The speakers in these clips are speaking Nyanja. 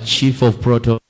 Chief of Protocol.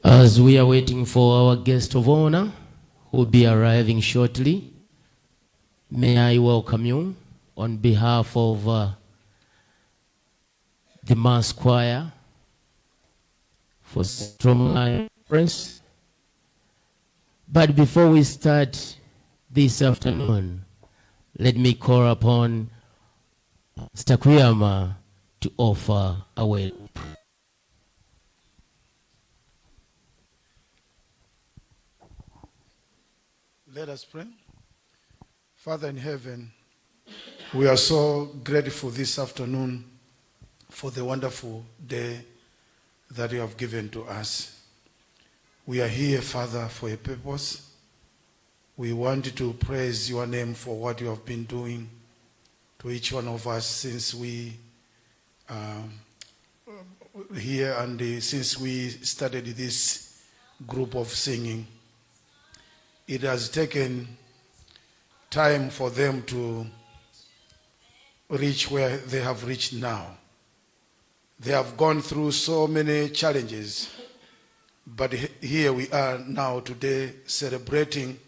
As we are waiting for our guest of honor, who will be arriving shortly, may I welcome you on behalf of the Mass Choir for Central Conference. But before we start this afternoon, let me call upon Pastor Kuyama to offer a word. Let us pray. Father in heaven, we are so grateful this afternoon for the wonderful day that you have given to us. We are here, Father, for a purpose. We want to praise your name for what you have been doing to each one of us since we here and since we started this group of singing. It has taken time for them to reach where they have reached now. They have gone through so many challenges, but here we are now today celebrating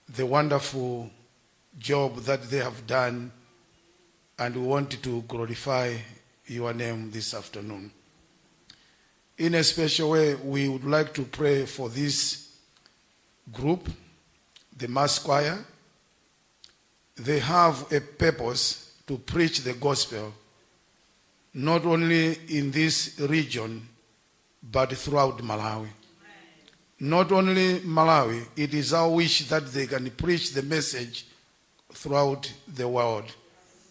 the wonderful job that they have done, and we want to glorify your name this afternoon. In a special way, we would like to pray for this group, the Mass Choir. They have a purpose to preach the gospel, not only in this region, but throughout Malawi. Not only Malawi, it is our wish that they can preach the message throughout the world,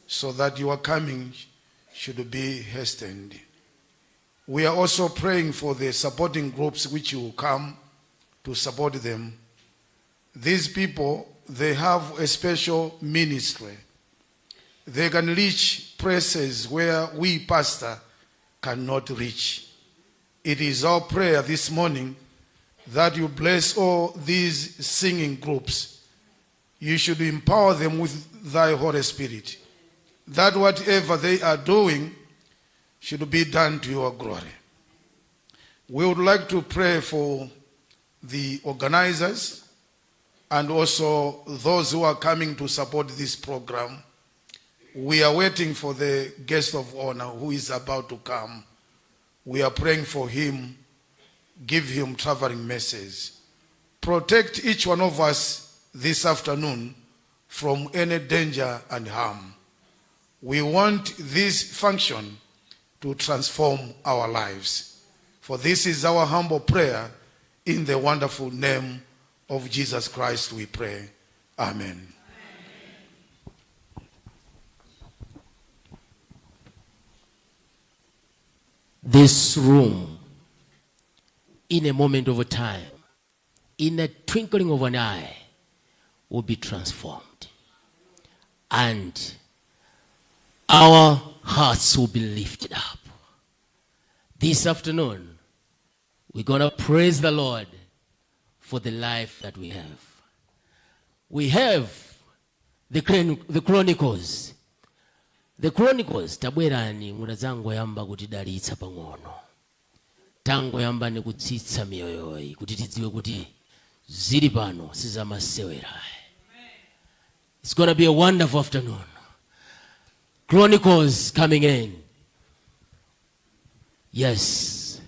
so that your coming should be hastened. We are also praying for the supporting groups which will come to support them. These people, they have a special ministry. They can reach places where we, pastor, cannot reach. It is our prayer this morning that you bless all these singing groups. You should empower them with thy Holy Spirit, that whatever they are doing should be done to your glory. We would like to pray for the organizers and also those who are coming to support this program. We are waiting for the guest of honor who is about to come. We are praying for him. Give him traveling mercies. Protect each one of us this afternoon from any danger and harm. We want this function to transform our lives. For this is our humble prayer. In the wonderful name of Jesus Christ we pray. Amen. This room, in a moment of time, in a twinkling of an eye, will be transformed and our hearts will be lifted up. This afternoon, we're going to praise the Lord for the life that we have. We have the Chronicles. The Chronicles, tabwerani mutadzangoyamba kutidalitsa pang'ono. Tangoyamba ni kutsitsa miyoyoyi kuti tidziwe kuti zili pano sizamasewera. It's going to be a wonderful afternoon. Chronicles coming in. Yes.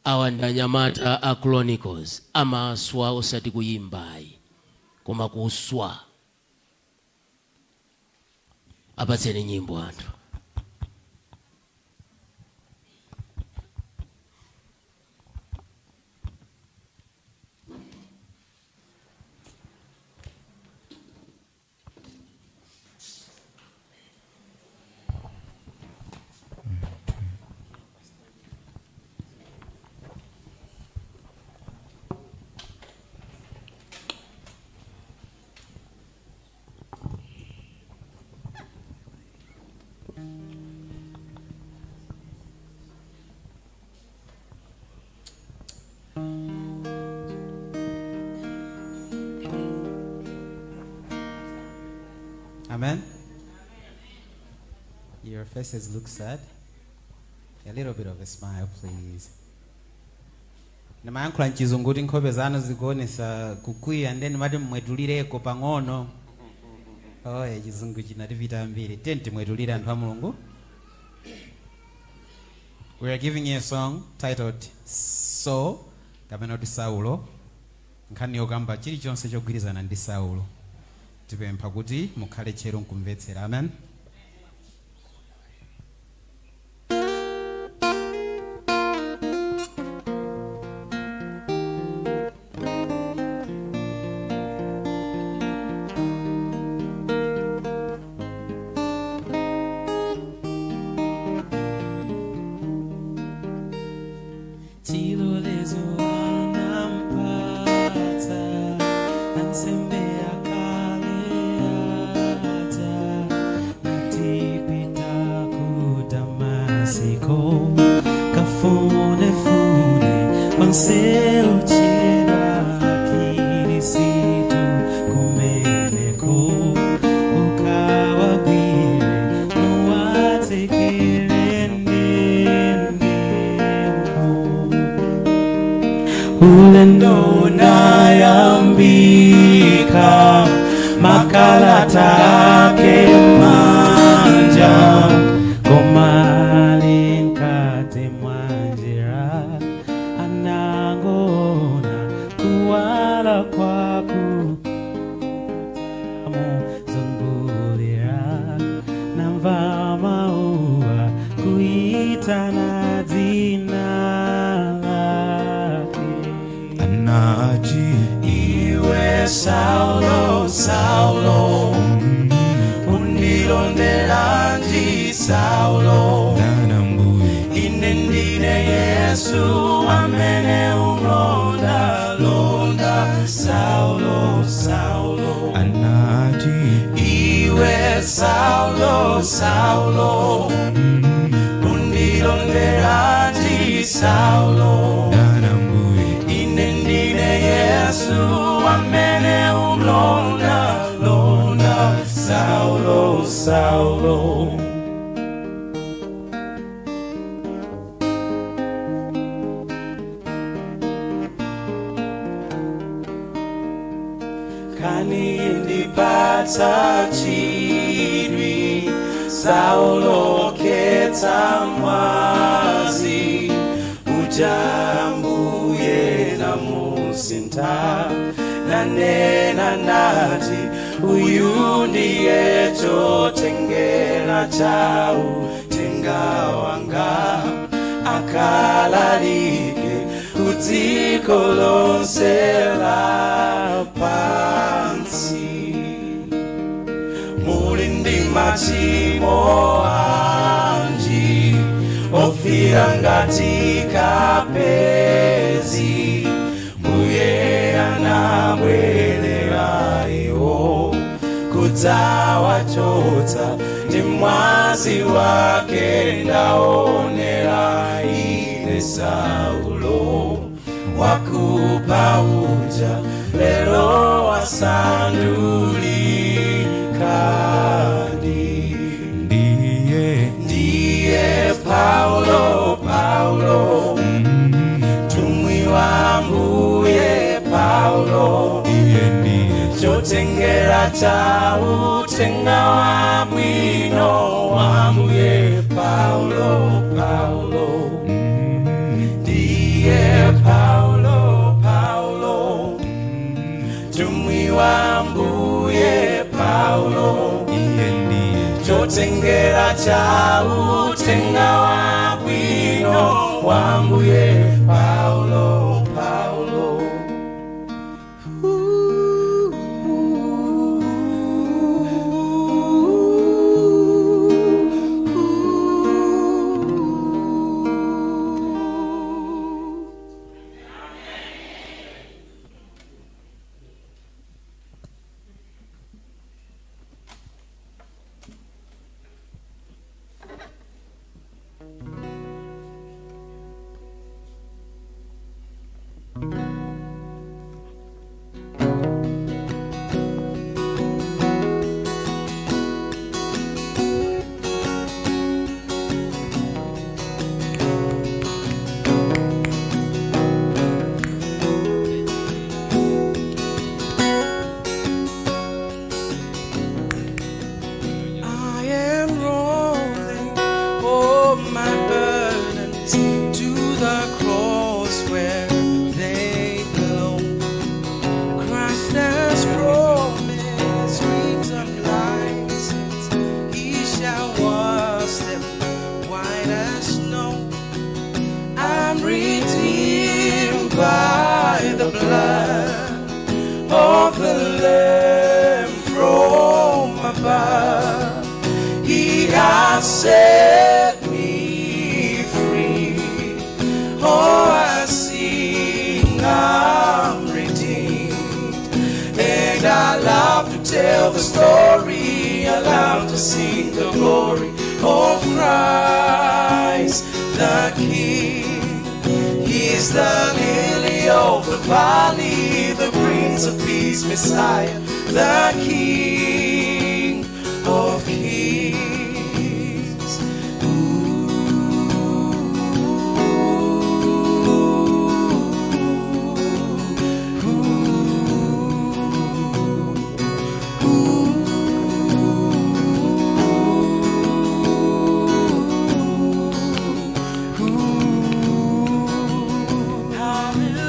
Awa ndi anyamata a Chronicles, amaswa, osati kuyimbayi koma kuswa. Apatseni nyimbo anthu. Amen. Your faces look sad. A little bit of a smile, please. Ndimayankhula mchizungu kuti nkhope zanu zikuonesa kukwiya, ndeni mati mmwetulireko pang'ono. Oye, chizungu chinatipita ambiri. Tiyeni timwetulire, anthu a Mulungu. We are giving you a song titled Saul, kapena kuti Saulo, nkhani yokamba chilichonse chogwirizana ndi Saulo. Tipempha kuti mukhale tcheru nkumvetsera. Amen. Chilolezo anampatsa ansembe akale aja, nati pita ku Damasiko, kafunefune onse otchedwa Akhristu kumeneko, ukawagwire nuwatsekere ndendemo. Ulendo unayambika, makalata ake manja, koma ali mkati mwa njira anangoona kuwala kwakumuzungulira, namva mau akuitana dzina lake. Anati, "Iwe Saulo, Saulo, undilonderanji, Saulo?" "Ndani Ambuye?" "Ine ndine Yesu amene umlonda londa, Saulo, Saulo." Anati, "Iwe Saulo, Saulo, undilonderanji, Saulo?" "Ndani Ambuye?" "Ine ndine Yesu amene umlonda londa, Saulo, Saulo." Nkhani indipatsa chidwi, Saulo khetsa mwazi uja, Ambuye namusintha, nanena nati, "Uyu ndiye chotengera cha uthenga wanga, akalalike kudziko lonse lapansi." Muli ndi machimo anji ofira ngati kapezi? Mbuye anabwerera iwo. Kudzawachotsa ndi mwazi wake. Ndaonera ine Saulo wakupha uja lero wasandulikadi. Ndiye. Ndiye Paulo, Paulo, mtumwi wa Mbuye Paulo. Iye ndiye. Chotengera cha uthenga wabwino wa Mbuye Paulo, Paulo. Ndiye Paulo, Paulo, mtumwi wa Mbuye Paulo. Iye ndiye. Chotengera cha uthenga wabwino wa Mbuye Paulo, Paulo. I am rolling all my burdens to the cross where they belong. Christ has promised streams of life, since He shall wash them white as snow. I'm redeemed by the blood of the Lamb from above. He has set me free. Oh, I sing, I'm redeemed. And I love to tell the story. I love to sing the glory of Christ the King. He's the lily of the valley, the Prince of Peace, Messiah, the King of Kings.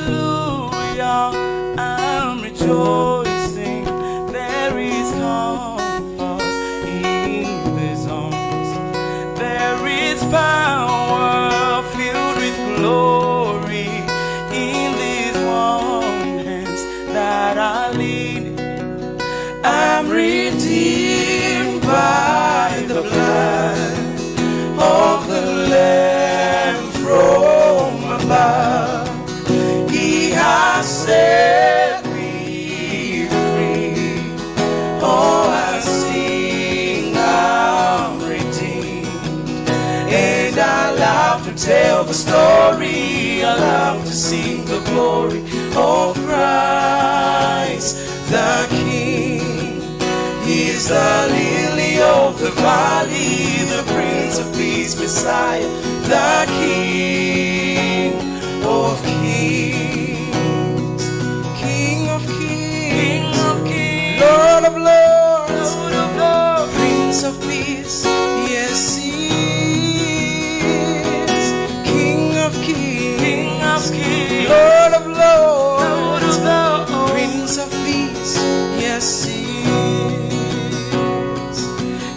Hallelujah, I'm rejoicing. There is comfort in His arms. There is power filled with glory in these warm hands that I lean. I'm redeemed by the blood of the Lamb from above. He has set me free. Oh, I sing, I'm redeemed. And I love to tell the story. I love to sing the glory of Christ the King. He's the lily of the valley, the Prince of Peace, Messiah, the King of Kings. King of Kings, King of Kings, Lord of Lords, Lord of Lords, Prince of Peace, yes, He is. King of Kings, King of Kings, Lord of Lords, Lord of Lords, Prince of Peace, yes, He is.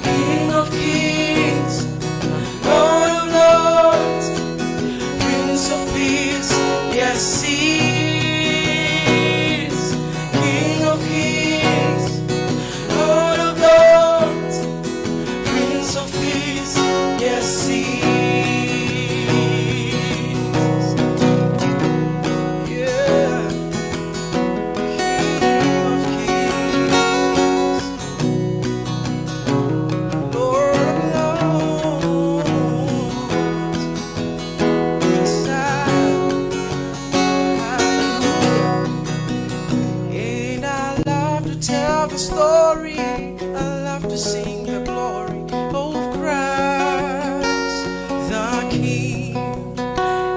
King of Kings, Lord of Lords, Prince of Peace, yes, He to sing the glory of Christ the King.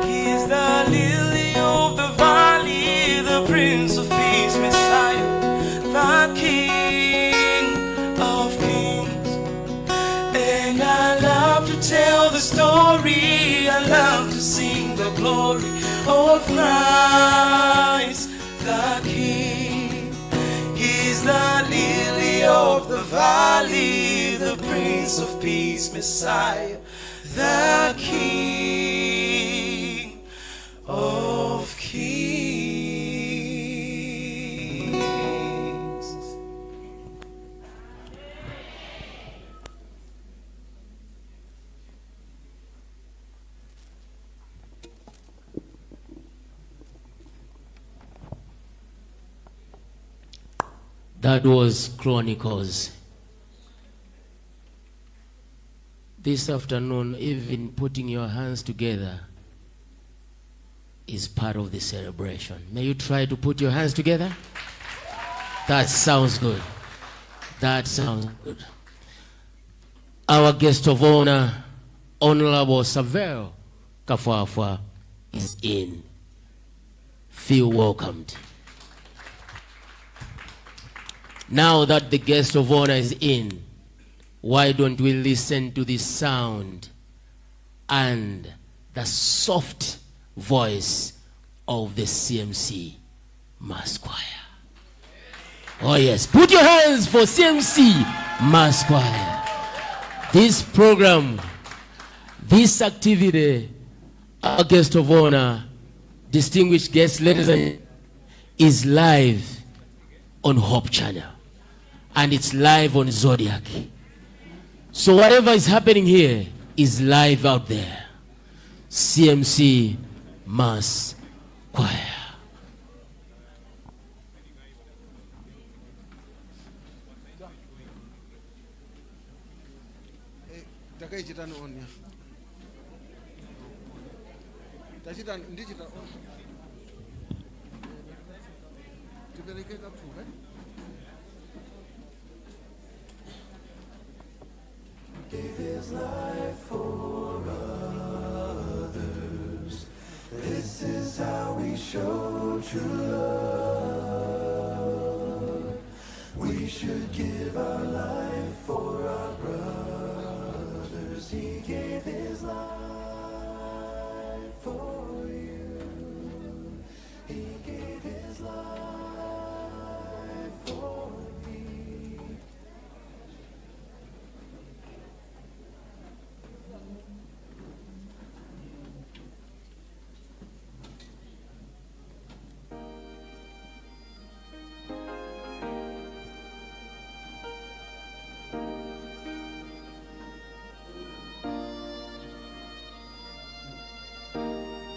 He is the lily of the valley, the Prince of Peace, Messiah, the King of Kings. And I love to tell the story, I love to sing the glory of Christ the King. He's the lily of the valley, the Prince of Peace, Messiah, the King of Kings. That was Chronicles. This afternoon, even putting your hands together is part of the celebration. May you try to put your hands together? That sounds good. That sounds good. Our guest of honor, Honorable Savel Kafwafwa, is in. Feel welcomed. Now that the guest of honor is in, why don't we listen to the sound and the soft voice of the CMC Mass Choir? Oh, yes. Put your hands for CMC Mass Choir. This program, this activity, our guest of honor, distinguished guests, ladies and is live on Hope Channel and it's live on Zodiak. So whatever is happening here is live out there. CMC Mass Choir. Takaichitani on ya tachita ndichita on tipereke kapfuka. Thank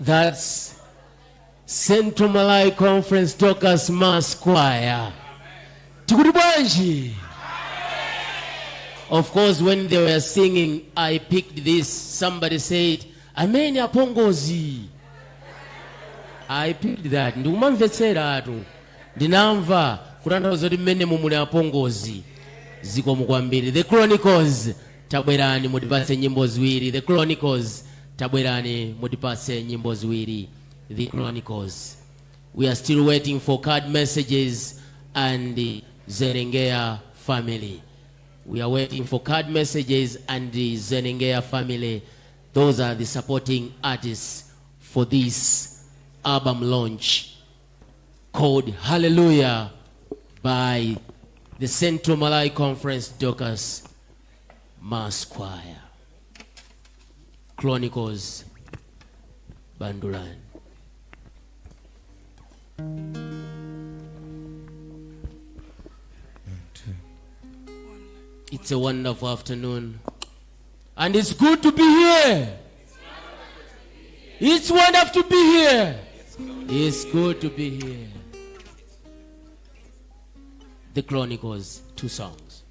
That's Central Malawi Conference Dorcas Mass Choir. Tikuti bwanji? Of course, when they were singing, I picked this. Somebody said, "Amen apongozi." I picked that. Ndikumamvetsera atu. Ndinamva kutanthauza kuti mmene mumuli apongozi. Zikomo kwambiri. The Chronicles, tabwerani mutipatse nyimbo ziwiri. The Chronicles, tabwerani mutipatse nyimbo ziwiri. The Chronicles. We are still waiting for card messages and the Zenengea family. We are waiting for card messages and the Zenengea family. Those are the supporting artists for this album launch called Hallelujah by the Central Malawi Conference Dorcas Mass Choir. Chronicles Bandulan. It's a wonderful afternoon. And it's good to be here. It's wonderful to be here. It's good to be here. The Chronicles, two songs.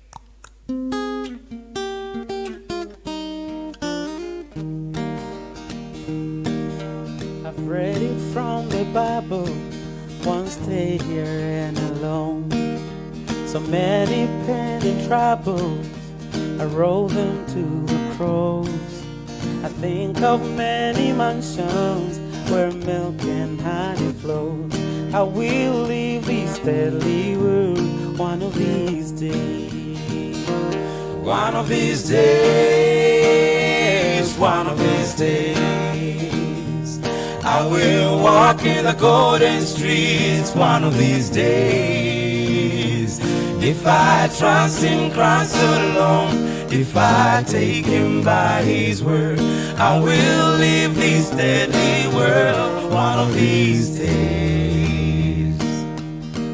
I've read it from the Bible, one stay here and alone. So many pain and troubles, I roll them to the cross. I think of many mansions where milk and honey flows. I will leave this deadly world one of these days. One of these days, one of these days, I will walk in the golden streets one of these days. If I trust in Christ alone, if I take him by his word, I will leave this deadly world one of these days.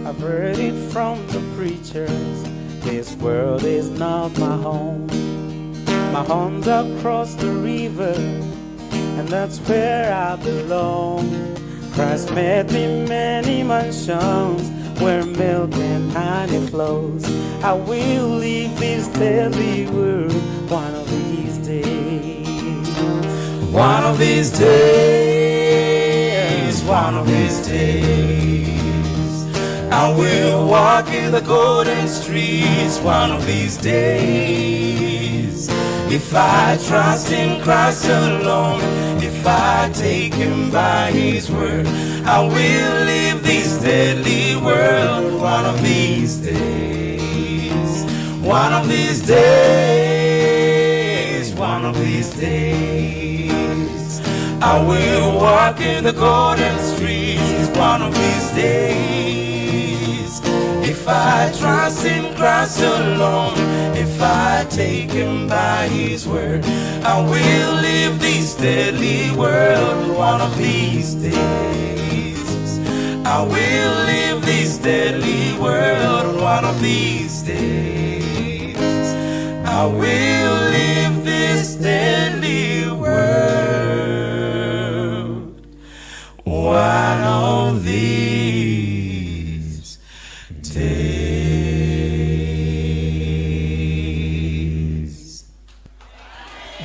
I've heard it from the preachers, this world is not my home. My home's across the river, and that's where I belong. Christ made me many mansions where milk and honey flows. I will leave this deadly world one of these days. One of these days, one of these days, I will walk in the golden streets one of these days. If I trust in Christ alone, if I take him by his word, I will leave this deadly world one of these days. One of these days, one of these days, I will walk in the golden streets one of these days. If I trust in Christ alone, if I take him by his word, I will leave this deadly world one of these days. I will leave this deadly world one of these days. I will leave this deadly world one of these days.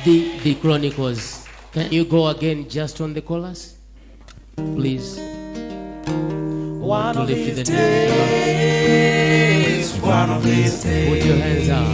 The Chronicles. Can you go again just on the chorus? Please. One To of lift these the name of the Lord. Days, one of these days. Put your hands up.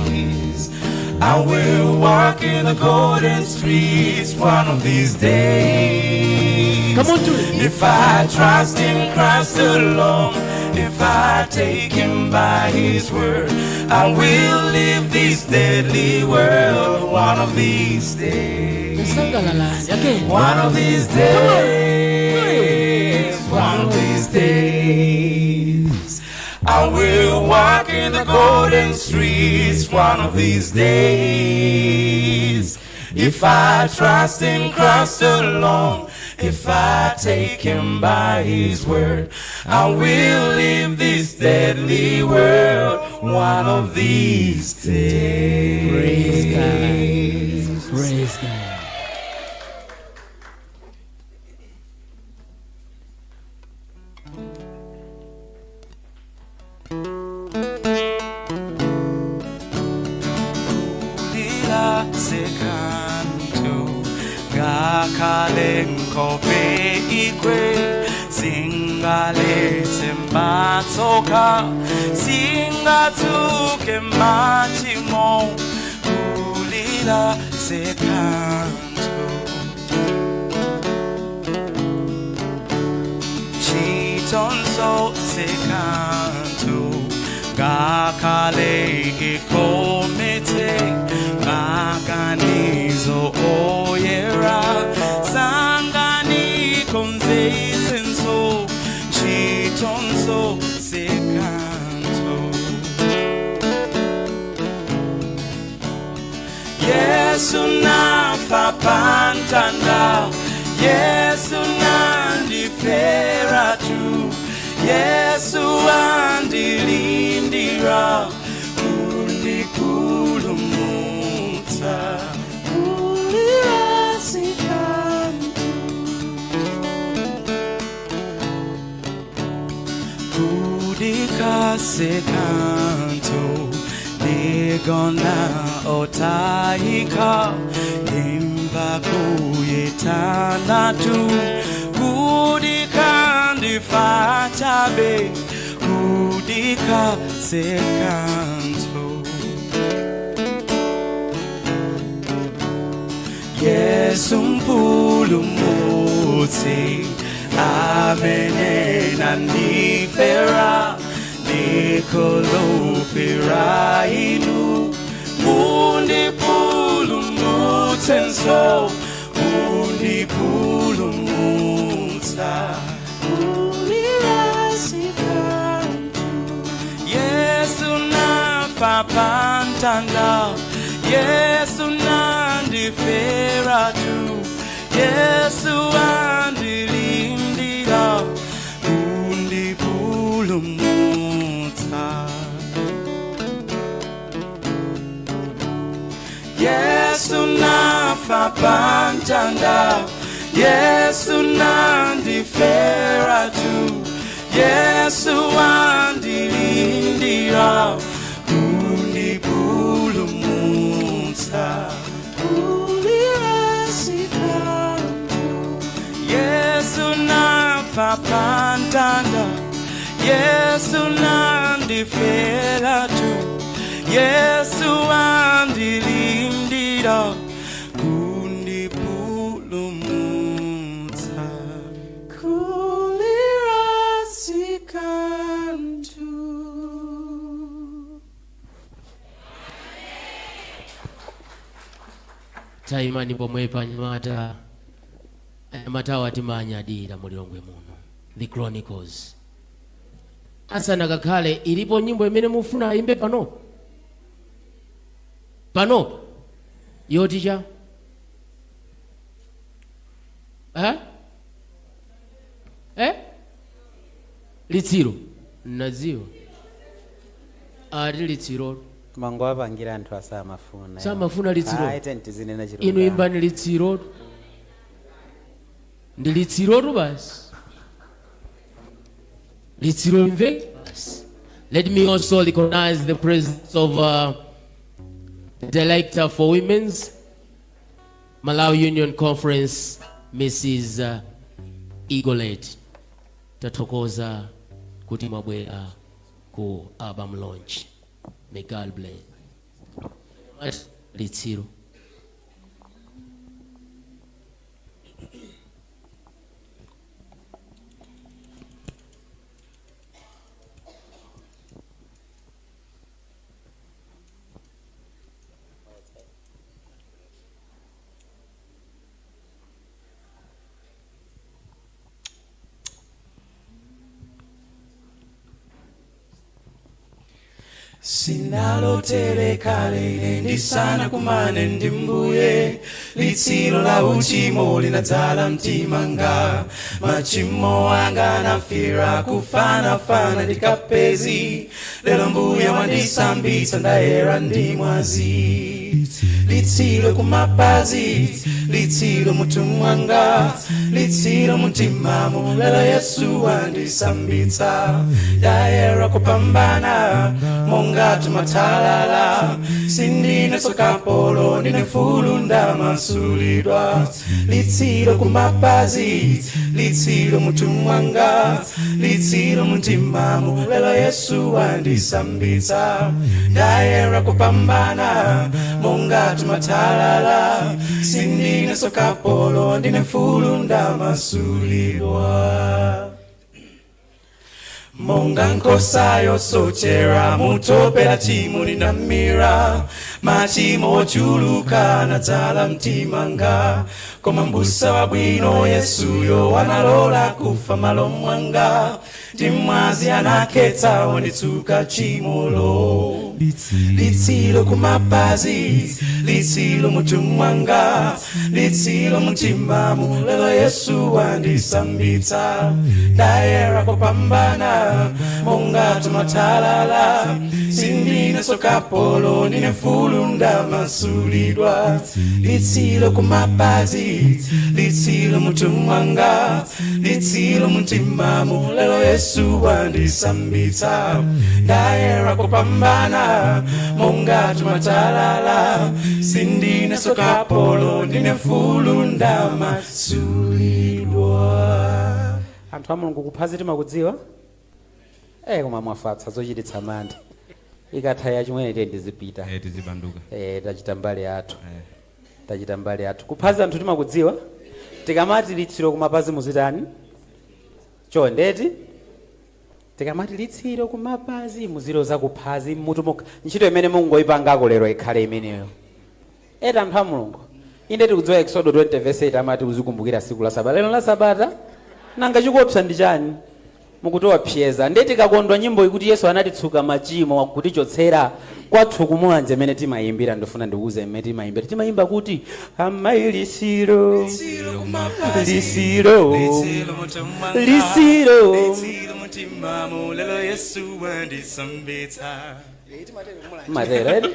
I will walk in the golden streets one of these days. Come on to it. If I trust in Christ alone, if I take him by his word, I will leave this deadly world one of these days. Sangalalani. Again. One of these days, one of these days, I will walk in the golden streets one of these days. If I trust in Christ alone, if I take him by his word, I will leave this deadly world one of these days. Praise God. Praise God. Nkhope igwe singaletse matsoka, singatsuke machimo, kulira sekanthu. Chitonzo sekanthu, ngakhale ikomete maganizo oyera, sanganikonzesenso chitonzo sekanthu. Yesu nafa pamtanda, Yesu nandiferatu, Yesu andilindira kundipulumutsa. Kulira sikanthu. Kudikha sikanthu, ndigona otayika, ndimva kuyitanatu, kudikha ndifa chabe, kudikha sikanthu. Yesu mpulumutsi, amene nandifera, ndikhulupira inu, mundipulumutsenso, mundipulumutsa. Kulira sikanthu. Yesu nafa pamtanda, Yesu nandiferatu, Yesu andilindira kundipulumutsa. Yesu nafa pamtanda, Yesu nandiferatu, Yesu andilindira kundipulumutsa. Kulira sikanthu. Yesu nafa pamtanda, Yesu nandiferatu, Yesu andilindira kundipulumutsa. Kulira sikanthu. Taimani pomwepa, anyamata. Anyamatawo timanyadira mulilongwe muno, The Chronicles. Asanakakhale, ilipo nyimbo imene mufuna ayimbe panopo panopo yoti cha eh? Eh? Litsiro nadziwa ati litsiro. Mangowapangira anthu asamafuna. Samafuna litsiro. Ayi, tizinena chilungamo. Inu imbani litsiro, ndi litsirotu basi, litsiro imve basi. Let me also recognize the presence of the director for Women's Malawi Union Conference, Mrs. Egolet. Tathokoza kuti mwabwera ku album launch. May God bless. Litsiro. Sinalotere kale ine ndisanakumane ndi Mbuye, litsiro la uchimo linadzala mtimanga, machimo anga nafira kufanafana ndikapezi, lero Mbuye wandisambitsa, ndayera ndi mwazi. Litsiro kumapazi, litsiro mutu mwanga, litsiro mumtimamu, lero Yesu wandisambitsa, ndayera kupambana. Monga tumatalala, sindine sokapolo, ndine mfulu ndamasulidwa. Litsiro kumapazi, litsiro mutu mwanga, litsiro mumtimamu, lelo Yesu wandisambitsa. Ndayera kupambana, monga tumatalala, sindine sokapolo, ndine mfulu ndamasulidwa. Monga nkosa yosochera mutopera chimo ninamira machimo ochuluka nadzala mtimanga koma mbusa wabwino yesuyo wanalola kufa malo mwanga ndi mwazi anakhetsa wanditsuka chimolo litsilo kumapazi litsilo mutu mwanga litsilo mumtimamu lelo yesu wandisambitsa ndayera kupambana monga tumatalala sindine sokapolo ndine mfulu ndamasulidwa litsilo kumapazi litsilo mutu mwanga litsilo mumtimamu lelo yesu wandisambitsa ndayera kupambana monga tumatalala sindine sokapolo ndine mfulu ndamasulidwa. Anthu a Mulungu, kuphazi timakudziwa. Koma mwafatsa zochititsa mantha. Ikatha yachimwene tiye ndizipita. Tizibanduka. Tachita mbali yathu. Tachita mbali yathu. Kuphazi anthu timakudziwa. Tikamati litsiro kumapazi muzitani? Chondeti tikamati litsiro kumapazi muziloza kuphazi mutu mokha. Ntchito imene mungoyipangako lero ikhale imeneyo. Eta anthu a Mulungu, inde tikudziwa Exodo 20 verse 8 amati uzikumbukira tsiku la sabata. Lero la sabata nanga chikuopsa ndi chani? Mukutowa pyeza. Ndiye tikakondwa nyimbo ikuti Yesu anatitsuka machimo kutichotsera kwathu kumulanje imene timayimbira. Ndifuna ndikuuze imene timayimbira. Timayimba kuti amayi lisiro, lisiro, lisiro. Litsiro mumtimamu lelo Yesu wandisambitsa. Matero edi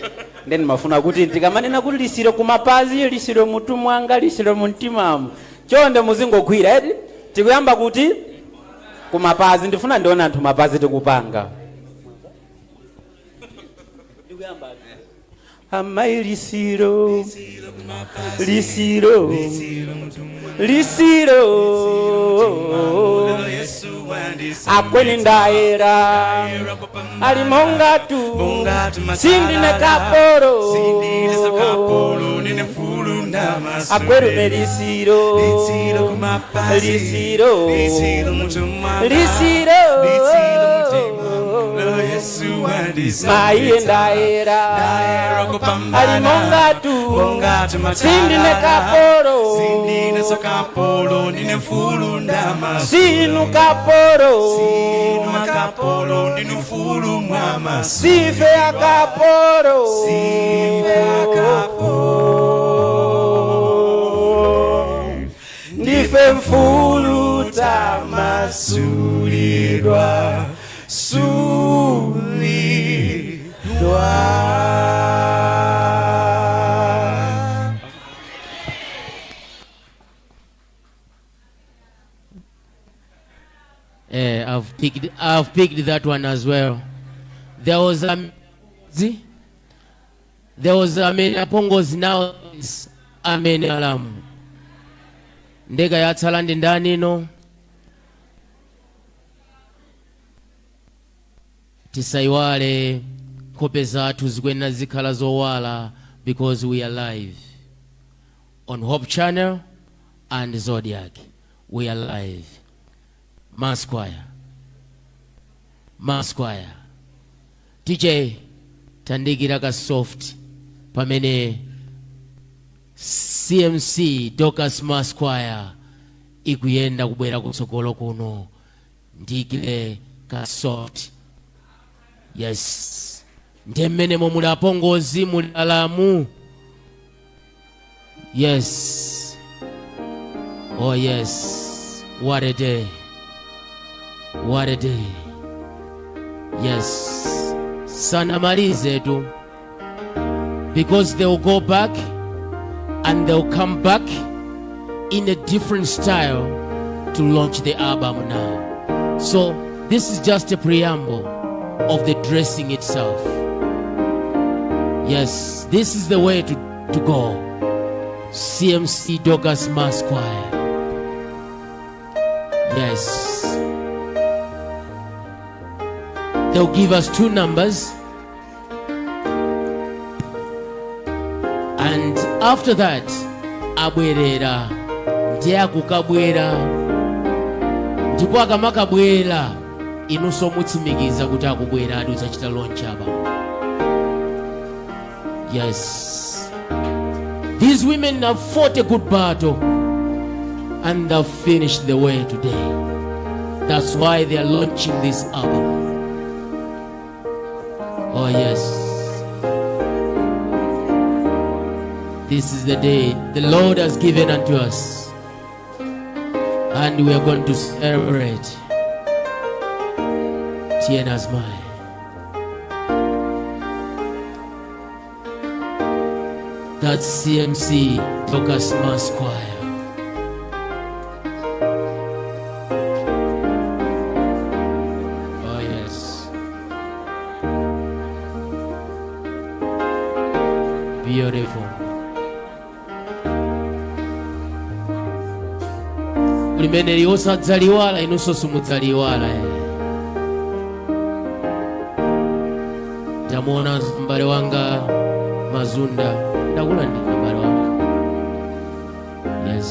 then mafuna kuti tikamanena kuti lisiro kumapazi, lisiro mutu mwanga, lisiro mumtimamu, chonde muzingogwira edi. Tikuyamba kuti kumapazi. Ndifuna ndione anthu mapazi tikupanga. Amayi lisiro, lisiro, lisiro, akweni ndayera ali monga tu sindine kaporo akwerume lisiro, lisiro, lisiro, maiye ndayera ali monga tu sindine kaporo sinu kaporo sife akaporo. Ndife mfulu tamasulidwa sulidwa. I've picked that one as well. There was amene apongozi, now is amene alamu. Ndeka yatsala ndi ndani ino? Tisaiwale nkhope zathu zikuyenera zikhala zowala because we are live on Hope Channel and Zodiak. We are live. Mass Choir. Mass Choir. DJ tandikira ka soft pamene CMC Dorcas Mass Choir ikuyenda kubwera kutsogolo kuno. Ndikile ka soft. Yes. Ndiye mmenemo muli apongozi, muli alamu. Yes. Oh yes. What a day. What a day. Yes. Sanamalize tu. Because they will go back and they'll come back in a different style to launch the album now. So this is just a preamble. of the dressing itself. Yes, this is the way to go. CMC Dorcas Mass Choir. Yes. They'll give us two numbers. And after that, abwerera, ndiye akukabwera, ndipo akamakabwera inunso mutsimikiza kuti akubwera adi udzachita launch apa. Yes, these women have fought a good battle and they've finished the way today. That's why they are launching this album. Oh yes, this is the day the Lord has given unto us, and we are going to celebrate. Tiena's mine. That's CMC Dorcas Mass Choir. Oh yes. Beautiful. Limene osadzaliwala, inunso simudzaliwala, eh. Ndamuona m'bale wanga Mazunda, ndakulandira m'bale wanga. Yes.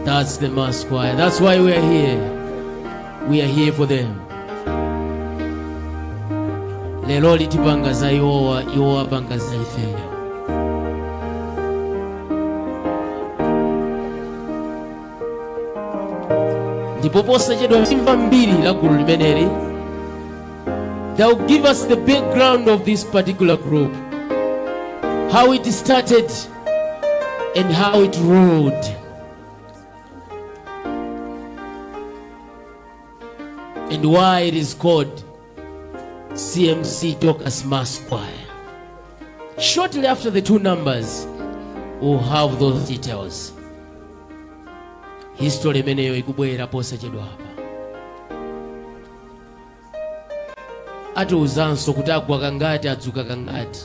That's the mass choir. That's why we are here. We are here for them. Lero litipanga za iwowa, iwowa panga za ifeyo. Ndipo posachedwa timva mbiri la gulu limeneli. They'll give us the background of this particular group, how it started and how it rolled, and why it is called CMC Dorcas Mass Choir. Shortly after the two numbers, we'll have those details. History imeneyo ikubwera posachedwa apa. Atiuzanso kuti agwa kangati, adzuka kangati.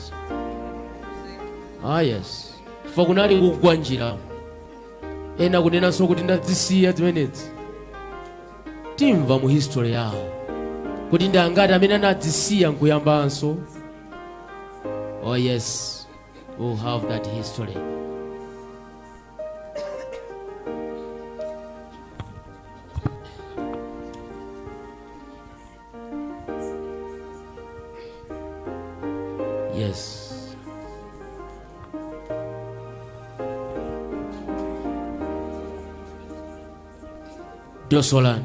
Ah yes, fa kunali kugwa njira, ena kunenanso kuti ndadzisiya zimenezi. Timva mu history yawo kuti ndi angati amene anadzisiya nkuyambanso. Oh yes, we'll have that history. Yes. Dosolan.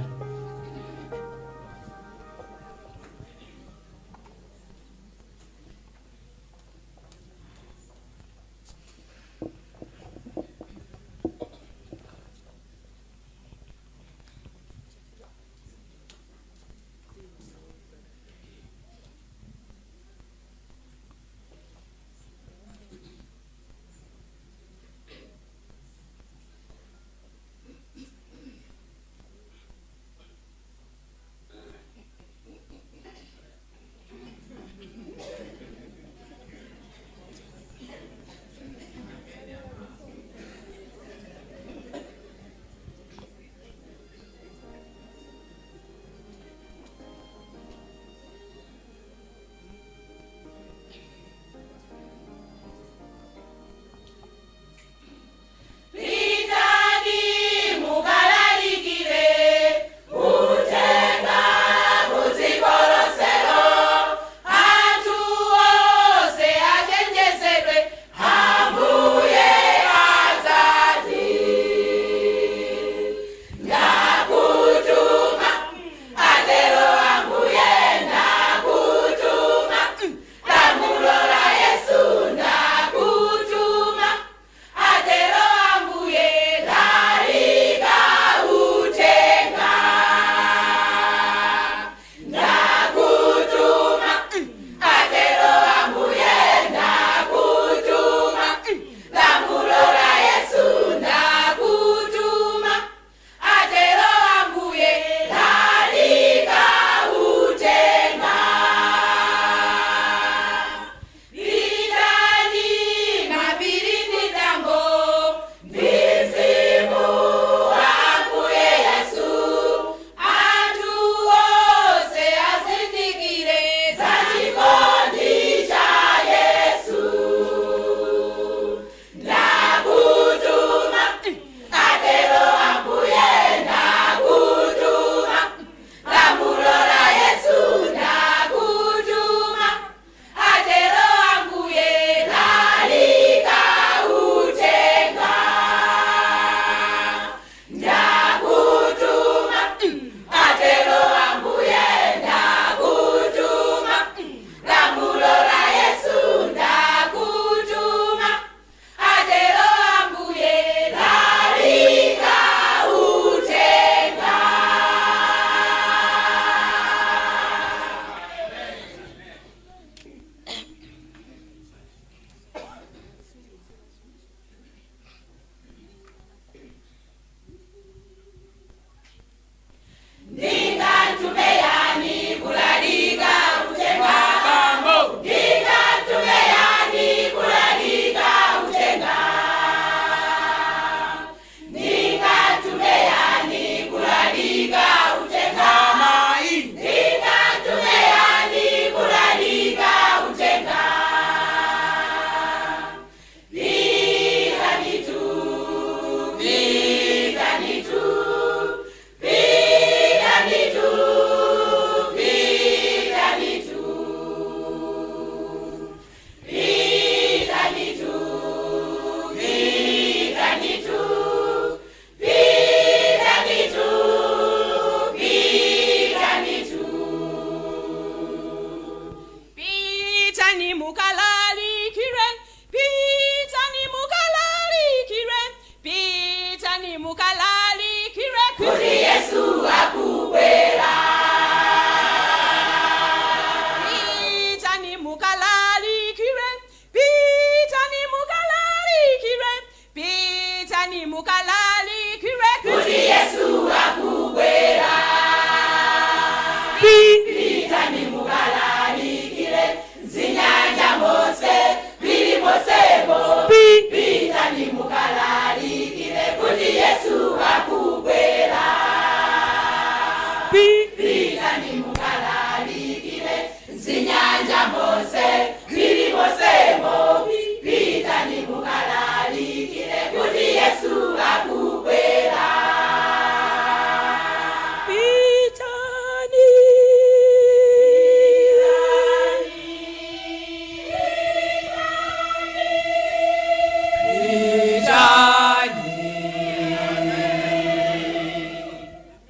Pitani mukalalikire, pitani mukalalikire, pitani mukalalikire kuti Yesu akubwera. Pitani mukalalikire, zinyanja mose, bili mosemo. Pitani mukalalikire kuti Yesu akubwera. Pitani mukalalikire, zinyanja mose, bili mosemo. Pitani mukalalikire kuti Yesu akubwera. Pitani.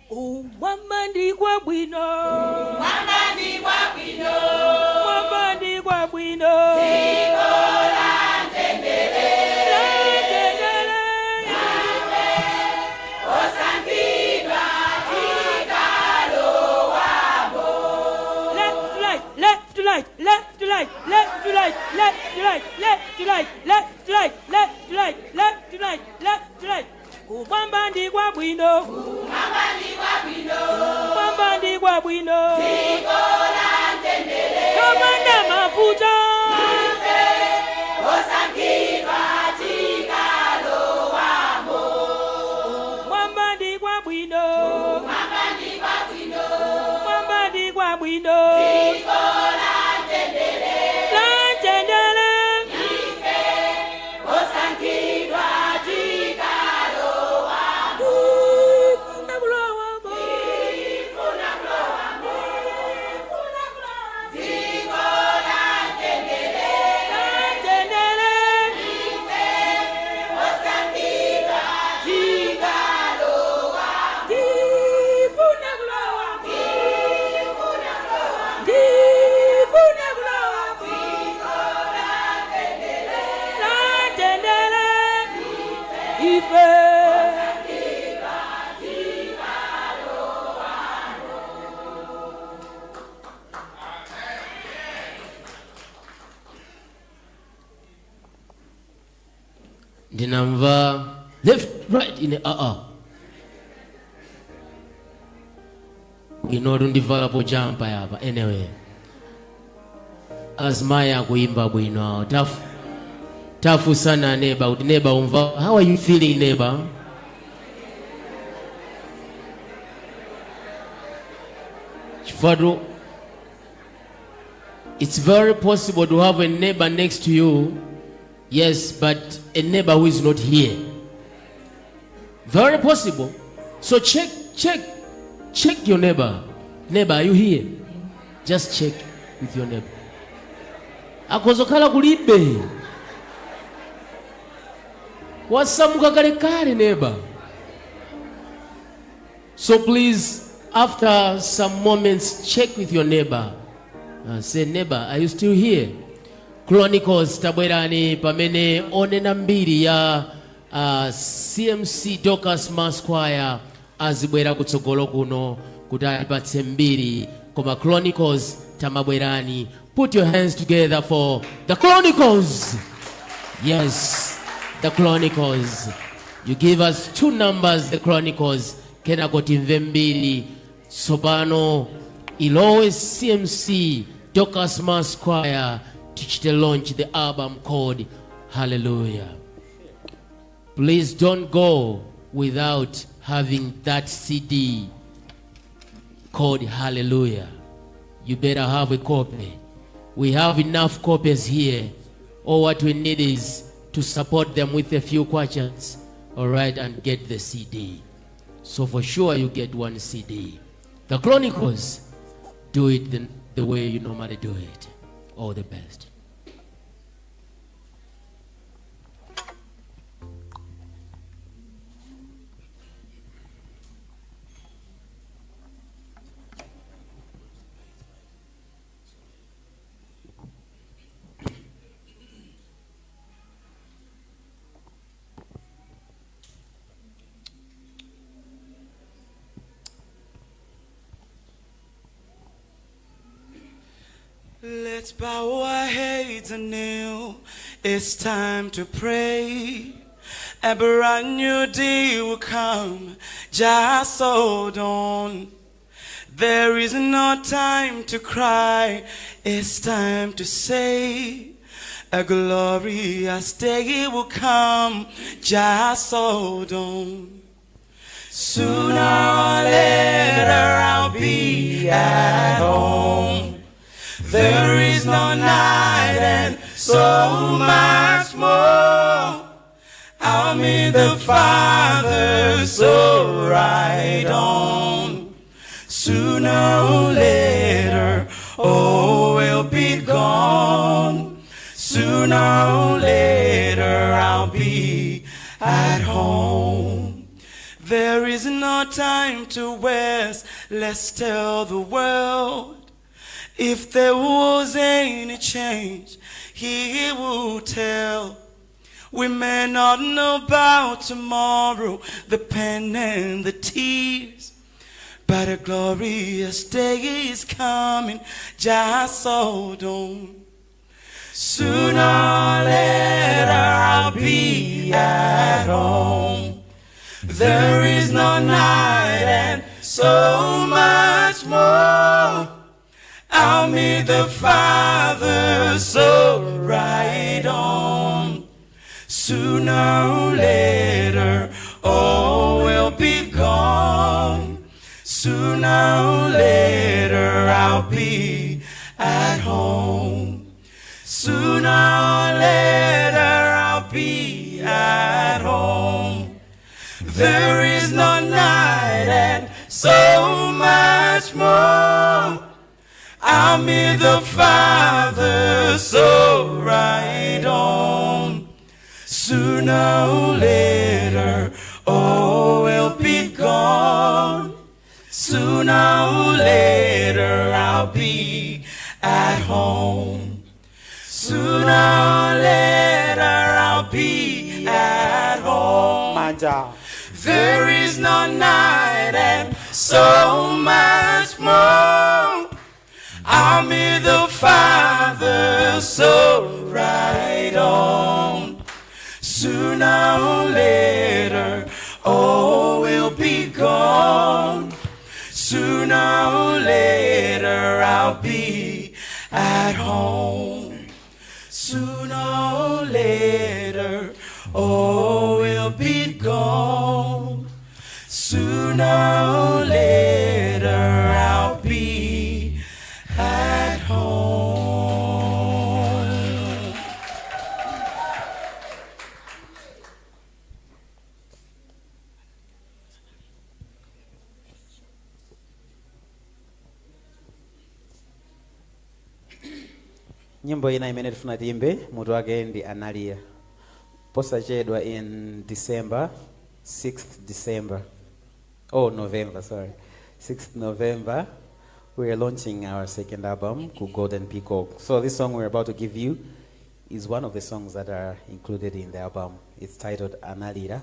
Kumwamba ndi kwabwino. Kumwamba ndi kwabwino. Kumwamba ndi kwabwino. Dziko la mtendere. La mtendere. Osankhidwa tikalowamo. Left, right, left, right, left, right, left, right, left, right, left, right, left, right, left, right, left, right, left, right. Kumwamba ndi kwabwino. Kumwamba ndi kwabwino. Kumwamba ndi kwabwino. Dziko la mtendere. Lopanda mavuto. Ife osankhidwa tikalowamo. Kumwamba ndi kwabwino. Kumwamba ndi kwabwino. Kumwamba ndi kwabwino. Dziko la mtendere. La mtendere. Ife osankhidwa tikalowamo. Tifuna kulowamo. Tifuna kulowamo. Tifuna kulowamo. Dziko la mtendere. La mtendere. Ife osankhidwa tikalowamo. Tifuna kulowamo. Tifuna kulowamo. Tifuna kulowamo. Dziko la mtendere. La mtendere. Ife. Ndinamva left, right, ine aa inotu ndivalapo jampa yapa. Anyway, azimayi akuimba bwino awo. Tafunsana neba kuti, neba, umva, how are you feeling, neba? Chifukwa it's very possible to have a neighbor next to you, yes, but a neighbor who is not here. Very possible. So check, check, check your neighbor. Neighbor, are you here? Just check with your neighbor. Akozokhala kulibe, wasamuka kalekale neighbor. So please, after some moments, check with your neighbor. Say, "Neighbor, are you still here?" Chronicles, tabwerani pamene onena mbiri ya CMC Dorcas Mass Choir azibwera kutsogolo kuno kuti atipatse mbiri. Koma Chronicles, tamabwerani. Put your hands together for the Chronicles. Yes, the Chronicles. You give us two numbers, the Chronicles, kenako timve mbiri. Tsopano ilowe CMC Dorcas Mass Choir tichite launch the album called Hallelujah. Please don't go without having that CD called Hallelujah. You better have a copy. We have enough copies here. All what we need is to support them with a few questions, all right, and get the CD. So for sure you get one CD. The Chronicles, do it the way you normally do it. All the best. Let's bow our heads and kneel. It's time to pray. A brand new day will come. Just hold on. There is no time to cry. It's time to say, a glorious day will come. Just hold on. Sooner or later I'll be at home. There is no night and so much more. I'll meet the Father, so right on. Sooner or later, all will be gone. Sooner or later, I'll be at home. There is no time to waste. Let's tell the world. If there was any change, he will tell. We may not know about tomorrow, the pain and the tears, but a glorious day is coming. Just hold on. Sooner or later I'll be at home. There is no night and so much more. I'll meet the Father, so right on. Sooner or later, all will be gone. Sooner or later, I'll be at home. Sooner or later, I'll be at home. There is no night and so much more. I'll meet the Father, so right on. Sooner or later, all will be gone. Sooner or later, I'll be at home. Sooner or later, I'll be at home. Manja. There is no night and so much more. I'll meet the Father, so right on. Sooner or later, all will be gone. Sooner or later, I'll be at home. Sooner or later, all will be gone. Sooner or later, I'll be at home. Nyimbo ina imene tifuna tiyimbe mutu wake ndi Analira. Posachedwa in December 6th, December, oh, November, sorry, 6th November, we are launching our second album ku Golden Peacock. So this song we're about to give you is one of the songs that are included in the album. It's titled Analira.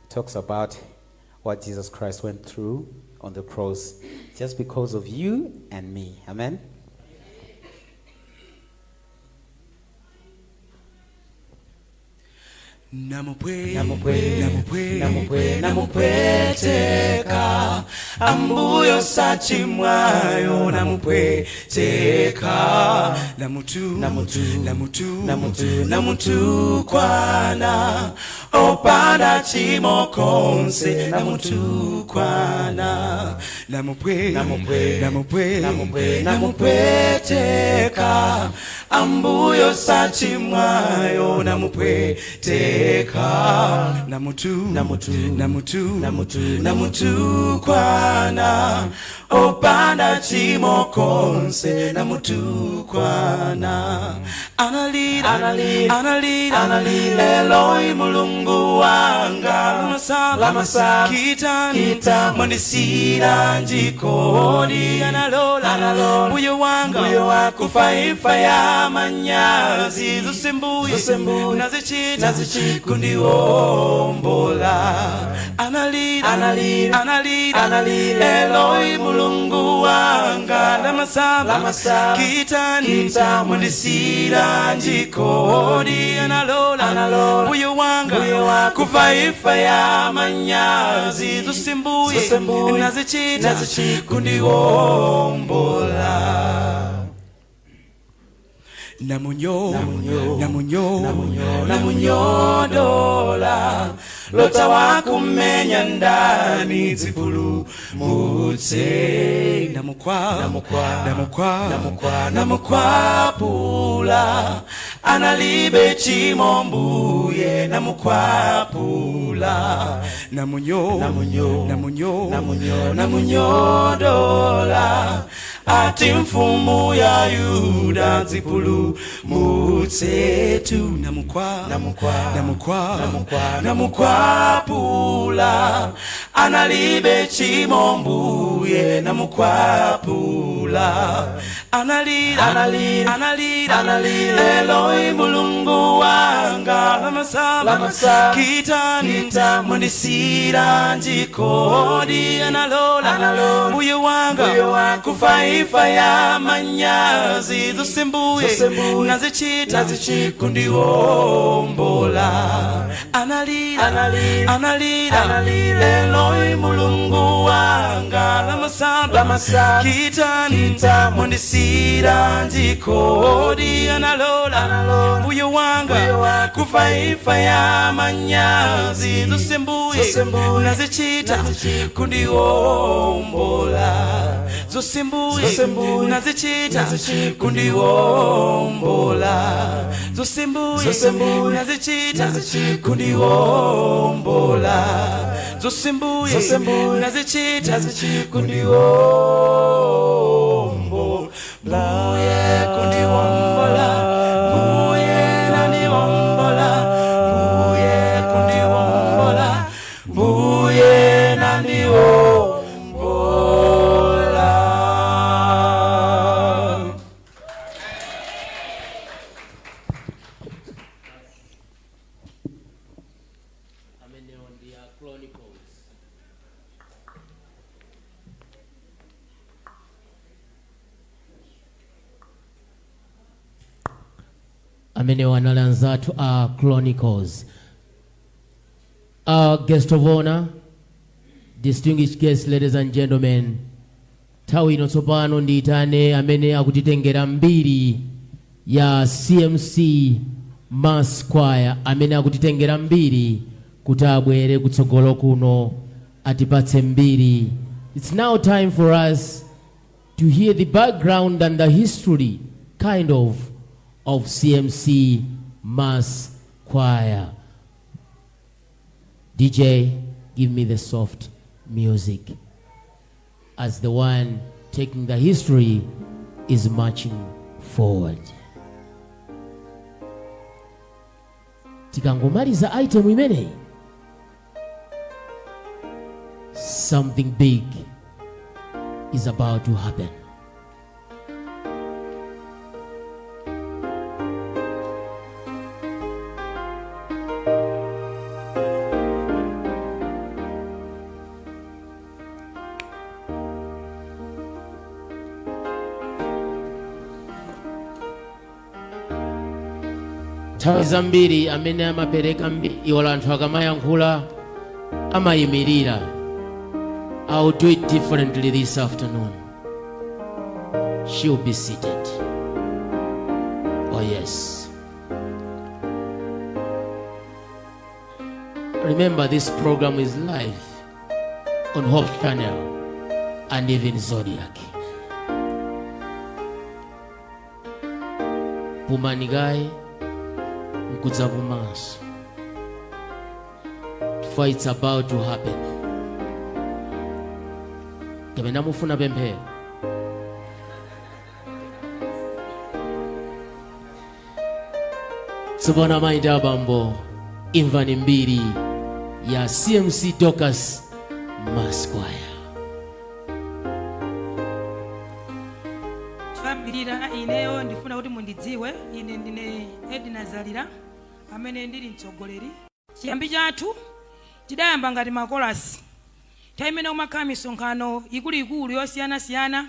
It talks about what Jesus Christ went through on the cross just because of you and me. Amen. Namupwe, Namupwe, namupwe, namupwe, namupweteka, ambuyo sachimwayo, namupweteka, namutu, Namutu, namutu, namutu, namutukwana, opanda chimo konse, namutukwana, namupwe, Namupwe, namupwe, namupwe, namupweteka, ambuyo sachimwayo, namupweteka, namutu, Namutu, namutu, namutu, namutukwana, opanda chimo konse, namutukwana, analira, Analira, analira, analira, Eloi Mulungu wanga, lamasaba, Lamasaba, kitani, kitani, mwandisira njikoni, analola, Analola, mbuye wanga, mbuye wanga, kufa imfa ya manyazi, zosembuye, Zosembuye, nazichita, nazichita, kundiwombola, analira, Analira, Analira. Analira. Analira. Eloi Mulungu wanga lamasaba. Lamasaba. Kitani. Kitani. Mundisira njikodi. Analola. Analola. Mbuye wanga. Mbuye wanga. Kufa ifa ya manyazi. Zosembuye. Zosembuye. Nazichita. Nazichita. Kundiwombola. Namunyo, namunyo, namunyodola lota wakumenya ndani dzipulu mutse namukwa Namukwa. namukwa Namukwa. namukwapula analibe chimo mbuye namukwapula namunyo Namunyo. namunyo Namunyo. namunyodola ati mfumu ya Yuda dzipulu mutsetu namukwa Namukwa. namukwa Namukwa. namukwapula analibe chimo mbuye namukwapula analira Analira. analira Analira. Eloi Mulungu wanga lamasaba Lamasaba. kitani Kitani. mundisira njikodi analola Analola. mbuye wanga Mbuye wanga. kufa ifa ya manyazi zosembuye Zosembuye. nazichita Nazichita. kundiwombola analira Analira. analira Analira. Eloi Mulungu wanga lamasaba Lamasaba. kitani Kitani. mundisira njikodi analola Analola. mbuye wanga Mbuye wanga. kufa ifa ya manyazi zosembuye Zosembuye. nazichita Nazichita. kundiwombola zosembuye Zosembuye. nazichita Nazichita. kundiwombola zosembuye Zosembuye. nazichita Nazichita. kundiwombola zosembuye Zosembuye. nazichita Nazichita. kundiwombola mbuye kundiwombola mbuye nandiwombola mbuye kundiwombola mbuye nandiwombola. Amenewo ndi a Chronicles. Amenewo anali anzathu a Chronicles. Our guest of honor, distinguished guests, ladies and gentlemen, nthawi ino tsopano ndiyitane amene akutitengera mbiri ya CMC Mass Choir, amene akutitengera mbiri kuti abwere kutsogolo kuno atipatse mbiri. It's now time for us to hear the background and the history kind of CMC Mass Choir. DJ, give me the soft music as the one taking the history is marching forward. Tikangomaliza item imeneyi, something big is about to happen. Nthawi zambiri amene amapereka mbiri wala anthu akamayankhula amayimirira. I'll do it differently this afternoon. She'll be seated. Oh yes. Remember, this program is live on Hope Channel and even Zodiac. Pumani kaye nkudzapumanso, for it's about to happen. Kapena mufuna pemphero? Tsopano amayi ndi abambo, imvani mbiri ya CMC Dorcas Mass Choir. Choyambirira, ineyo ndifuna kuti mundidziwe. Ine ndine Edna Zalira, amene ndili mtsogoleri. Chiyambi chathu tidayamba ngati makolasi. Nthawi imene kumakhala misonkhano ikuluikulu yosiyanasiyana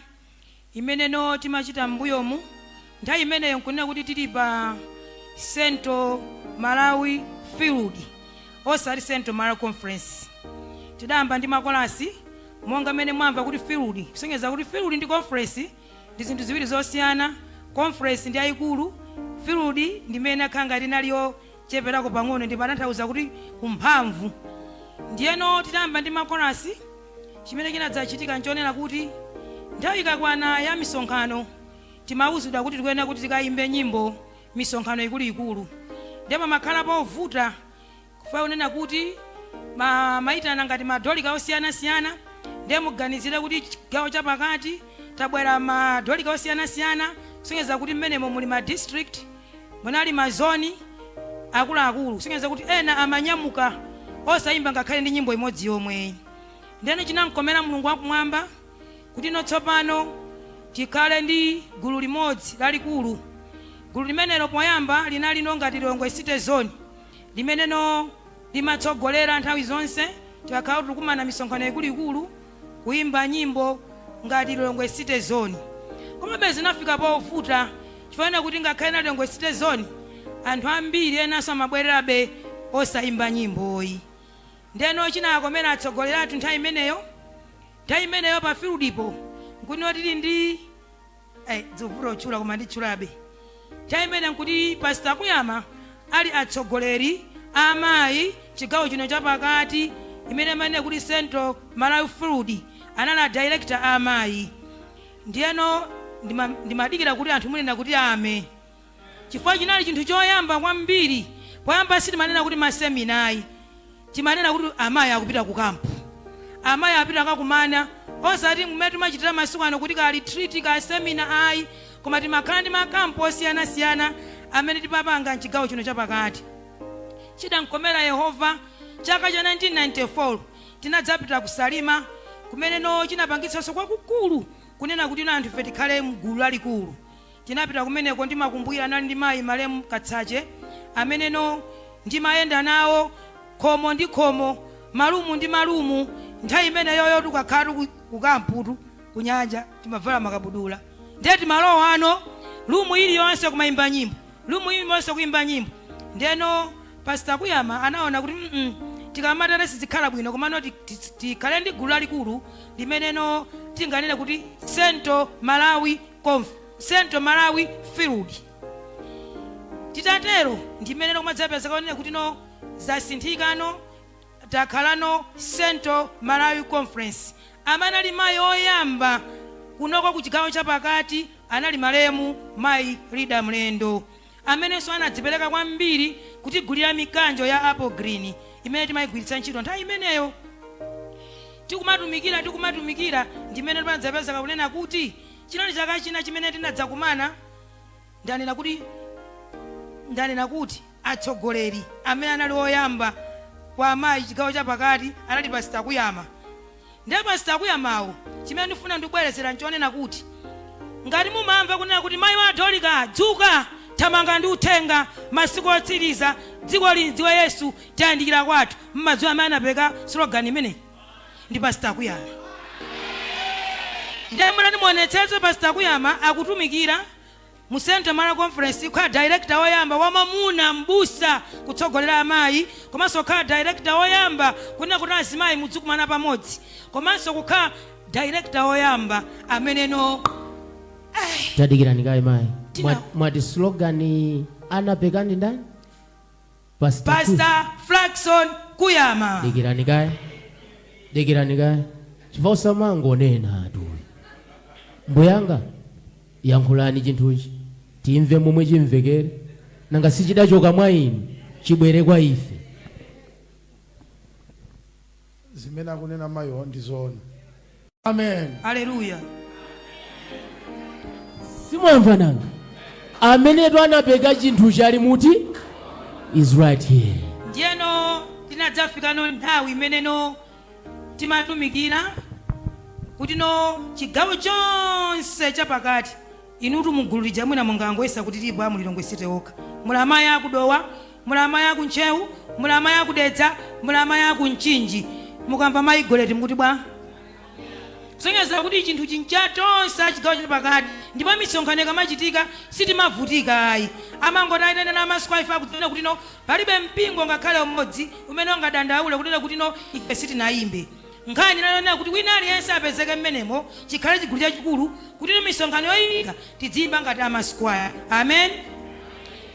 imeneno timachita m'mbuyomu, nthawi imeneyo nkunena kuti tili pa Central Malawi Field, osati Central Malawi Conference. Tidayamba ndi makolasi, monga mmene mwamva kuti field, kusonyeza kuti field ndi conference ndi zinthu ziwiri zosiyana. Conference ndi yayikulu, field ndi imene akhala ngati inali yocheperako pang'ono, ndimatanthauza kuti kumphamvu. Ndiyeno titayamba ndi makolasi, chimene chinadzachitika nchonena kuti nthawi ikakwana ya misonkhano, timauzidwa kuti tikuyenera kuti tikayimbe nyimbo misonkhano ikuluikulu. Ndiye pamakhala povuta, kufa kunena kuti mayitana ngati madolika osiyanasiyana. Ndiye muganizire kuti chigawo chapakati tabwera madolika osiyanasiyana, kusonyeza kuti mmenemo muli ma district, munali mazoni akuluakulu, kusonyeza kuti ena amanyamuka osayimba ngakhale ndi nyimbo imodzi yomwe. Ndiyeno chinamkomera Mulungu wakumwamba kuti ino tsopano tikhale ndi gulu limodzi lalikulu. Gulu limenelo poyamba linali ngati Lilongwe City Zone, limeneno limatsogolera nthawi zonse tikakhala tikumana misonkhano ikuluikulu kuyimba nyimbo ngati Lilongwe City Zone. Komabe zinafika povuta, chifukwa kuti ngakhale na Lilongwe City Zone, anthu ambiri enanso amabwererabe osayimba nyimboyi. Ndeno chinakomera atsogoleri athu nthawi imeneyo pa field po nkuti tili ndi zovuta kutchula, koma nditchulabe. Nthawi imene nkuti Pastor Kuyama ali atsogoleri amayi chigawo chino chapakati, imene amanena kuti Central Malawi Field, anali a director amayi. Ndiyeno ndimadikira kuti anthu munena kuti ame, chifukwa chinali chinthu choyamba kwambiri. Poyamba sitimanena kuti ma seminar, timanena kuti amayi akupita ku camp, amayi apita akakumana, osati mmene timachitira masiku ano kuti ka retreat, ka seminar, ayi, koma timakhala ndi makampu osiyanasiyana amene timapanga mchigawo chino chapakati. Chidamkomera Yehova, chaka cha 1994 tinadzapita ku Salima, kumeneno chinapangitsanso kwakukulu kunena kuti ino anthu ife tikhale mgulu lalikulu. Tinapita kumeneko, ndimakumbukira anali ndi mayi malemu Katsache, ameneno ndimayenda nawo khomo ndi khomo, malumu ndi malumu. Nthawi imeneyoyo tikakhala kukamputu kunyanja, timavala makabudula, ndiye timalowa ano room iliyonse kumayimba nyimbo, room iliyonse kuyimba nyimbo. Ndeno Pastor Kuyama anaona kuti tikamatera sizikhala bwino, komano tikhale ndi gulu lalikulu limeneno tinganene kuti Central Malawi Field. Titatero, ndimeneno kumadzapezeka onene kuti no, zasinthikano, takhalano Central Malawi Conference. Amene ali mayi oyamba kunoko ku chigawo chapakati anali malemu mayi Lida Mlendo, amenenso anadzipereka kwambiri kutigulira mikanjo ya apple green imene timayigwiritsa ntchito nthawi imeneyo. Tikumatumikira, ndimene timadzapezeka kunena kuti chinali chaka china chimene tinadzakumana. Ndanena kuti atsogoleri amene anali oyamba kwa amayi chigawo chapakati anali Pastor Kuyama. Ndiye Pastor Kuyamawo, chimene ndifuna ndibwerezera nchonena kuti ngati mumamva kunena kuti mayi wa Dorika, dzuka, thamanga ndi uthenga, masiku otsiriza, dziko lidziwe Yesu, tayandikira kwathu, mmadziwa amene anapereka slogan imeneyi ndi Pastor Kuyama. Ndiye mutati muonetsetse, Pastor Kuyama akutumikira mu Central Malawi Conference, kukhala director woyamba wamamuna mbusa kutsogolera amayi, komanso kukhala director woyamba kunena kuti azimayi mudzikumana pamodzi, komanso kukhala director woyamba ameneno. Tadikirani kaye mayi. Mwati slogan anapeka ndi ndani? Pastor? Pastor Flakson Kuyama. Dikirani kaye, dikirani kaye, chifukwa usamangonena atuyi. Mbuyanga, yankhulani chinthuchi timve momwe chimvekere. Nanga sichidachoka mwa inu, chibwere kwa ife. Zimene akunena mayiwo ndi zoona. Amen. Aleluya. Simwamva nanga? Amenetu anapeka chinthu chali muti is right here. Ndiyeno tinadzafikano nthawi imeneno timatumikira kuti no, chigawo chonse chapakati, inutu mugulu lija mwina mungangoyesa kuti tilipo a mu Lilongwe City okha. Muli amayi akuDowa, muli amayi akuNtcheu, muli amayi akuDedza, muli amayi akuMchinji. Mukamva mayi Goleti mukuti bwa? Kusonyeza kuti chinthu chincha tonse achigawo chapakati, ndipo misonkhano ikamachitika sitimavutika ayi. Amangoti ayitanena amasiku aife akudziona kuti no, palibe mpingo ngakhale umodzi umene ungadandaule kunena kuti no, ife sitinayimbe. Nkhani inanena kuti wina aliyense apezeke mmenemo, chikhale chigulu chachikulu, kuti no misonkhano yoyimika tidziyimba ngati amasquire. Amen.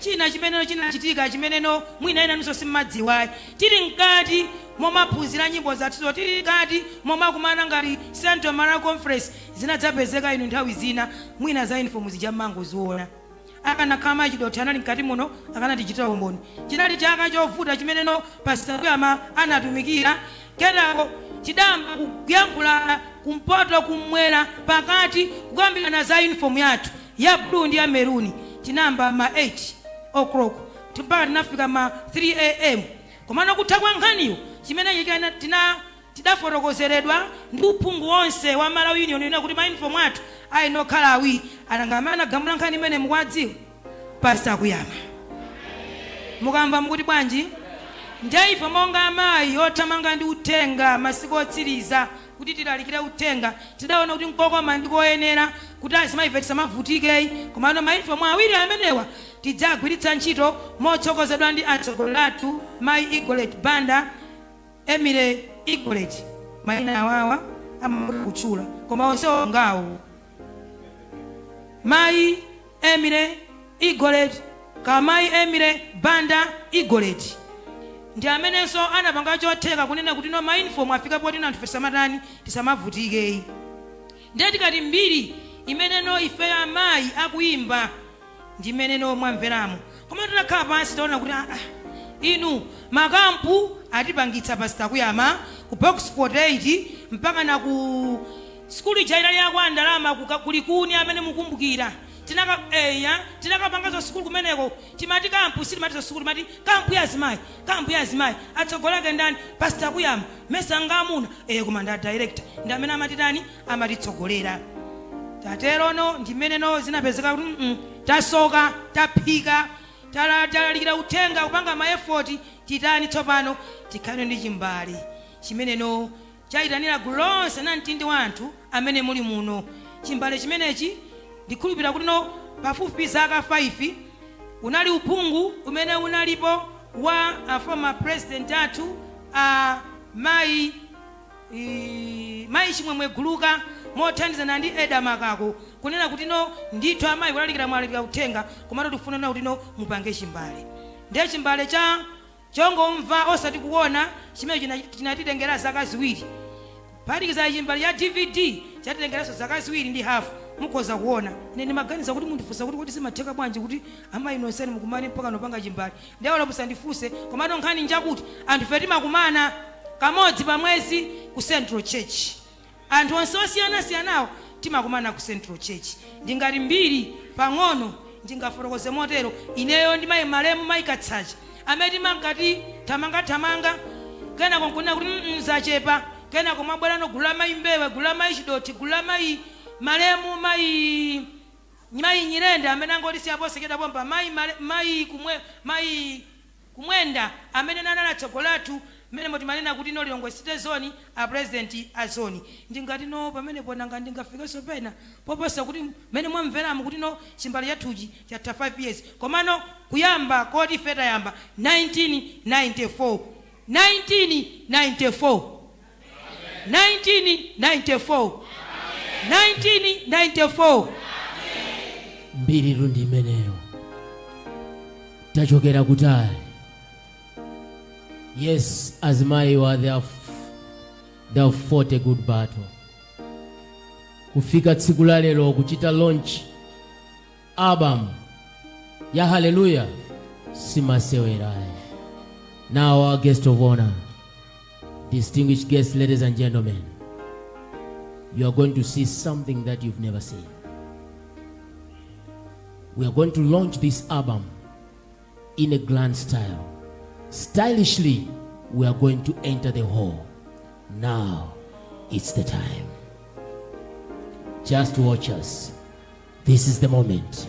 China chimeneno chinachitika, chimeneno mwina enanunso simmadziwayi, tili mkati momaphunzira nyimbo zathuzo, tili mkati momakumana ngati Central Malawi Conference, zinadzapezeka inu nthawi zina mwina za uniform zija mmangoziona. Akanakhala mayi Chidothe anali mkati muno, akanatichitira umboni. Chinali chaka chovuta chimeneno Pastor Kuyama anatumikira. Kenako tidayamba kuyankhulana kumpoto, kummwera, pakati, kukambirana za uniform yathu ya blue ndi ya maroon. Tinayamba ma 8 o'clock mpaka tinafika ma 3 am. Komano kutha kwa nkhaniyo, chimene tina tidafotokozeredwa ndi uphungu wonse wa Malawi Union ina kuti ma uniform athu ayenera kukhala awiri. Ananga amene anagamula nkhani imene mukuwadziwa? Pastor Kuyama. Mukamva mukuti bwanji? Ndiye ife monga amayi othamanga ndi uthenga masiku otsiriza kuti tilalikire uthenga, tidaona kuti nkokoma ndi koyenera kuti azimayi ife tisamavutike, komano ma uniform awiri amenewa tidzagwiritsa ntchito motsogozedwa ndi atsogoleri athu mayi Igolet Banda, Emily Igolet. Mayina awawa amavuta kutchula, koma onsewo ngawo. Mayi Emily Igolet ka mayi Emily Banda Igolet ndi amenenso anapanga chotheka kunena kuti no, ma uniform afika poti anthu tisamatani, tisamavutike. Ndiye tikati mbiri imeneno ifeyo amayi akuyimba ndi imeneno mwamveramo. Koma titakhala pansi taona kuti inu, makampu atipangitsa Pastor Kuyama ku Box 48 mpaka na ku skulu ija inali yakwa ndalama kulikuni amene mukumbukira. Tinaka eya, tinakapangazo sukulu kumeneko. Timati kampu, sitimati sukulu, timati kampu ya azimayi. Kampu ya azimayi atsogolake ndani? Pastor Kuyama. Mesa ngamuna? Koma nda director ndi amene amatitani, amatitsogolera. Taterono ndimeneno zinapezeka kuti tasoka, taphika, talalikira uthenga, kupanga ma effort. Titani tsopano? Tikhale ndi chimbale chimeneno chayitanira gulu lonse na mtindi wa anthu amene muli muno. Chimbale chimenechi ndikhulupirira kuti no, pafupifupi zaka 5 unali uphungu umene unalipo wa a former president athu a mayi mayi Chimwemwe Guluka mothandizana ndi Eda Makako, kunena kuti no, ndithu amayi kulalikira mwalalikira uthenga, komatu tikufuna kuti no, mupange chimbale. Ndiye chimbale cha chongomva osati kuona chimene chinatitengera zaka 2, kuphatikiza chimbale cha DVD chatitengeranso zaka 2 ndi hafu. Mukhoza kuona ine ndimaganiza kuti mundifunsa kuti kodi zimatheka bwanji kuti amayi nonseni mukumane mpaka nopanga chimbale? Ndewala musandifunse, komano nkhani njakuti anthu fe timakumana kamodzi pa mwezi ku Central Church. Anthu onse osiyanasiyanawo timakumana ku Central Church. Ndingati mbiri pang'ono ndingafotokoze motero. Ineyo ndi mayi malemu mayi Katsacha amene timankati thamangathamanga, kenako nkunena kuti zachepa. Kenako mwabwerano gulu la mayi Mbewe, gulu la mayi Chidoti, gulu la mayi malemu mayi Nyirenda amene angoti siyaposachedwa pompa, mayi kumwe, mayi Kumwenda amene nanali atsogoleri athu mmene timanena kuti no, Lilongwe City Zone, a president a zone. Ndingati no, pamenepo nanga ndingafikenso pena poposa kuti mmene mwamveramo kuti no, chimbale chathuchi chatha 5 years, komano kuyamba koti ife tayamba 1994, 1994, 1994, 1994. Mbiritu ndi imeneyo, tachokera kutali. Yes, azimayiwa they have fought a good battle kufika tsiku la lero kuchita launch album ya Haleluya. Simasewerayi. Now our guest of honor, distinguished guests, ladies and gentlemen, you are going to see something that you've never seen. We are going to launch this album in a grand style. Stylishly, we are going to enter the hall. Now, it's the time. Just watch us. This is the moment.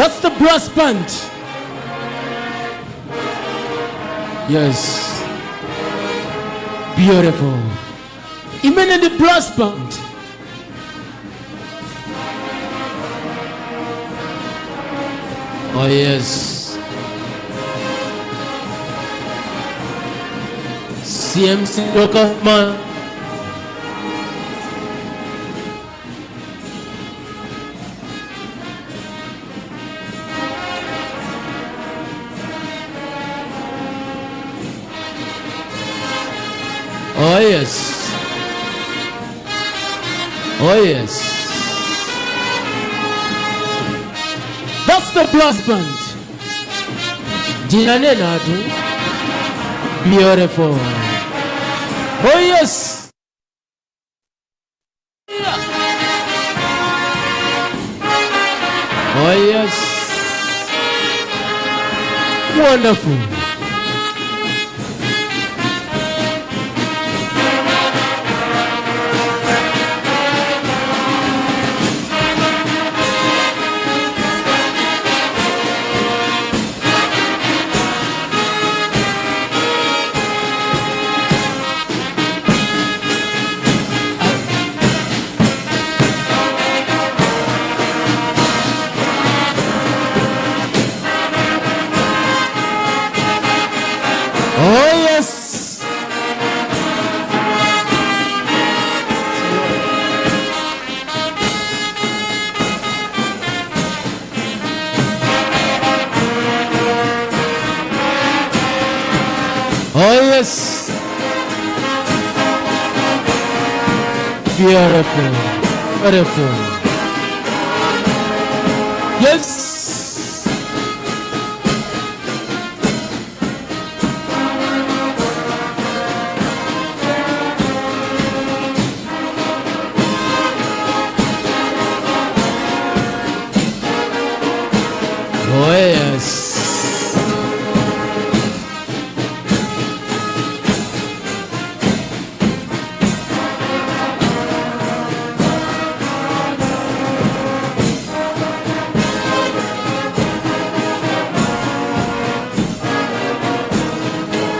That's the brass band. Yes. Beautiful. Even in the brass band. Oh, yes. CMC local man. Oh, yes. Oh, yes. That's the brass band. Ndinanena tu. Beautiful. Oh, yes. Yeah. Oh, yes. Wonderful. Oh, yes. Oh, yes. Beautiful. Beautiful. Yes. Oh, yes.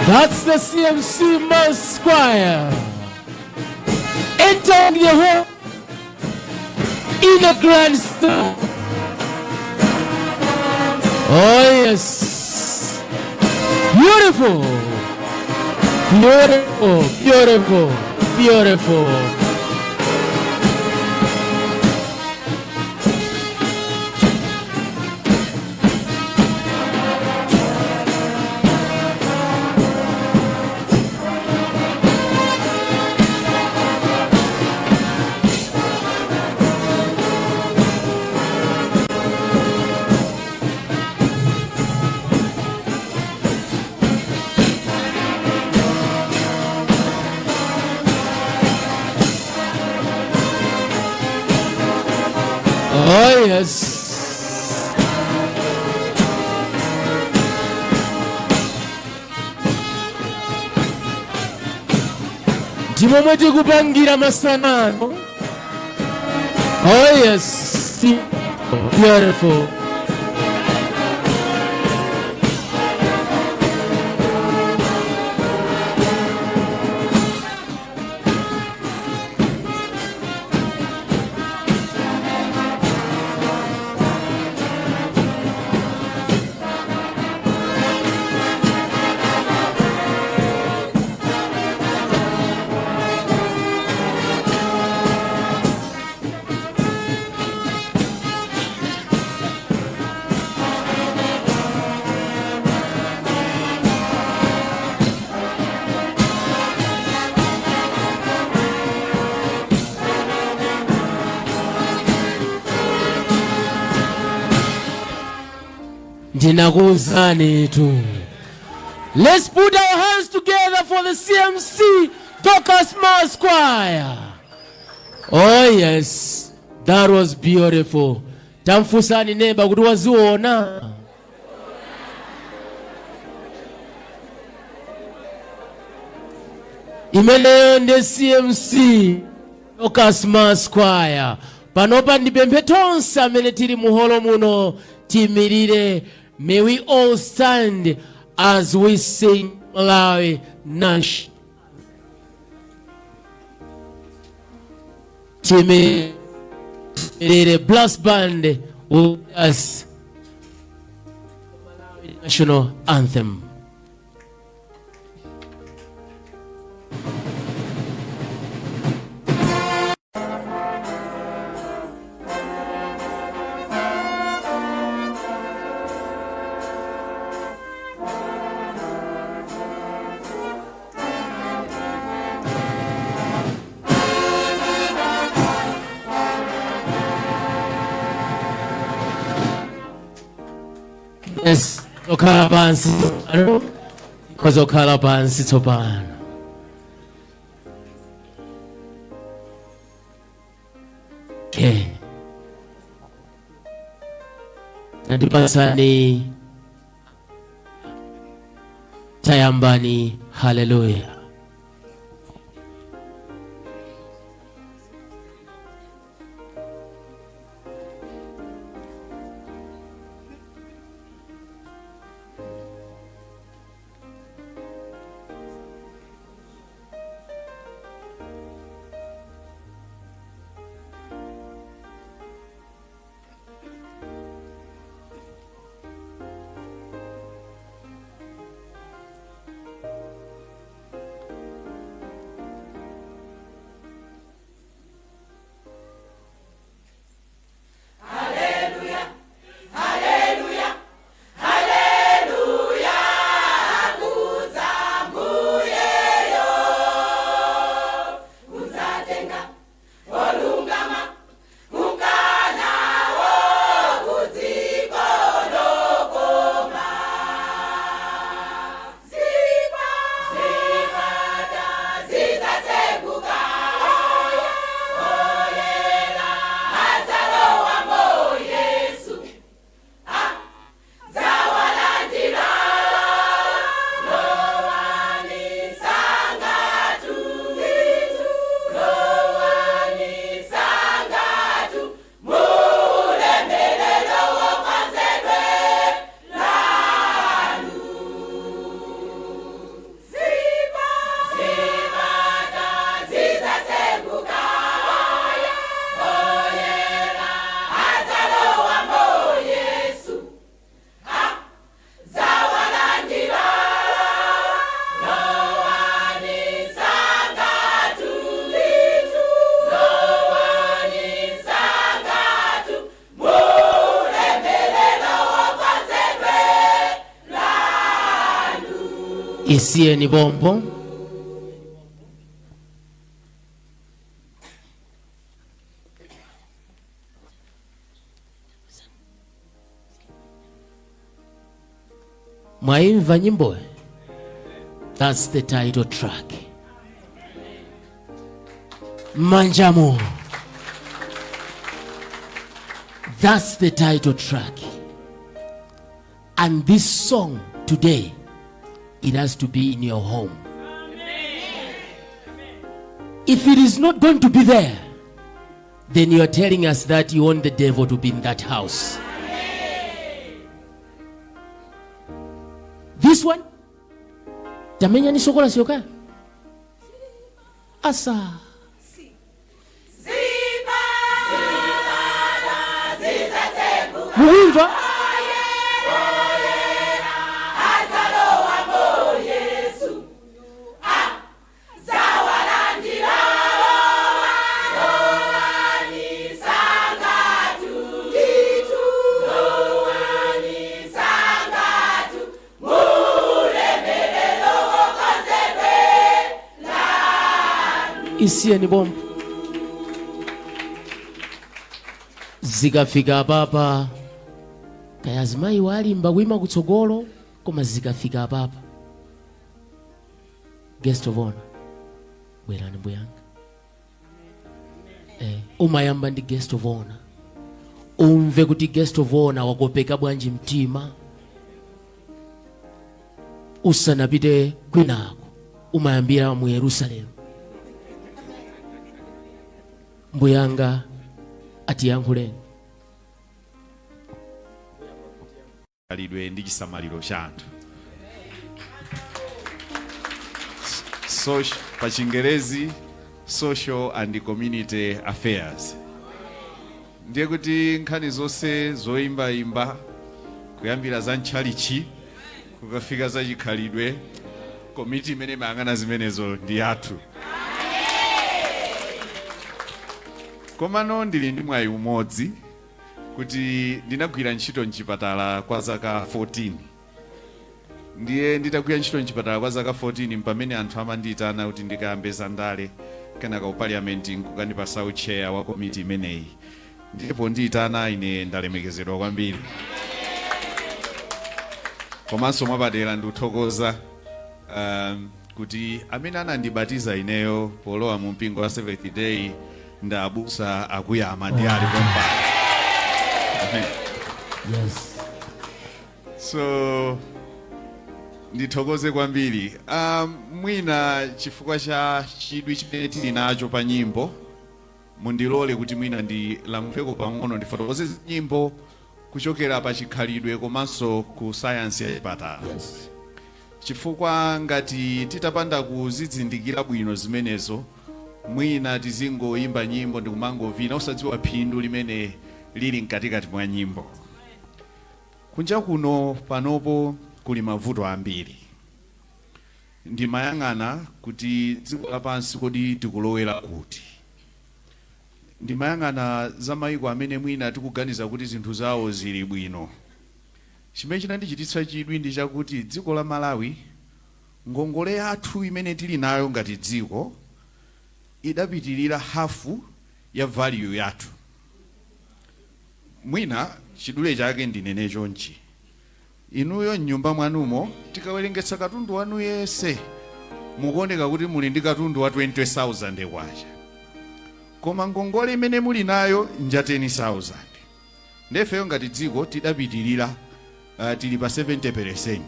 That's the CMC Mass Choir. Entering the hall in a grand style. Oh, yes. Beautiful. Beautiful, beautiful, beautiful. Oh, yes. Ndimo momwe tikupangira masanano. Oh, yes. Beautiful. Ndinakuwuzani tu. Let's put our hands together for the CMC Dorcas Mass Choir. Oh yes, that was beautiful. Tamfunsani neba kuti waziona. Imeneyo ndi CMC Dorcas Mass Choir. Panopa ndipemphe tonse amene tili muholo muno. Tiimirire. May we all stand as we sing Malawi Nash. Tiimirire. Brass band will lead us Malawi national anthem. Yes, okhala pansi tsopano. Kozokhala pansi tsopano. Okay. Tandipasani, tayambani haleluya. Isiyeni bombo. Mwaimva nyimbo? That's the title track. Manjamo. That's the title track. And this song today, it has to be in your home. If it is not going to be there, then you are telling us that you want the devil to be in that house. This one, tamenya ni sokola sioka. Asa. Muimva? Isiyeni bombo. Zikafika papa, kaya azimayi walimba kuima kutsogolo, koma zikafika papa, guest of honor, bwerani mbuyanga. Umayamba ndi guest of honor, umve kuti guest of honor wakopeka bwanji mtima usanapite kwinako. Umayambira mu Yerusalemu. Mbuyanga atiyankhuleni. Chikhalidwe ndi chisamaliro cha anthu, pa Chingerezi Social and Community Affairs. Ndiye kuti nkhani zonse zoyimbayimba, kuyambira za mtchalichi kukafika za chikhalidwe, komiti imene imayang'ana zimenezo ndi yathu. Komano ndili ndi mwayi umodzi kuti ndinagwira ntchito mchipatala kwa zaka 14. Ndiye nditagwira ntchito mchipatala kwa zaka 14, mpamene anthu amandiyitana kuti ndikayambe za ndale, kenaka ku parliament nkukandipasa ucheya wa komiti imeneyi. Ndipo ndiyitana ine, ndalemekezedwa kwambiri. Komanso mwapadera ndikuthokoza kuti amene anandibatiza ineyo polowa mu mpingo wa Seventh Day ndi abusa akuyama, ndi ali pompano. So ndithokoze kwambiri. Mwina chifukwa cha chidwi chimene tili nacho pa nyimbo, mundilole kuti mwina ndilankhuleko pang'ono, ndifotokoze nyimbo kuchokera pa chikhalidwe komanso ku sayansi ya chipatala, chifukwa ngati titapanda kuzizindikira bwino zimenezo, mwina tizingoyimba nyimbo ndikumangovina osadziwa phindu limene lili mkatikati mwa nyimbo. Kunja kuno panopo kuli mavuto ambiri. Ndimayang'ana kuti dziko lapansi kodi tikulowera kuti? Ndimayang'ana za mayiko amene mwina tikuganiza kuti zinthu zawo zili bwino. Chimene chinandichititsa chidwi ndi chakuti dziko la Malawi, ngongole yathu imene tili nayo ngati dziko idapitirira hafu ya value yathu. Mwina chidule chake ndinene chonchi: inuyo mnyumba mwanumo, tikawerengetsa katundu wanu yense, mukuoneka kuti muli ndi katundu wa 20,000 kwacha, koma ngongole imene muli nayo nja 10,000. Ndefeyo ngati dziko tidapitirira, tili pa 70%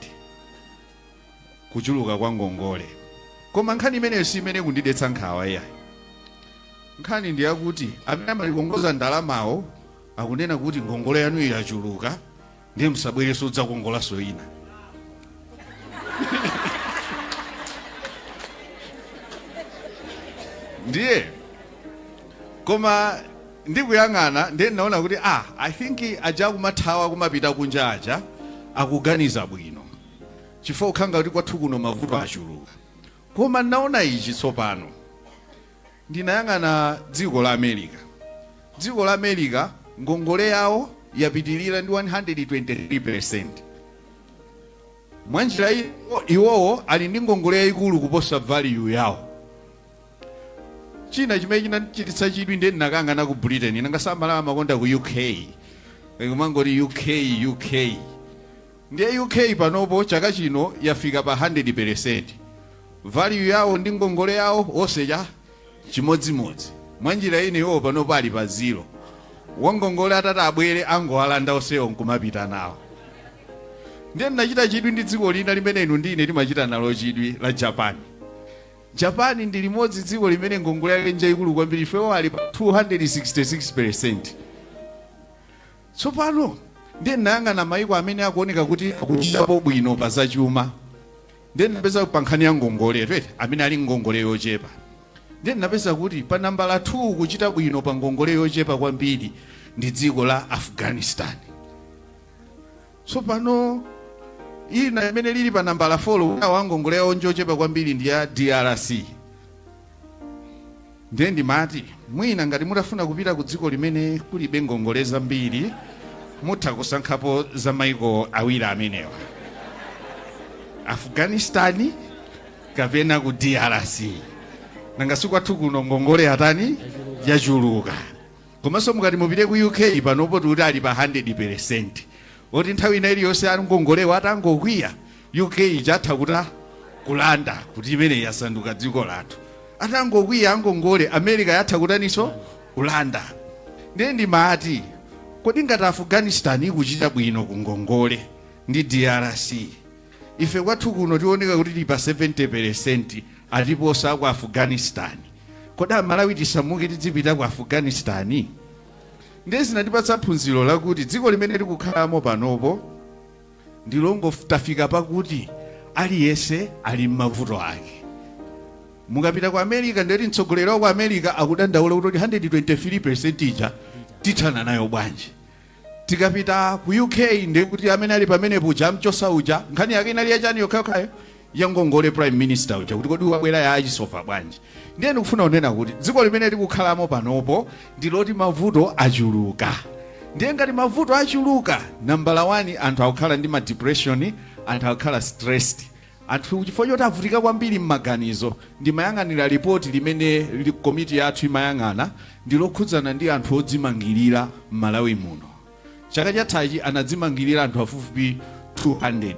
kuchuluka kwa ngongole. Koma nkhani imeneyo si imene kundidetsa nkhawa, iyayi. Nkhani ndi yakuti amene amatikongoza ndalamawo akunena kuti ngongole yanu yachuluka, ndiye musabwereso udzakongolanso ina. Ndiye koma ndikuyang'ana, ndiye ndinaona kuti I think aja akumathawa kumapita kunja aja akuganiza bwino, chifukwa kukhanga kuti kwathu kuno mavuto achuluka. Koma ndinaona ichi tsopano, ndinayang'ana dziko la America. Dziko la America ngongole yawo yapitilira ndi 123%. Mwanjira iyo iwowo ali ndi ngongole yayikulu kuposa value yawo. China chimene chinachititsa chidwi, ndiye ndinakayang'ana ku Britain. Nanga samala amakonda ku UK, kumangoti UK, UK. Ndiye UK panopo chaka chino yafika pa 100%. Value yawo ndi ngongole yawo onse cha chimodzimodzi. Mwanjira ine iwo panopo ali pa zero. Wangongole atati abwere, angowalanda onsewo nkumapita nawo. Ndiye ndinachita chidwi ndi dziko lina limene inu ndine timachita nalo chidwi, la Japan. Japan ndi limodzi dziko limene ngongole yake njayikulu kwambiri. Ifewo ali pa 266%. Tsopano ndiye ndinayang'ana mayiko amene akuoneka kuti akuchitapo bwino pa zachuma. Ndiye ndinapeza pa nkhani ya ngongole twete, amene ali ngongole yochepa, ndiye ndinapeza kuti pa nambala 2 kuchita bwino pa ngongole yochepa kwambiri ndi dziko la Afghanistan. Tsopano ina imene lili pa nambala 4 wa ngongole yawo njochepa kwambiri ndi ya DRC. Ndiye ndimati mwina ngati mutafuna kupita ku dziko limene kulibe ngongole zambiri, mutha kusankhapo za maiko awiri amenewa, Afghanistan kapena ku DRC. Nanga sikwathu kuno ngongole yatani? Yachuluka. Komanso mukati mupite ku UK, panopo tikuti ali pa 100%, oti nthawi ina iliyonse angongolewo atangokwiya, UK ichatha kuta kulanda kuti imene yasanduka dziko lathu. Atangokwiya angongole, America yatha kutaninso? Kulanda. Ndiye ndimati, kodi ngati Afghanistan ikuchita bwino ku ngongole ndi DRC, ife kwathu kuno tioneka kuti tili pa 70%, atiposa ku Afghanistan, kodi Amalawi tisamuke tidzipita ku Afghanistan? Ndiye zinatipatsa phunziro lakuti dziko limene tikukhalamo panopo Ndilongo tafika pakuti aliyense ali m'mavuto ake. Mukapita ku America, ndeti mtsogoleri wa ku America akudandaula kuti 123% ija tithana nayo bwanji? Tikapita ku UK, ndekuti amene ali pamene puja amchosa uja, nkhani yake inali yachani? Yokhayokhayo yangongole. Prime minister uja kuti kodi wabwera ya achisofa bwanji? Ndiye ndikufuna kunena kuti dziko limene tikukhalamo panopo ndi loti mavuto achuluka. Ndiye ngati mavuto achuluka, nambala 1, anthu akukhala ndi ma depression, anthu akukhala stressed, anthu chifukwa choti avutika kwambiri m'maganizo. Ndimayang'anira ripoti limene komiti yathu imayang'ana, ndi lokhudzana ndi anthu odzimangirira m'Malawi muno. Chaka chathachi anadzimangirira anthu afupifupi 200,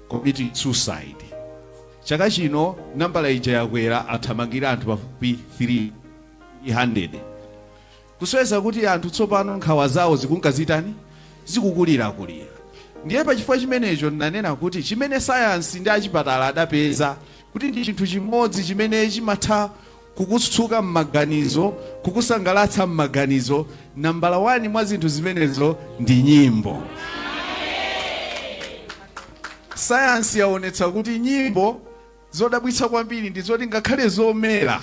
commit suicide. Chaka chino nambala ija yakwera, athamangira anthu pafupi 300, kusonyeza kuti anthu tsopano nkhawa zawo zikunkazitani, zikukulirakulira. Ndiye pachifukwa chimenecho ndinanena kuti chimene sayansi ndi achipatala adapeza kuti ndi chinthu chimodzi chimene chimatha kukutsuka m'maganizo, kukusangalatsa m'maganizo, nambala 1 mwa zinthu zimenezo ndi nyimbo. Sayansi yaonetsa kuti nyimbo zodabwitsa kwambiri ndi zoti ngakhale zomera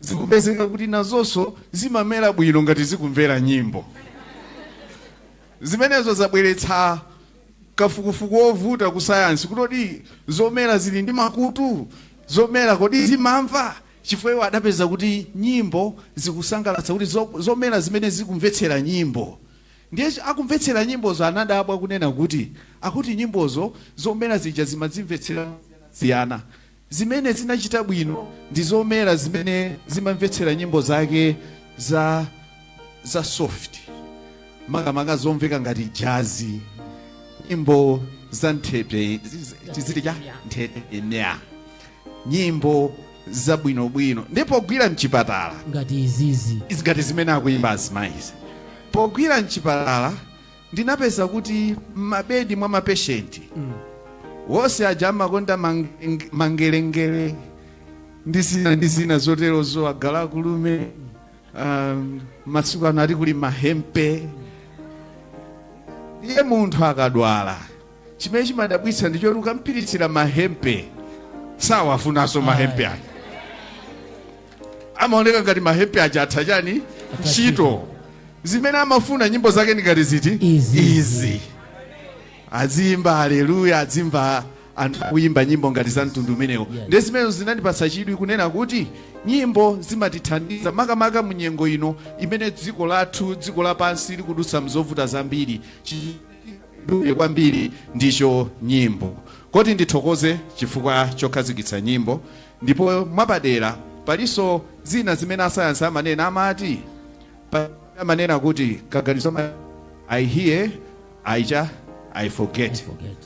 zikupezeka kuti nazonso zimamera bwino ngati zikumvera nyimbo. Zimenezo zabweretsa kafukufuku wovuta ku sayansi kuti kodi zomera zili ndi makutu? Zomera kodi zimamva? Chifukwa iwo adapeza kuti nyimbo zikusangalatsa, kuti zomera zimene zikumvetsera nyimbo, ndiye akumvetsera nyimbozo anadabwa kunena kuti akuti nyimbozo zomera zija zimadzimvetsera siyana. Zimene zinachita bwino ndi zomera zimene zimamvetsera nyimbo zake za soft, makamaka zomveka ngati jazz, nyimbo za nthete, tiziti cha nthetemya, nyimbo zabwinobwino. Ndipo pogwira mchipatala, ngati izizi, ngati zimene akuyimba azimayizi, pogwira mchipatala ndinapeza kuti m'mabedi mwa mapeshenti wonse aja amakonda mangelengele ndi zina ndi zina zoterozo, agala kulume, masiku ano ati kuli mahempe. Iye munthu akadwala, chimene chimadabwitsa ndichoti ukampiritsira mahempe sawafunanso mahempe aja, amaoneka ngati mahempe aja atha chani, ntchito. Zimene amafuna nyimbo zake ndi ngati ziti? Izi. Izi azimba haleluya, azimba anthu akuyimba nyimbo ngati za mtundu umenewo. Ndi zimenezo zinandipatsa chidwi kunena kuti nyimbo zimatithandiza, makamaka mu nyengo ino imene dziko lathu, dziko lapansi likudutsa mzovuta zambiri. Chidule kwambiri ndicho nyimbo. Koti ndithokoze chifukwa chokhazikitsa nyimbo. Ndipo mwapadera palinso zina zimene asayansi amanena, amati amanena kuti kaganizo I hear, I cha I forget. Forget.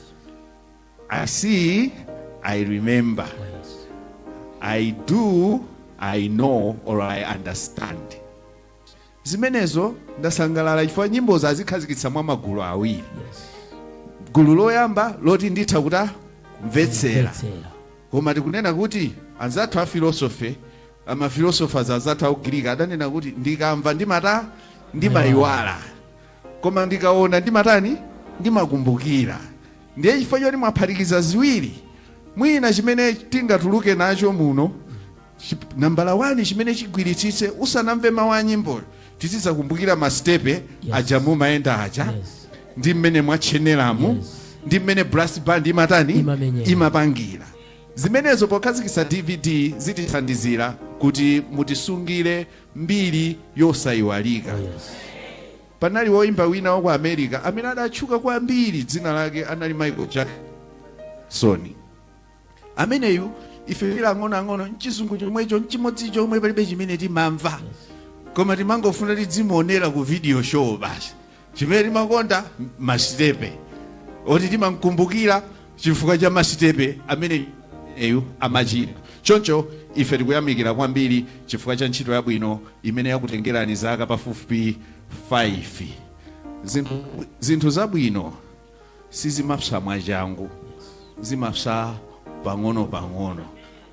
I see, I remember. I do, I know or I understand. Zimenezo ndasangalala chifukwa nyimbozo azikhazikitsa mwa magulu awiri. Gulu loyamba loti nditha kuta kumvetsera, Mvetsera. koma tikunena kuti anzathu a philosophy, ama philosophers anzathu aku Greek adanena kuti ndikamva ndimata ndimayiwala, koma ndikaona ndimatani, ndimakumbukira. Ndiye chifukwa choti mwaphatikiza ziwiri, mwina chimene tingatuluke nacho muno, nambala 1, chimene chigwiritsitse, usanamve mawu a nyimboyo tizidzakumbukira masitepe aja mumayenda aja, ndi mmene mwatcheneramu, ndi mmene brass band imatani, Imamenyera. imapangira zimenezo. Pokhazikitsa DVD zitithandizira kuti mutisungire mbiri yosayiwalika. Oh, yes. Panali woimba wina wa ku America amene adatchuka kwambiri, dzina lake anali Michael Jackson. Ameneyu ife tili ang'onoang'ono, mchizungu chomwecho, mchimodzi chomwe, palibe chimene timamva, koma timangofuna tidzimuonera ku video show basi. Chimene timakonda masitepe oti timamkumbukira chifukwa cha masitepe amene eyu amachita. Choncho ife tikuyamikira kwambiri chifukwa cha ntchito yabwino imene yakutengerani zaka pafupifupi 5. Zinthu zabwino sizimapsa mwachangu, zimapsa pang'ono-pang'ono.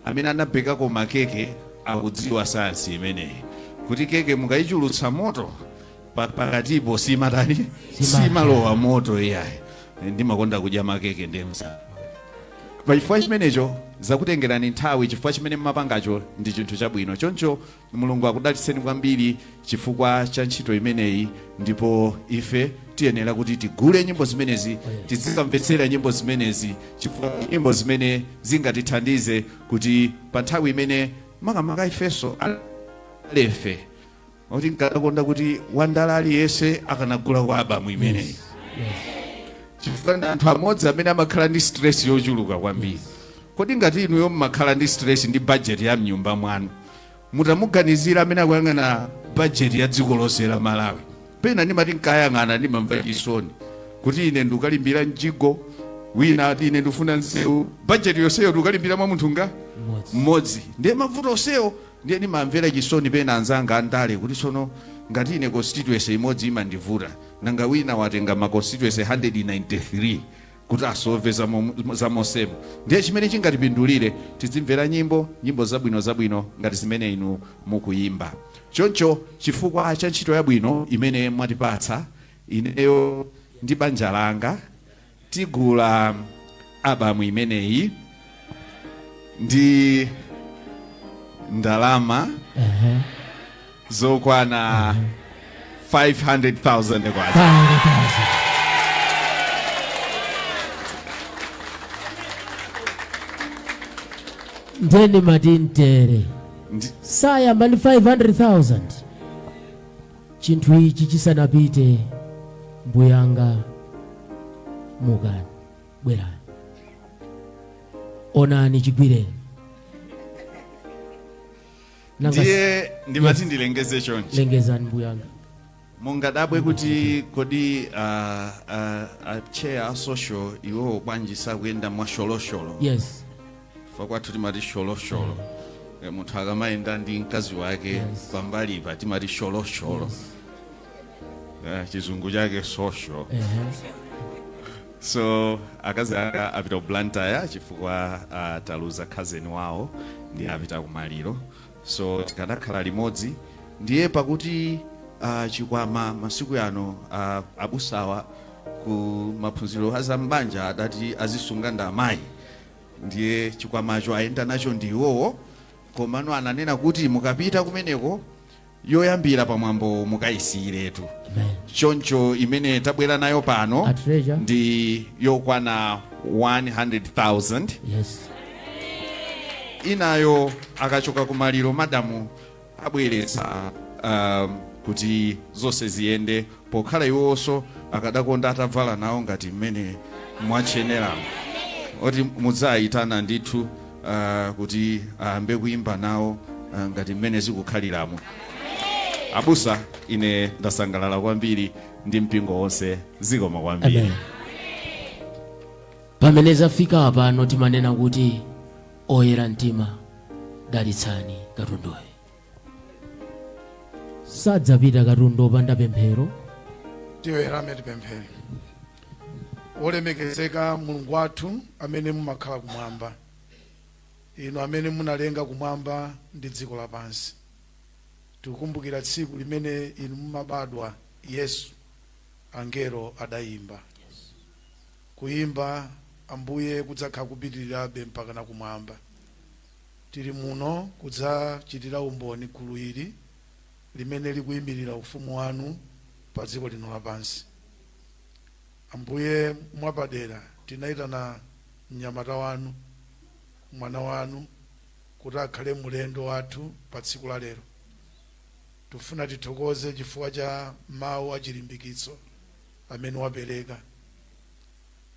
Amene anabekako makeke akudziwa sayansi imeneyi, kuti keke mukayichulutsa moto pakatipo simatani, simalowa moto iyayi. Ndimakonda kudya makeke ndiye msa pachifukwa chimenecho zakutengerani nthawi, chifukwa chimene mmapangacho ndi chinthu chabwino. Choncho Mulungu akudalitseni kwambiri chifukwa cha ntchito imeneyi, ndipo ife tiyenera kuti tigule nyimbo zimenezi, tizikamvetsera nyimbo zimenezi, chifukwa nyimbo zimene zingatithandize kuti pa nthawi imene makamaka ifenso alefe kuti nkadakonda kuti wandale aliyense akanagula kwa albamu imeneyi, chifukwa ndi anthu amodzi amene amakhala ndi stress yochuluka kwambiri. Kodi ngati inuyo mmakhala ndi stress ndi budget ya mnyumba mwanu, mutamuganizira amene akuyang'ana budget ya dziko lonse la Malawi? Pena ndimati nkayang'ana, ndimamva chisoni kuti ine ndikalimbira mjigo, wina ati ine ndifuna nsewu, budget yonseyo ndikalimbira mwa munthu nga mmodzi, ndiye mavuto onsewo. Ndiye ndimamvera chisoni pena anzanga andale kuti tsono ngati ine constituency imodzi imandivuta, nanga wina watenga ma constituency 193 kuti asolve zamonsemo? Ndiye chimene chingatipindulire, tizimvera nyimbo, nyimbo zabwino zabwino ngati zimene inu mukuyimba. Choncho chifukwa cha ntchito yabwino imene mwatipatsa, ineyo ndi banja langa tigula albamu imeneyi ndi ndalama zokwana 500,000 kwacha. 500,000. Ndeni mati mtere sayamba ndi 500,000. Chinthu ichi chisanapite, mbuyanga, mukani, bwerani, onani, chigwireni. Ndiye ndimati ndilengeze chonchi. Lengezani, mbuyanga. Mungadabwe kuti kodi chair a social iwowo bwanji sakuyenda mwasholosholo? Fa kwathu timati sholosholo. Munthu akamayenda ndi mkazi wake pambalipa timati sholosholo. Chizungu chake social. So akazi anga apita ku Blantyre chifukwa taluza cousin wawo, ndiye apita kumaliro, so tikanakhala limodzi. Ndiye pakuti chikwama masiku yano, abusawa ku maphunziro azambanja adati azisunga ndi amayi, ndiye chikwamacho ayenda nacho ndi iwowo. Komano ananena kuti mukapita kumeneko, yoyambira pamwambo mukayisiyiretu. Choncho imene tabwera nayo pano A treasure. ndi yokwana 100,000. Inayo akachoka kumaliro madamu abweretsa, kuti zonse ziyende, pokhala iwonso akadakonda atavala nawo ngati mmene mwatcheneramo, oti mudzayitana ndithu kuti ayambe kuyimba nawo ngati mmene zikukhaliramo. Abusa, ine ndasangalala kwambiri ndi mpingo wonse. Zikoma kwambiri. Amen. Pamene zafika pano, timanena kuti oyera mtima, dalitsani katunduyo. Sadzapita katundu opanda pemphero. Tiwerame, tipemphere. Wolemekezeka Mulungu wathu amene mumakhala kumwamba, inu amene munalenga kumwamba ndi dziko lapansi, tikukumbukira tsiku limene inu mumabadwa Yesu, angelo adayimba. Kuyimba, Ambuye, kudzakhala kupitirirabe mpaka na kumwamba. Tili muno kudzachitira umboni gulu ili limene likuyimirira ufumu wanu pa dziko lino lapansi. Ambuye, mwapadera tinayitana mnyamata wanu, mwana wanu, kuti akhale mulendo wathu pa tsiku la lero. Tifuna tithokoze chifukwa cha mawu achilimbikitso amene wapereka.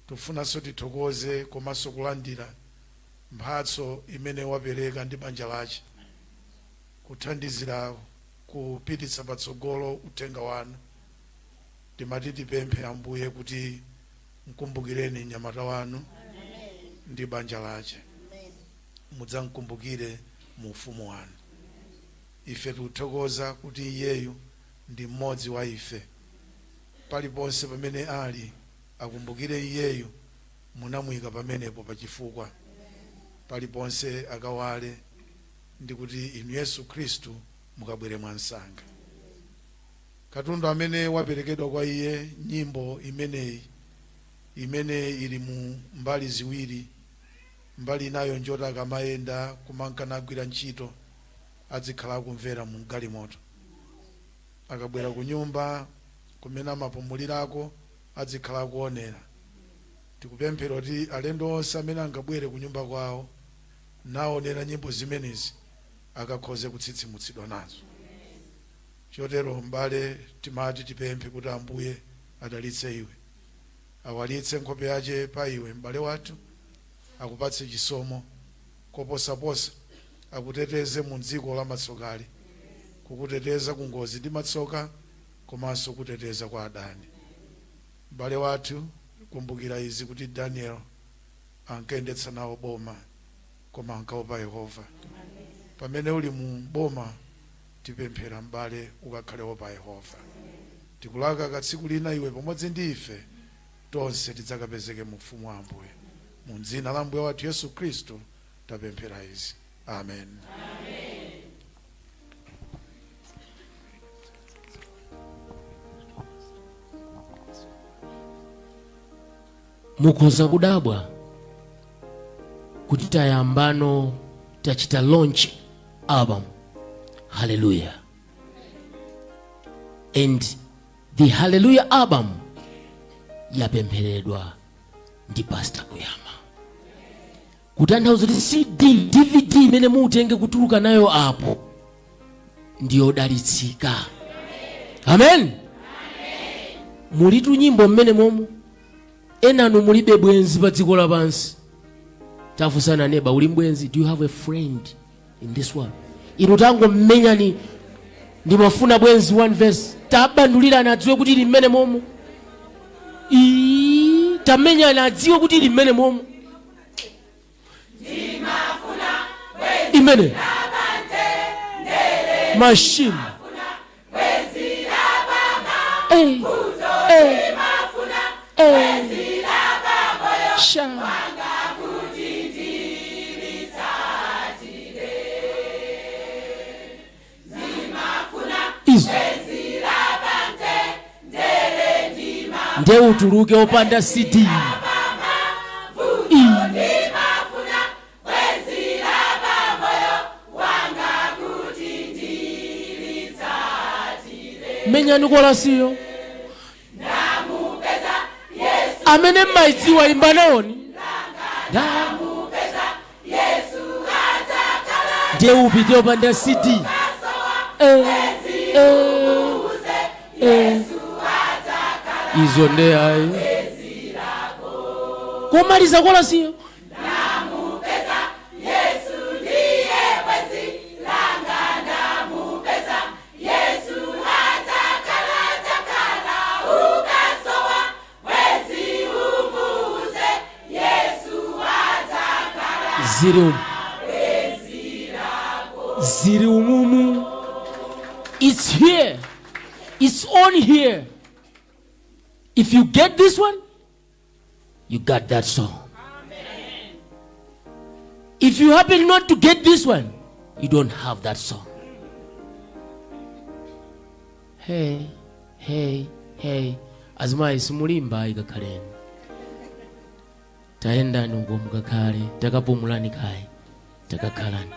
Tifunanso tithokoze komanso kulandira mphatso imene wapereka ndi banja lache kuthandizira kupititsa patsogolo uthenga wanu. Timati tipemphe, Ambuye, kuti mkumbukireni mnyamata wanu ndi banja lache, mudzamkumbukire mu ufumu wanu. Ife tikuthokoza kuti iyeyu ndi mmodzi wa ife. Paliponse pamene ali, akumbukire iyeyu munamuyika pamenepo pachifukwa. Paliponse akawale, ndi kuti inu Yesu Khristu mukabwere mwansanga. Katundu amene waperekedwa kwa iye, nyimbo imeneyi Imene ili mu mbali ziwiri. Mbali inayo njoti akamayenda kumankanagwira ntchito adzikhala akumvera mu galimoto, akabwera ku nyumba kumene amapumulirako adzikhala akuonera. Tikupemphera kuti alendo onse amene angabwere ku nyumba kwawo naonera nyimbo zimenezi akakhoze kutsitsimutsidwa nazo. Chotero m'bale, timati tipemphe kuti Ambuye adalitse iwe, awalitse nkhope yace pa iwe m'bale wathu, akupatse chisomo koposaposa, akuteteze mu dziko la matsokali, kukuteteza ku ngozi ndi matsoka komanso kuteteza kwa adani. M'bale wathu, kumbukira izi kuti Daniel ankayendetsa nawo boma koma ankaopa Yehova. Pamene uli mu boma, tipemphera m'bale ukakhale wopa Yehova. Tikulaka katsiku lina iwe pamodzi ndi ife tonse tidzakapezeke mu ufumu wa Ambuye. Mu dzina la Ambuye wathu Yesu Khristu tapemphera izi, amen. Mukhoza kudabwa kuti tayambano tachita launch album Hallelujah, and the Hallelujah album yapempheredwa ndi Pastor Kuyama, kutanthauza kuti CD, DVD imene mutenge kutuluka nayo apo ndiyodalitsika. Amen. Mulitu nyimbo mmene momo. Enanu mulibe bwenzi pa dziko lapansi. Tafunsana neba, uli mbwenzi? Do you have a friend in this world? Inu tangommenyani "Ndimafuna bwenzi", one verse, tabandulirani adziwe kuti ili mmene momo. Ii, tamenyani adziwe kuti ili mmene momo imene machine. Eh, eh, eh. Sha. Izo nde utuluke opanda CD. I. Menyani kolasiyo. Amene mmaidziwa imbanoni. Ndiye upite opanda CD? Eh, eh, eh. Izo nde ayi. Komaliza kolasiyo. Ziri umu, ziri umumu. It's here, it's on here. If you get this one, you got that song. If you happen not to get this one, you don't have that song. Hey, hey, hey! Azimayi simulimba, ikakhaleni, tayendani uko mukakhale, takapumulani kaye, takakhalani.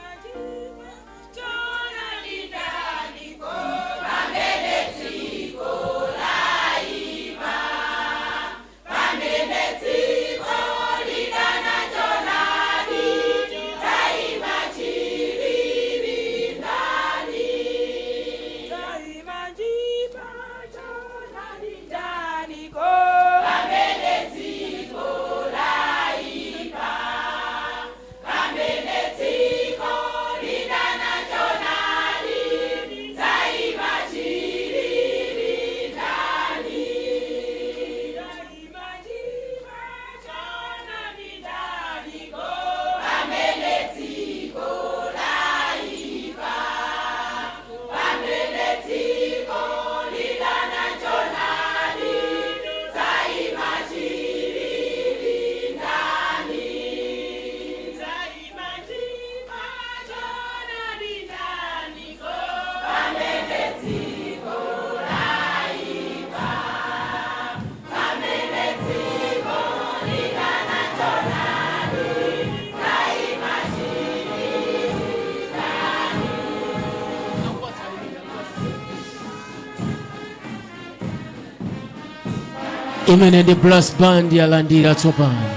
Imene ndi brass band yalandira tsopano.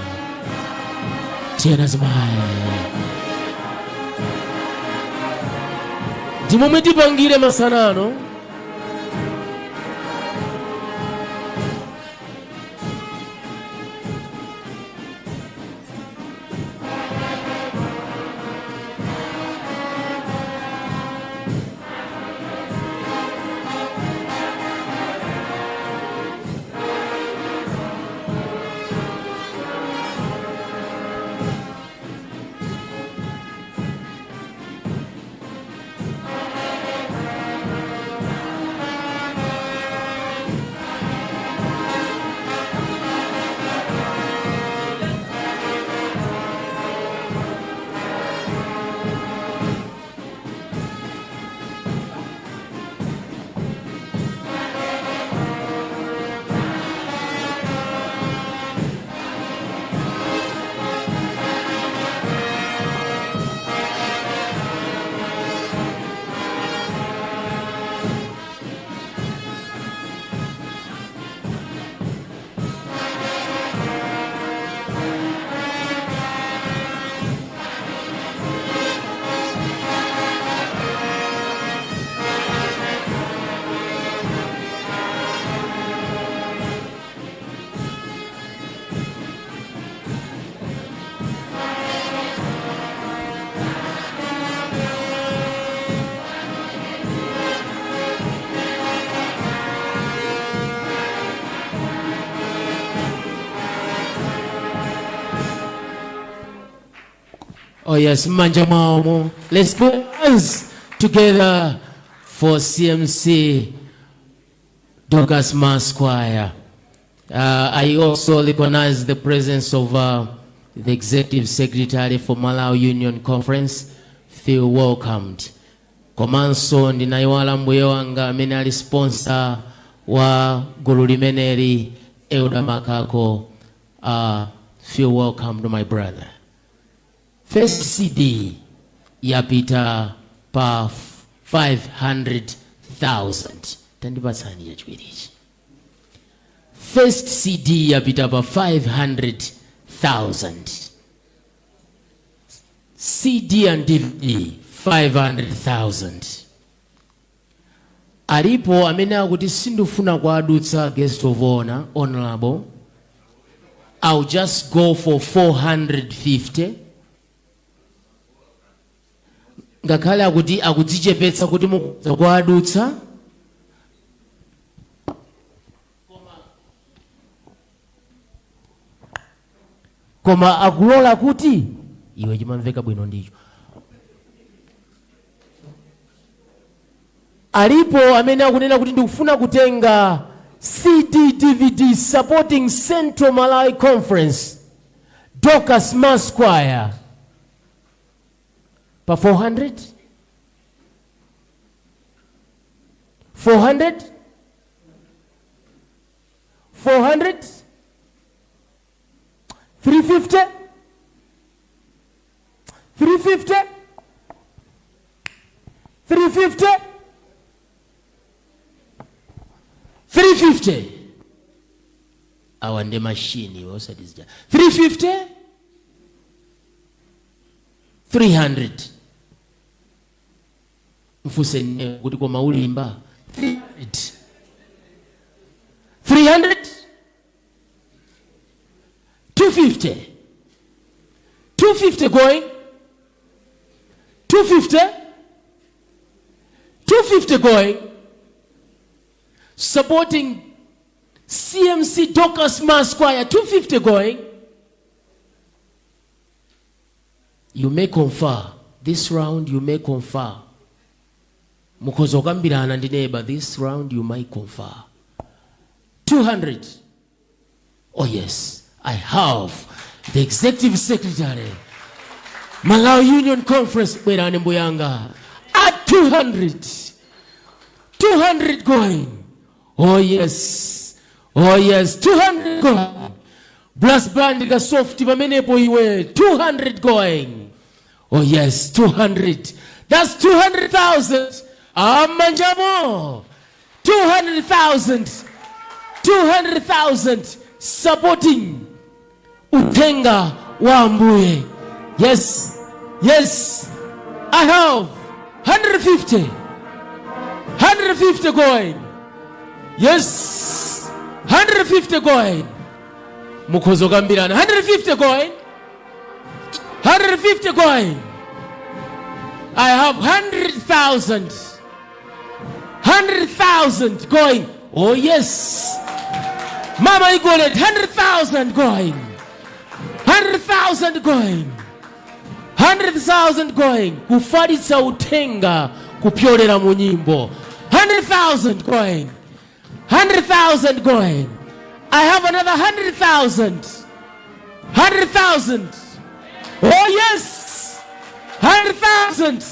Tiyena zimayi, ndi momwe tipangire masanano. Oh yes, manja mwaomo. Let's put hands together for CMC Dorcas Mass Choir. I also recognize the presence of the Executive Secretary for Malawi Union Conference. Feel welcomed. Komanso ndinayiwala mbuye wanga amene ali sponsor wa gulu limeneli, Elder Makako. Feel welcomed, my brother. First CD yapita pa 500,000. Tandipatsani chachiwirichi. First CD yapita pa 500,000. CD and DVD 500,000. Alipo amene akuti sindifuna kuadutsa guest of honor, honorable, I'll just go for 450, ngakhale akuti akudzichepetsa kuti mukudza kuadutsa, koma akulola kuti iwe chimamveka bwino ndicho. Alipo amene akunena kuti ndikufuna kutenga CD DVD supporting Central Malawi Conference Dorcas Mass Choir pa 400, 400, 400, 350, 350, 350, 350. Awa ndi mashini osatizija. 350, 300. Mfuse nne kuti koma ulimba 300, 300, 250, 250 going, 250, 250 going, supporting CMC Dorcas Mass Choir, 250 going. You may confer this round, you may confer. Mukhoza kukambirana ndi neighbor. This round you might confer. 200. Oh yes, I have the Executive Secretary, Malawi Union Conference. Bwerani mbuyanga at 200. 200 going. Oh yes, oh yes, 200 going. Brass band ka soft pamenepo iwe. 200 going. Oh yes, 200. That's 200,000. Amanjamo 200,000, 200,000. Supporting uthenga wa Ambuye. Yes, I have 150, 150 going. Yes, 150 going. Mukhoza kukambirana. 150 going, 150 going. I have 100,000, 100,000 going. Oh yes, mama, you got it. 100,000 going, 100,000 going, 100,000 going. Kufalitsa uthenga kupyolera mu nyimbo. 100,000 going, 100,000 going. I have another 100,000, 100,000. Oh yes, 100,000.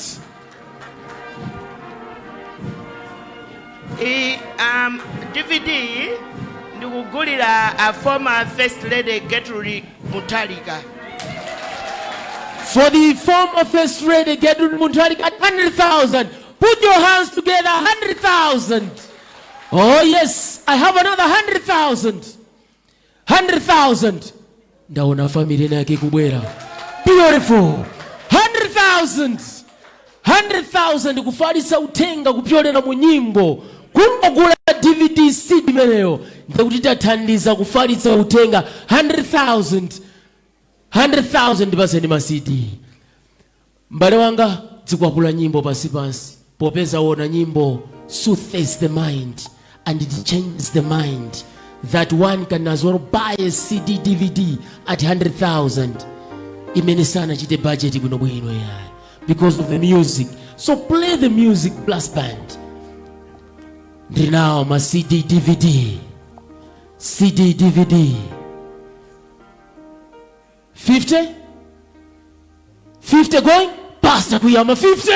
DVD ndikugulira a former First Lady Gertrude Mutharika. For the former First Lady Gertrude Mutharika at 100,000. Put your hands together, 100,000. Oh yes, I have another 100,000. 100,000. Ndaona family yake kubwera. Beautiful. 100,000. 100,000 kufalitsa uthenga kupyolera mu nyimbo. Kungogula DVD, CD imeneyo ndikuti tathandiza kufalitsa uthenga. 100,000. 100,000. Paseni ma CD. M'bale wanga, dzikwapula nyimbo pansi pansi, popeza wona nyimbo soothes the mind and it changes the mind, that one can as well buy a CD, DVD at 100,000 imene sanachite budget bwinobwino yayi, because of the music. So play the music plus band. Ndinawo ma CD, DVD, CD, DVD. 50, 50 going. Pastor Kuyama, 50.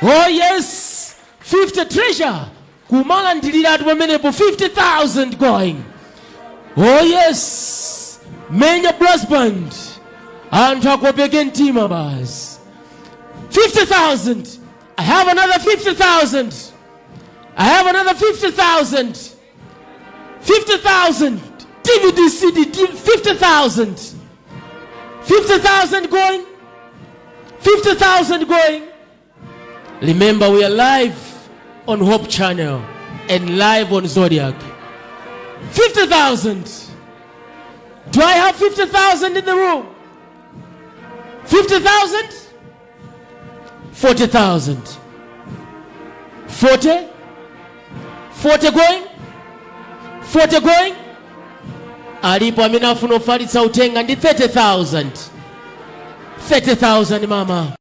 Oh yes, 50. Treasure kumalandiratu pamenepo. 50,000 going. Oh yes, menya brass band, anthu akopeke mtima basi. 50,000. I have another 50,000. I have another 50,000. 50,000. DVD, CD, 50,000. 50,000 going, 50,000 going. Remember, we are live on Hope Channel and live on Zodiak. 50,000. Do I have 50,000 in the room? 50,000? 40,000. 40? 40 going? 40 going? Alipo amene afuna kufalitsa uthenga ndi 30,000? 30,000, mama.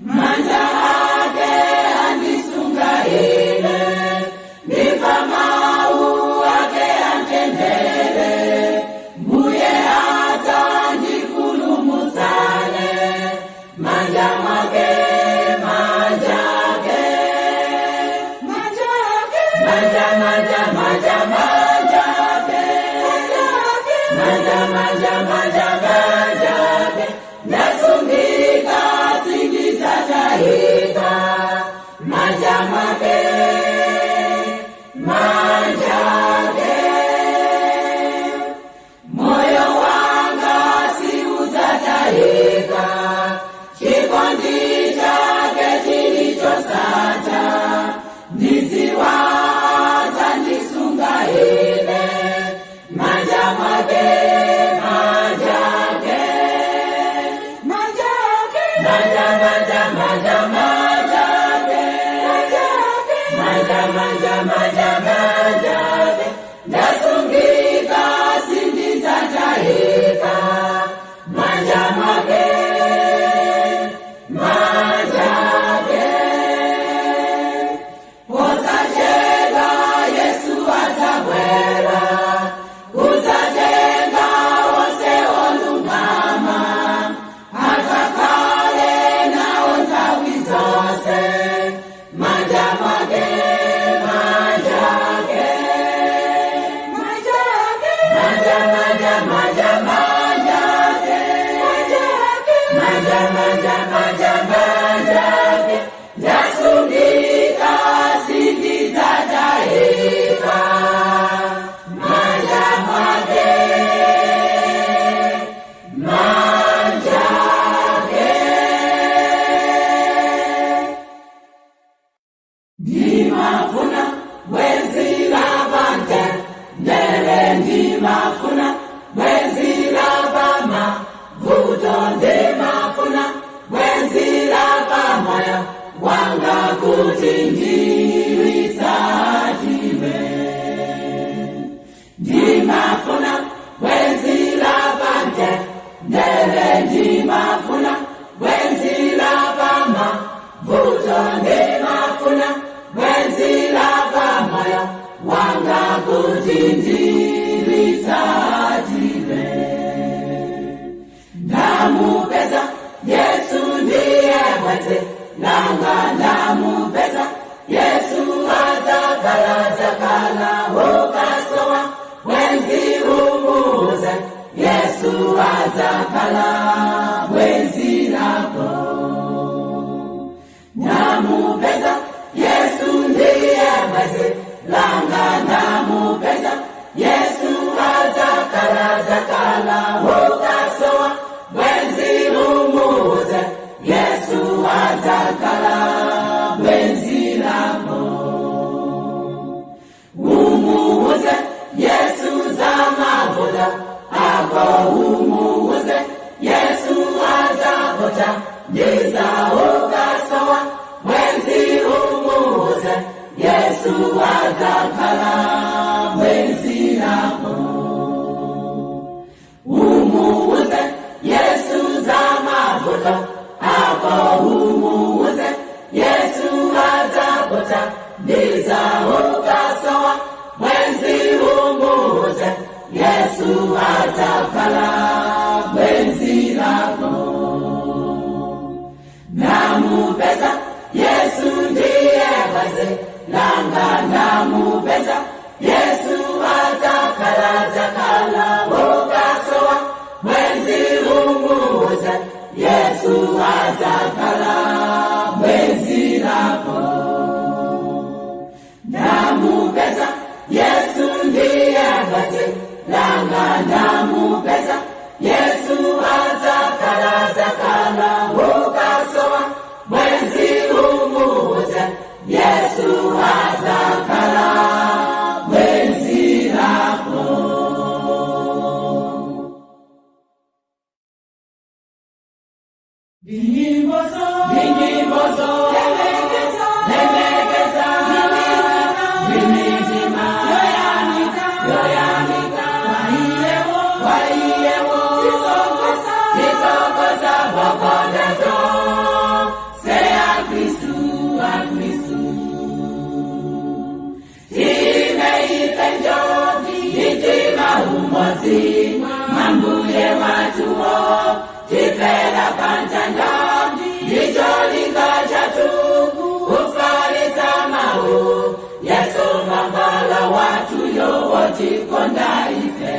Manja ake andisunga ine, ndimva mau ake amtendere. Mbuye adzandipulumutsa ine, manja mwake, manja ake, manja ake, manja, manja, manja, manja ake, manja, manja, manja, manja ake, ndasungika, sindidzatayika, manja mwake, manja ake, moyo wanga siudzatayika, chikondi chake chilichosatha, ndidziwa adzandisunga ine, manja mwake, manja ake, manja ake, manja, manja, manja, manja ake, manja, manja, manja, manja ake, ndasungika, sindidzatayika, manja mwake, manja ake. Posachedwa Yesu adzabwera kudzatenga onse olungama, akakhale nawo nthawi zonse, manja mwake, manja ake. Ndimafuna bwenzi labante ndere, ndimafuna bwenzi labama vuto, ndimafuna bwenzi lapamoyo wanga kuti ndilisatire. Ndimafuna bwenzi labante ndere, ndimafuna bwenzi labama vuto, ndimafuna bwenzi lapamoyo wanga kuti ndilisatire. Ndamupeza Yesu, ndiye bwenzi langa, ndamupeza Yesu, adzakhala dzakhala. Ukasowa bwenzi umuuze Yesu, adzakhala bwenzi lako. Ndamupeza Yesu, ndiye bwenzi langa, ndamupeza Yesu, adzakhala dzakhala. Ukasowa bwenzi umuuze Yesu, adzakhala bwenzi lako. Umuuze Yesu za mavuto ako, umuuze Yesu, adzakuthandiza. Ukasowa bwenzi umuuze Yesu, adzakhala bwenzi lako. Umuuze Yesu za mavuto ako, umuuze Yesu, adzakuthandiza. Ukasowa bwenzi umuuze Yesu, adzakhala bwenzi lako. Ndamupeza Yesu, ndiye bwenzi langa, ndamupeza Yesu, adzakhala dzakhala. Ukasowa bwenzi umuuze Yesu, adzakhala bwenzi lako. Ndamupeza Yesu, ndiye bwenzi langa, ndamupeza Yesu, adzakhala dzakhala. Ukasowa bwenzi umuuze Yesu, adzakhala bwenzi lako. Ndinyimbozo, ndinyimbozo, lemekeza, lemekeza, ndimitima yoyamika, yoyamika, waiyewo, waiyewo, tisokoza, tisokoza, bokondato, seya Kristu, a Kristu. Time ife njoti, itima umodzi, mambuye watuwo, tifela pantanda, ndicholinga chatu, kufalisa mau, Yesu mambala watu yowotikonda ife.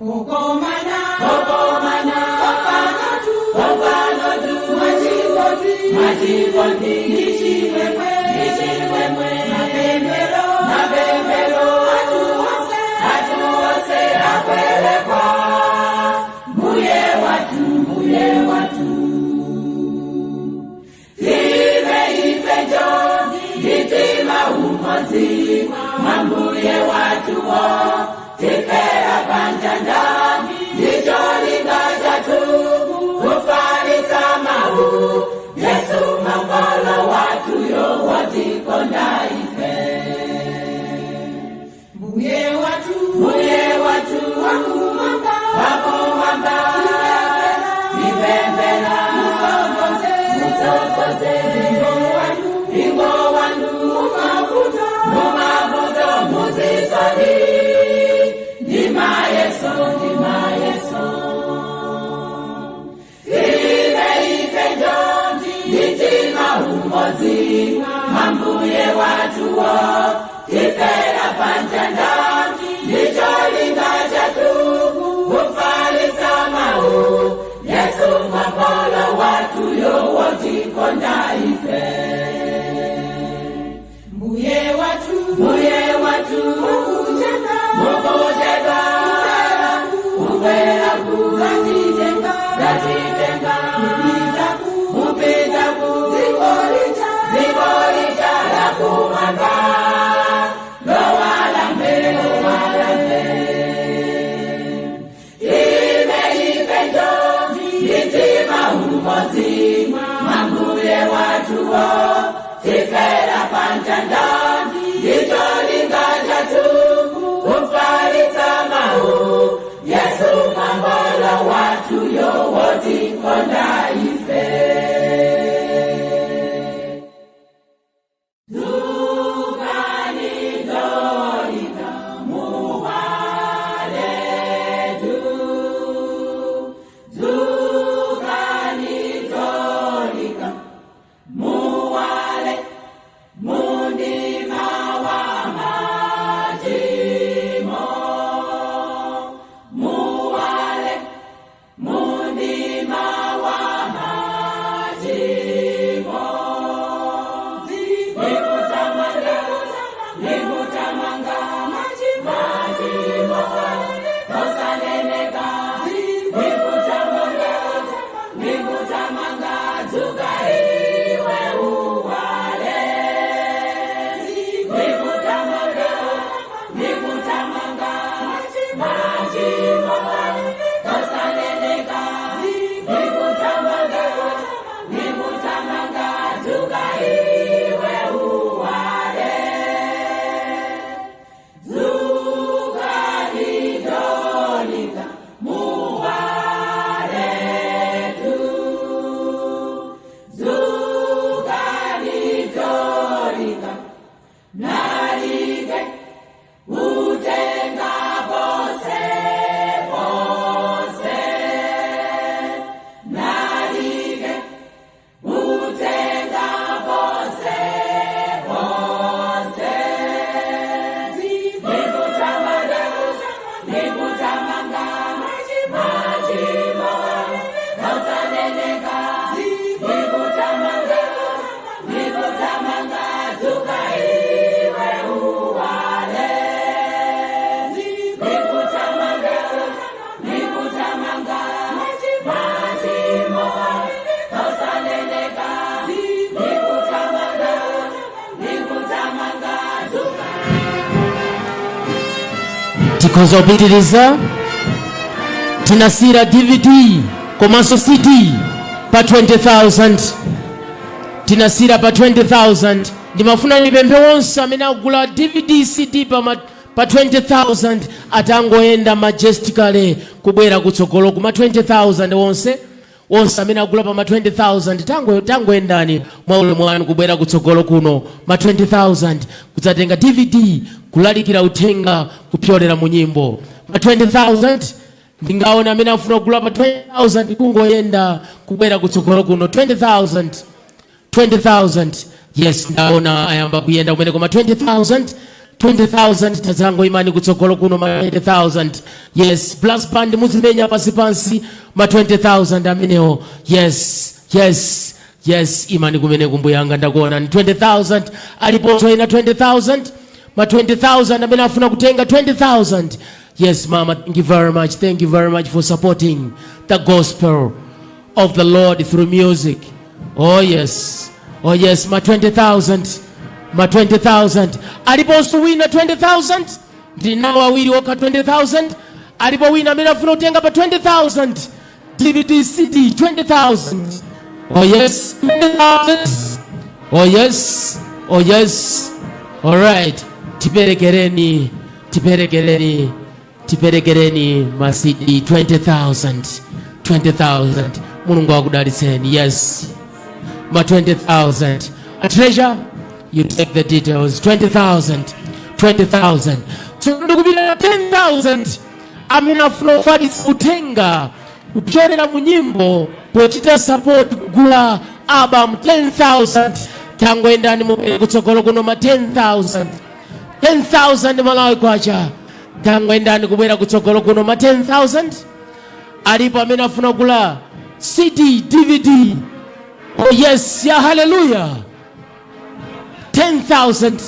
Okomana, okomana, opanotu, opanotu, mwachikondi, mwachikondi, ichimwemwe, ichimwemwe, mapembelo, mapembelo, atuwose, atuwose, akwelekwa, mbuye watu, mbuye watu. Time ife njoti, itima umodzi, mambuye watuwo, tifera pantanda, ndicholinga chatu, kufalisa mau, Yesu mambala watu yowotikonda ife. Mbuye watu, mbuye watu, wakumwamba, wakumwamba, ipembela, musokoze, musokoze, ingo wanu, ingo wanu, mumavuto, mumavuto, muzisoni, ndima Yesu, ndima Yesu. Ibe ife njondi, itima umodzi, mambuye watuwo, tifera pantanda, ndicholinga chatu, kufalisa mau, Yesu mambala watu yowotikonda ife. Mbuye watu, mbuye watu, mukucheka, mukucheka, ubera ku, zatitenga, zatitenga, upita ku, upita ku, zikolita, pamtanda ndicholinga chathu kufalitsa mawu Yesu Momboli wathu wotikonda ife. Dzukani Dorika muwaletu, dzukani Dorika muwale mumdima wa machimo, muwale mumdima wa machimo. Nikutamanga, nikutamanga, machimo osaneneka. Nikutamanga, nikutamanga, dzuka iwe uwale. Nikutamanga, nikutamanga, machimo osaneneka. Nikutamanga, nikutamanga, dzuka iwe uwale. Dzukani Dorika muwaletu, dzukani Dorika mlalike uthenga ponse ponse, mlalike uthenga ponse ponse. Nikutamanga, nikutamanga, machimo osaneneka. Nikutamanga, nikutamanga, dzuka iwe uwale. Nikutamanga, nikutamanga, machimo osaneneka. Nikutamanga, nikutamanga, dzuka. Tikhoza kupitiriza. Tinasiyira DVD komanso CD pa 20,000, tinasiyira pa 20,000. Ndimafuna ndipemphe onse amene akugula DVD, CD pa 20,000 atangoyenda majestically kubwera kutsogolo kuma 20,000. Onse, onse amene agula pa ma 20,000, tangoyendani mwa ulemu wanu kubwera kutsogolo kuno, ma 20,000, kudzatenga DVD, kulalikira uthenga kupyolera mu nyimbo. Ma 20,000, ndingaona amene afuna kugula pa 20,000 kungoyenda kubwera kutsogolo kuno. 20,000, 20,000, yes, ndaona ayamba kuyenda kumene koma 20,000, 20,000, tadzangoimani kutsogolo kuno, ma 20,000. Yes, brass band muzimenya pansi pansi. Ma 20,000 amenewo. Yes, imani kumene, kumbuyanga, ndakuona ni 20,000. Aliponso ina 20,000, ma 20,000, amene afuna kutenga 20,000. Yes, mama, thank you very much. Thank you very much for supporting the gospel of the Lord through music. Oh yes, oh yes. Ma 20,000, ma 20,000. Aliponso wina 20,000? Ndinawo awiri okha 20,000. Alipo wina amene afuna kutenga pa 20,000, DVD, CD, 20,000? Oh yes, 20,000. Oh yes, oh yes. Alright, tiperekereni, tiperekereni, tiperekereni ma CD 20,000, 20,000. Mulungu akudalitseni. Yes, ma 20,000. A treasure, you take the details. 20,000, 20,000. So ndikupita 10,000, amene afuna kufalitsa uthenga kupyolera mu nyimbo pochita support kugula album 10,000, tangoyendani mupere kutsogolo kuno, ma 10,000, 10,000 Malawi kwacha. Tangoyendani kubwera kutsogolo kuno, ma 10,000. Alipo amene afuna kugula CD, DVD? Oh yes, ya haleluya. 10,000,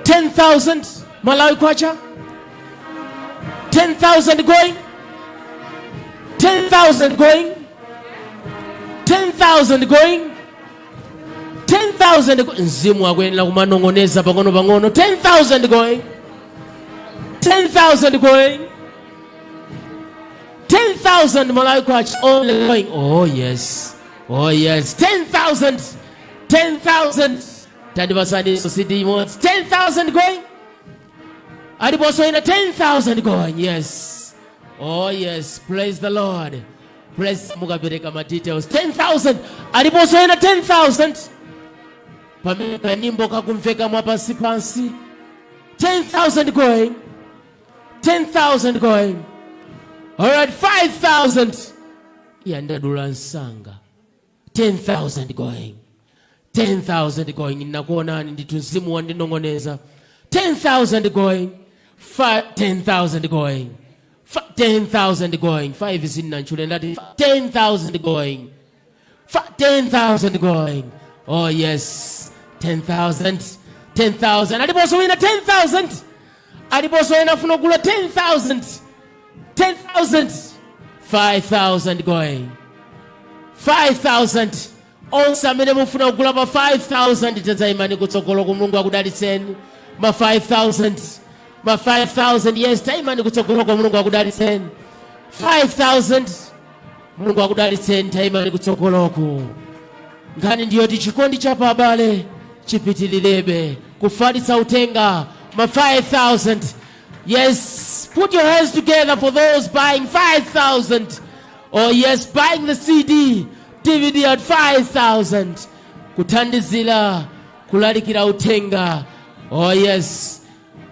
10,000 Malawi kwacha. 10,000 going, 10,000 going, 10,000 going, 10,000. Mzimu akuyenera kumanong'oneza pang'ono pang'ono. 10,000 going, 10,000 going, 10,000 Malawi kwacha only going. Oh yes, oh yes. 10,000, 10,000. Tandipasani CD imodzi. 10,000 going. Aliponso ena 10,000 going. Yes. Oh yes, praise the Lord. Praise mukapereka ma details. 10,000. Aliponso ena 10,000. Pamene kanyimbo kakumveka mwapansi pansi. 10,000 going. 10,000 going. All right, 5,000. Yandadula nsanga. 10,000 going. 10,000 going. Nakuonani ndithu mzimu wandinong'oneza. 10,000 going. 10,000 going. 10,000 going. 5 zinantchule ndati 10,000 going. 10,000 going. Oh yes. 10,000. 10,000. Aliponso wina 10,000. Aliponso wina afuna kugula 10,000. 10,000. 5,000 going. 5,000. Onse amene mufuna kugula pa 5,000 tadzayimani kutsogolo ku Mulungu akudalitseni. Ma 5,000. Ma 5,000, yes, tayimani kutsogolo kwa Mulungu akudalitseni. 5,000. Mulungu akudalitseni, tayimani kutsogoloku. Nkhani ndiyoti chikondi cha pabale chipitilirebe kufalitsa uthenga. Ma 5,000. Yes, put your hands together for those buying 5,000. Oh yes, buying the CD, DVD at 5,000. Kuthandizira kulalikira uthenga. Oh yes.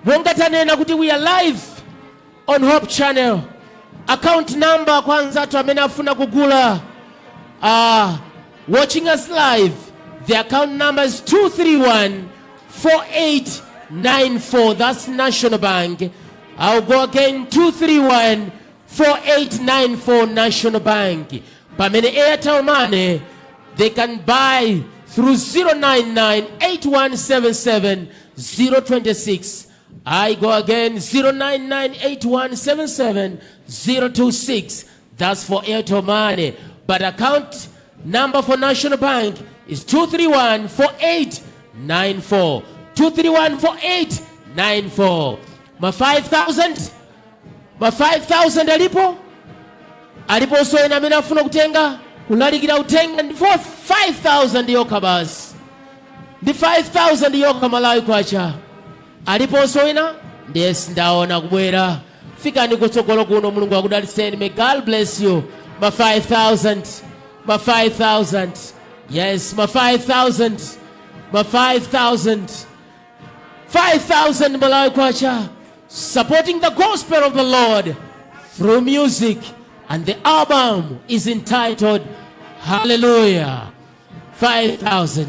Monga tanena kuti we are live on Hope Channel. Account number kwa anzathu amene afuna kugula, watching us live, the account number is 2314894. That's National Bank. I'll go again, 2314894, National Bank. Pamene Airtel Money, they can buy through 099 8177 026. I go again, 099 8177 026. That's for Airtel Money. But account number for National Bank is 231 4894. 231 4894. Ma 5,000. Ma 5,000 alipo? Aliponso ena amene afuna kutenga kulalikira uthenga ndi 4 5,000 yokha basi, ndi 5,000 yokha Malawi kwacha. Aliponso wina? Yes, ndaona kubwera. Fikani kutsogolo kuno, Mulungu akudalitseni. May God bless you. Ma 5000, ma 5000, yes, ma 5000, ma 5000, 5000 Malawi kwacha, supporting the gospel of the Lord through music, and the album is entitled Hallelujah. 5000.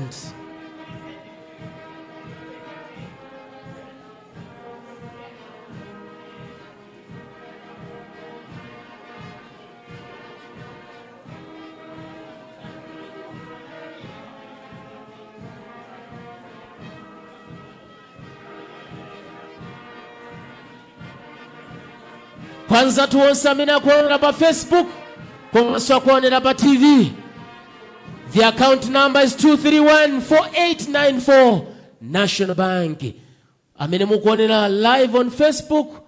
Kwanza onse amene akuonera pa Facebook komanso akuonera pa TV, the account number is 2314894, National Bank. Amene mukuonera live on Facebook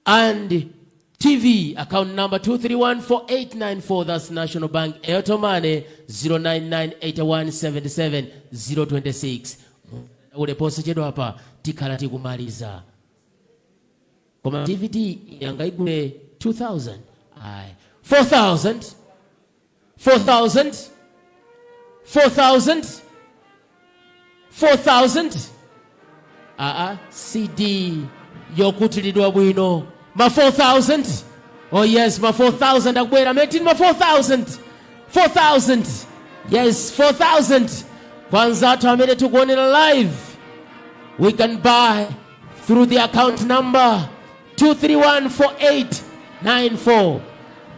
and TV, account number 2314894, that's National Bank. Airtel Money 0998177 026. Ule posachedwa apa tikhala tikumaliza. Koma DVD yangaigule 2000, ayi, 4000, 4000, 4000, 4000. Aa, CD yokutilidwa bwino, ma 4000. Oh yes, ma 4000 akubwera metini, ma 4000, 4000, yes, 4000. Kwanza athu amene tikuonera live, we can buy through the account number 2314894,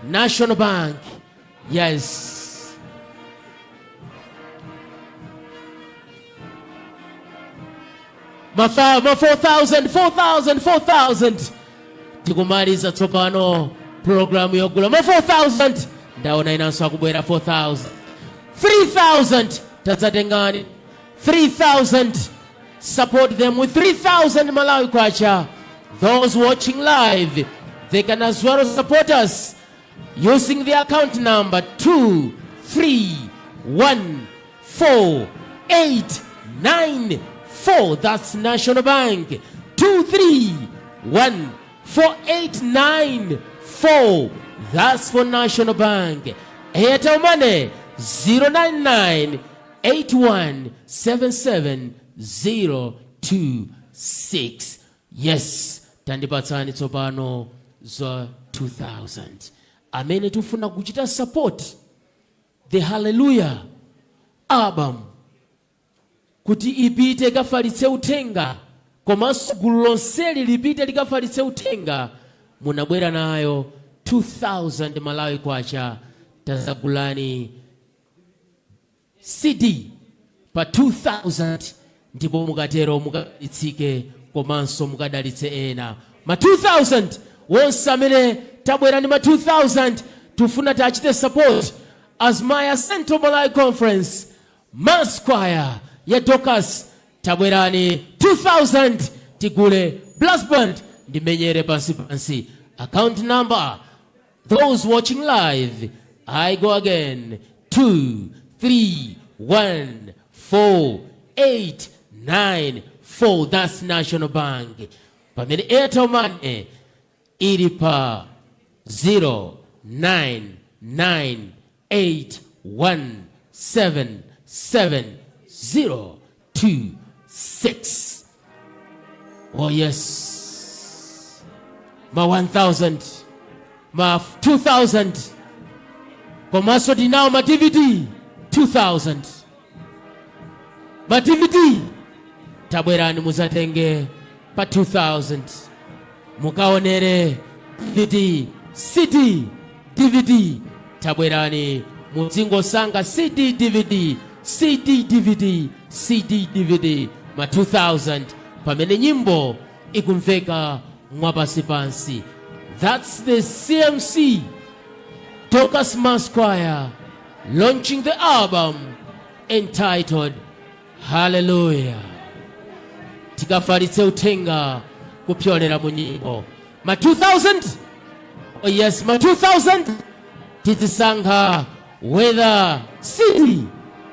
National Bank. Yes, ma 4000, 4000, 4000. Tikumaliza tsopano programu yogula. Ma 4000, ndaona inanso akubwera 4000. 3000, tadzatengani 3000. Support them with 3000 Malawi kwacha. Those watching live, they can as well support us using the account number 2 3 1 4 8 9. 4. That's National Bank. 2 3 1 4 8 9 4. That's for National Bank. Airtel Money 099 81 77 026. Yes, tandipatsani tsopano za 2000 amene tifuna kuchita support the Hallelujah album kuti ipite ikafalitse uthenga, komanso gulu lonseli lipite likafalitse uthenga. Munabwera nayo 2000 Malawi kwacha, tazagulani CD pa 2000, ndipo mukatero mukadalitsike komanso mukadalitse ena. Ma 2000 wonse amene tabwera ndi ma 2000, tifuna tiachite support Azimaya Central Malawi Conference Mass Choir ya Dorcas. Tabwerani 2000 tigule brass band. Ndimenyere pansi pansi account number. Those watching live, I go again: 2 3 1 4 8 9 4. That's National Bank, pamene Airtel Money ili pa 0 9 9 8 1 7 7 0 2 6. Oh yes, ma 1000, ma 2000, komanso tinawo ma DVD 2000. Ma DVD, tabwerani muzatenge pa 2000, mukaonere DVD, CD, DVD. Tabwerani muzingosankha CD, DVD, CD, DVD, CD, DVD, ma 2000, pamene nyimbo ikumveka mwapansipansi. That's the CMC Dorcas Mass Choir launching the album entitled Hallelujah. Tikafalitse uthenga kupyolera mu nyimbo. Ma 2000, oh yes, ma 2000 tizisankha whether CD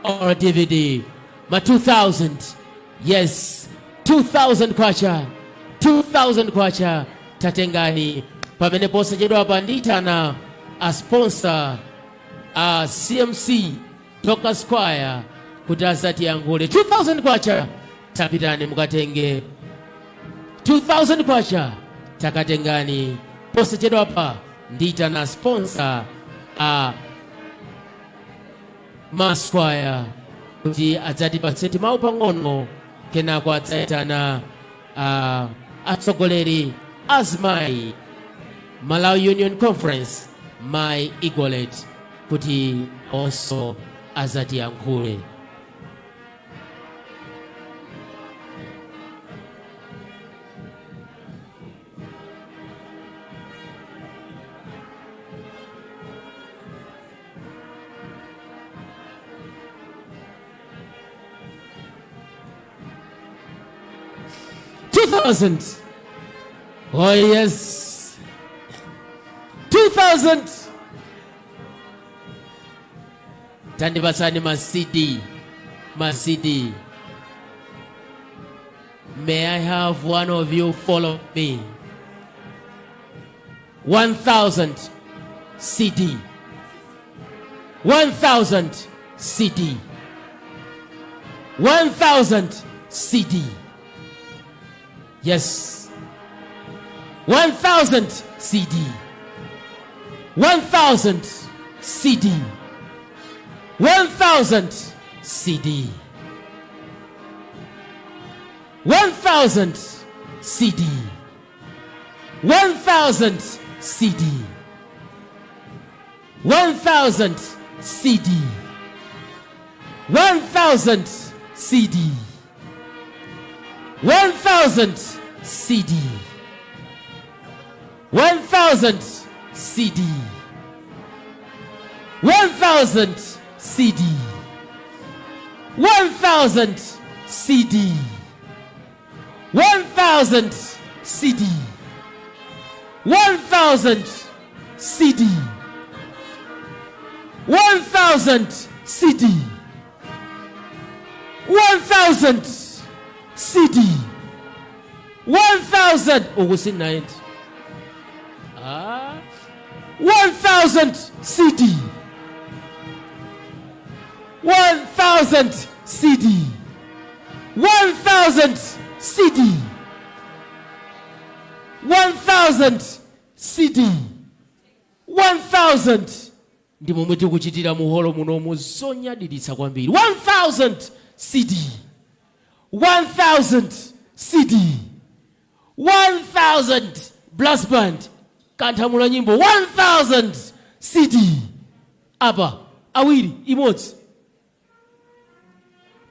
or DVD. Ma 2000, yes, 2000 kwacha, 2000 kwacha, tatengani. Pamene posachedwa pa ndiyitana a sponsor a CMC Dorcas Choir kuti azatiyankhule. 2000 kwacha, tapitani mukatenge 2000 kwacha, takatengani. Posachedwa pa ndiyitana sponsor a Mass Choir kuti adzatipatse timawu pang'ono, kenako adzayitana atsogoleri azimayi Malawi Union Conference, Mai Egolet, kuti onso azatiyankhule. 2000, oh yes, 2000. Tandipatsani ma CD, ma CD. May I have one of you follow me? 1000 CD, 1000 CD, 1000 CD. Yes, 1000 CD, 1000 CD, 1000 CD, 1000 CD, 1000 CD, 1000 CD, 1000 CD, 1000 CD, 1000 CD, 1000 CD, 1000 CD, 1000 CD, 1000 CD, 1000 CD, 1000. CD, 1000 uku si 90, ah, 1000 CD, 1000 CD, 1000 CD, 1000 CD, 1000. Ndi momwe tikuchitira muholo munomu, zonyadiritsa kwambiri. 1000 CD, 1000 CD, 1000. Brass band, kanthamula nyimbo. 1000 CD apa, awiri, imodzi,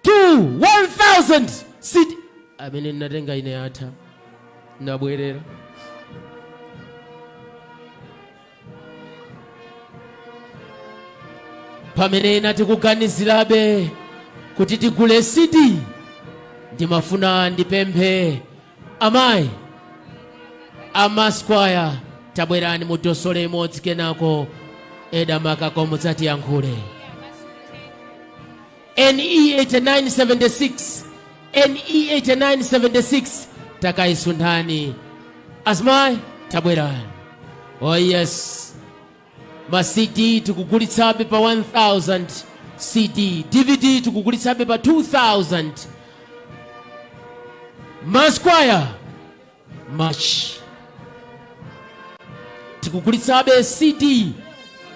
2, 1000 CD. Amene ndinatenga ine atha, ndabwerera. Pamene ena tikuganizirabe kuti tigule CD, ndimafuna ndipemphe amayi a mass choir, tabwerani mudosole imodzi, kenako eda Makako mudzatiyankhule. NE 8976, NE 8976, takayisunthani. Azimayi, tabwerani. Oh yes, ma CD tikugulitsabe pa 1000 CD, DVD tikugulitsabe pa 2000. Mass choir march tikugulitsabe CD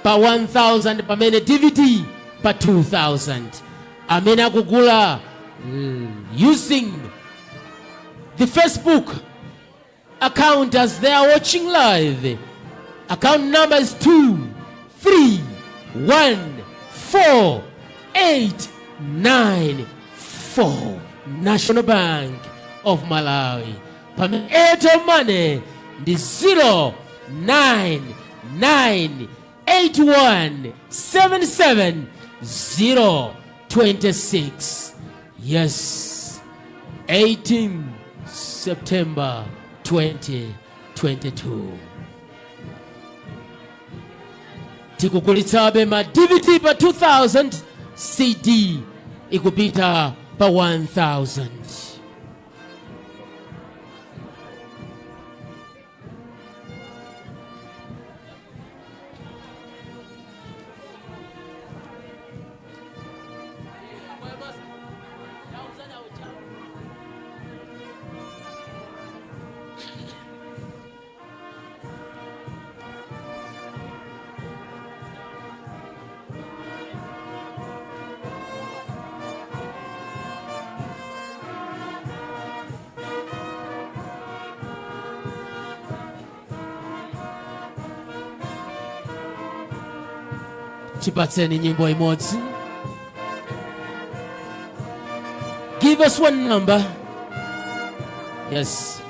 pa 1000, pamene DVD pa 2000. Amene akugula using the Facebook account as they are watching live, account number is 2 3 1 4 8 9 4, National Bank of Malawi, pamene Airtel Money ndi 0 9 9 8 1 7 7 0 26. Yes, 18 September 2022 tikugulitsabe ma DVD pa 2000, CD ikupita pa 1000. Tipatseni nyimbo imodzi. Give us one number. Yes.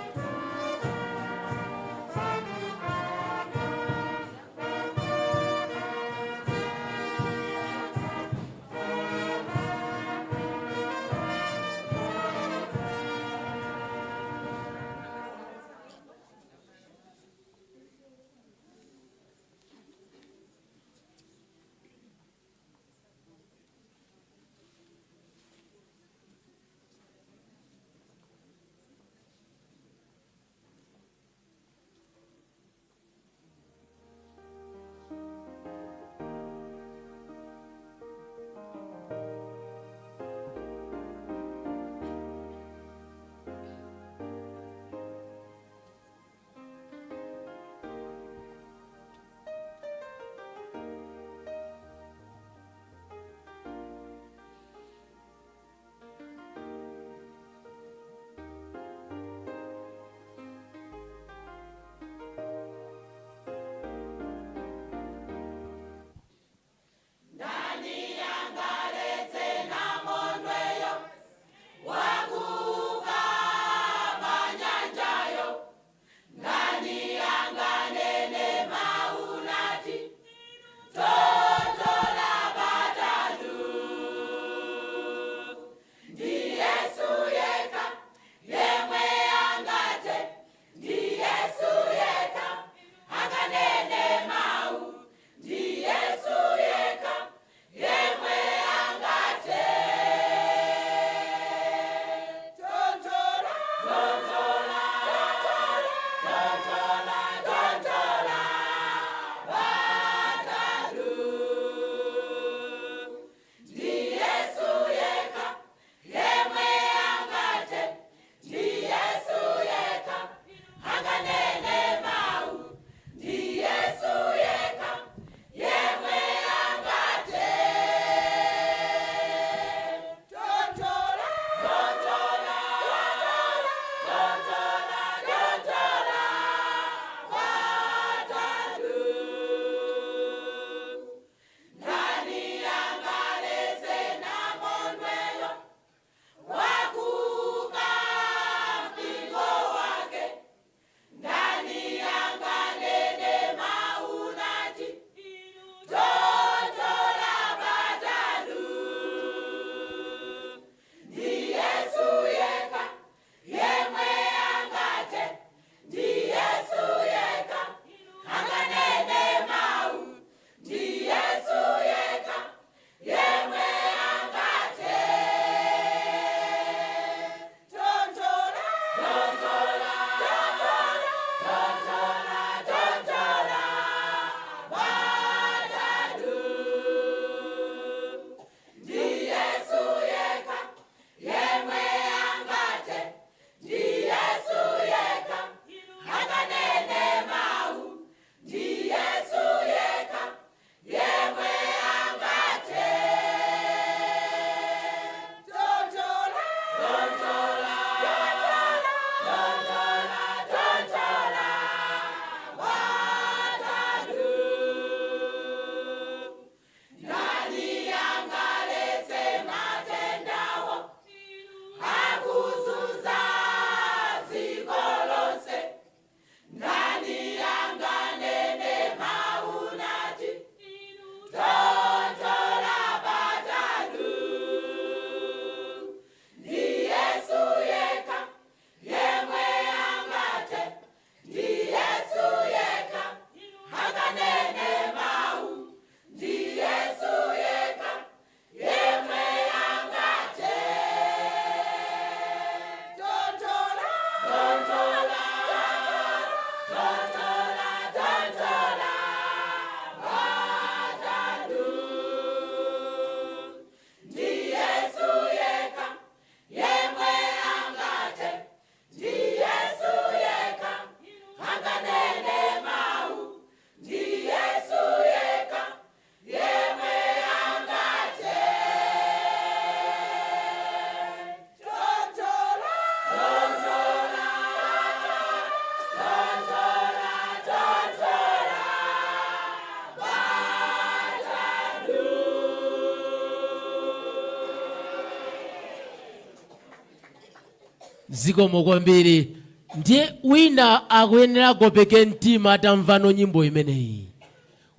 Zikomo kwambiri. Ndiye wina akuyenera agopeke mtima atamvano nyimbo imeneyi,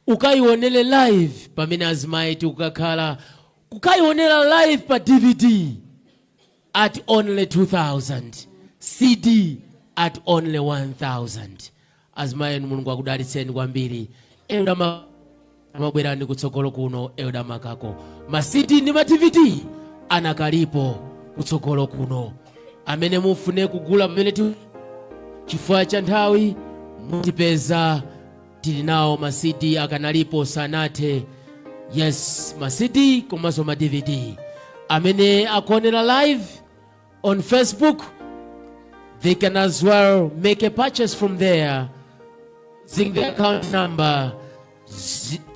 ukayionere live pamene azimayi tikukakhala kukayionera live pa DVD at only 2000, CD at only 1000. Azimayi, Mulungu akudalitseni kwambiri. Elder mabwerani kutsogolo kuno. Elder Makako, ma CD ndi ma DVD anakalipo kutsogolo kuno amene mufune kugula pamene chifukwa cha nthawi mutipeza tili nawo. Ma CD akanalipo, sanathe. Yes, ma CD komanso ma DVD. Amene akuonera live on Facebook, they can as well make a purchase from there using the account number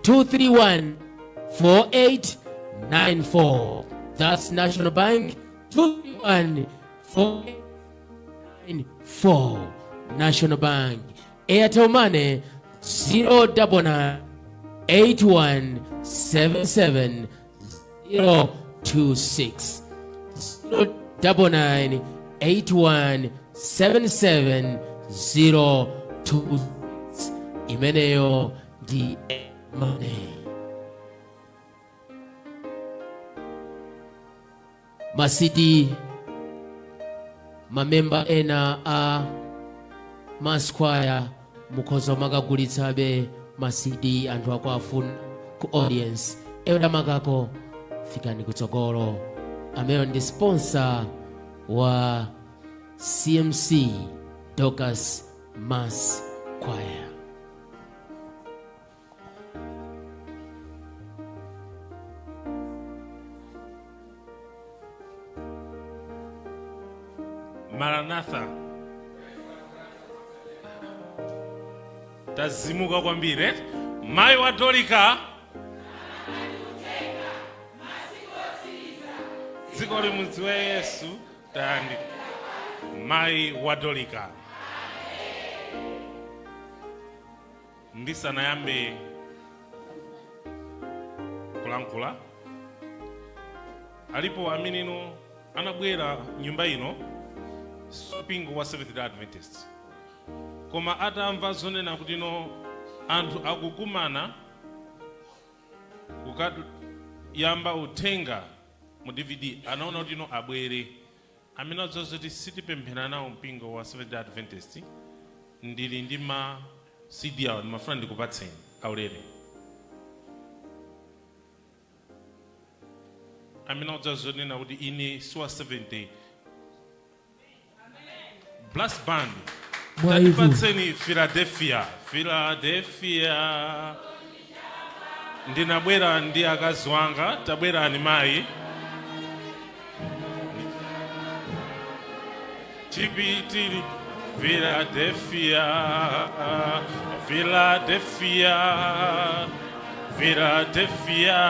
231 4894. That's National Bank, 231 4894, National Bank. Airtel Money, 099 8177 026, 099 8177 02. Imeneyo ndi money. Ma CD, mamemba ena a mass choir mukhoza makagulitsabe ma CD anthu akuafuna ku audience. Elder Makako, fikani kutsogolo. Amene ndi sponsor wa CMC Dorcas Mass Choir. Maranatha. Tazimuka kwambiri, eh? Mayi wa Dorika, dziko limudziwe Yesu. Tayandi mayi wa Dorika. Ndisanayambe kulankhula, alipo ameneno anabwera nyumba ino, mpingo wa Seventh Day Adventist, koma atamva zonena kuti no, anthu akukumana kukayamba uthenga mu DVD, anaona kuti no, abwere. Amene adziwa zoti sitipemphera nawo mpingo wa Seventh Day Adventist, ndili ndi ma CD awo, ndimafuna ndikupatseni aulere. Amene adziwa zonena kuti ine si wa Seventh Day. Brass band, Mwaivu. tatipatseni Philadelphia. Philadelphia. Ndinabwera ndi akazi wanga. Tabwerani mayi. Chipitiri Philadelphia, Philadelphia, Philadelphia.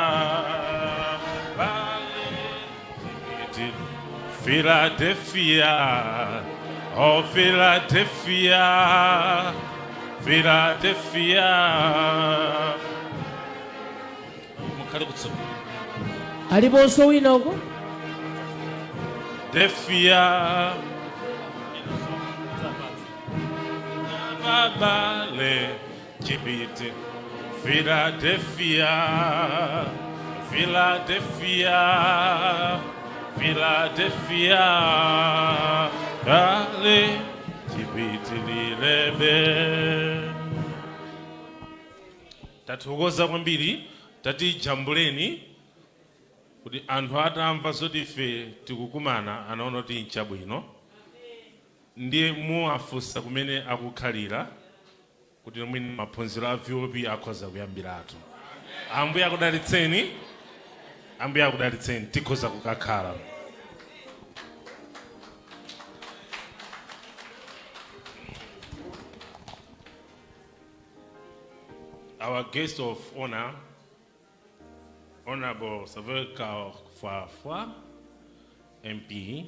Vale, chipitiri Philadelphia, oh Philadelphia, Philadelphia. Mukhale kutsogolo. Aliponso wina uko? Delphia. Babale Chipiti Philadelphia, Philadelphia, Philadelphia. Vale Chipitililebe. Tathokoza kwambiri. Tatijambuleni kuti anthu atamva zoti ife tikukumana anaona kuti nchabwino, ndiye muwafunsa kumene akukhalira kuti mwini maphunziro a VOP akhoza kuyambiratu. Ambuye akudalitseni, Ambuye akudalitseni. Tikhoza kukakhala. Our guest of honor, Honorable Savel Kafwafwa, MP,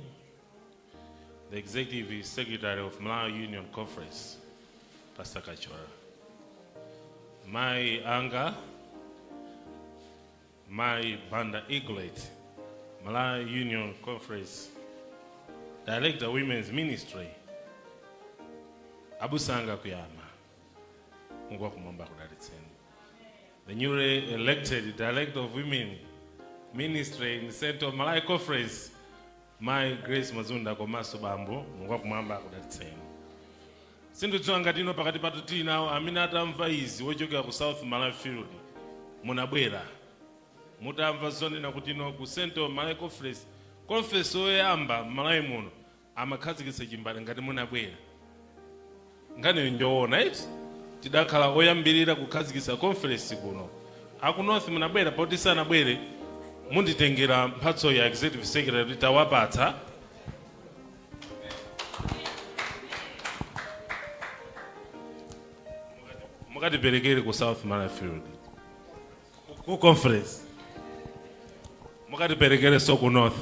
the Executive Secretary of Malawi Union Conference, Pastor Kachora. Mai anga, Mai Banda Eaglet, Malawi Union Conference Director Women's Ministry, Abusanga Kuyama, Mungu wakumwamba akudalitseni. The newly elected Director of Women Ministry in Central Malawi Conference, Mai Grace Mazunda komanso bambo, Mungu wakumwamba akudalitseni. Sindidziwa ngati ino pakati pathu tili nawo amene atamva izi wochokera ku South Malawi Field munabwera mutamva zonena kuti ino ku Central Malawi Conference, conference yoyamba Malawi muno, amakhazikitsa chimbale. Ngati munabwera, nkhaniyo njoona iti tidakhala oyambirira kukhazikitsa conference kuno. Aku North munabwera? Poti sanabwere, munditengera mphatso ya executive secretary kuti tawapatsa. Mukatiperekere ku South Malawi Field ku conference, mukatiperekere so ku North,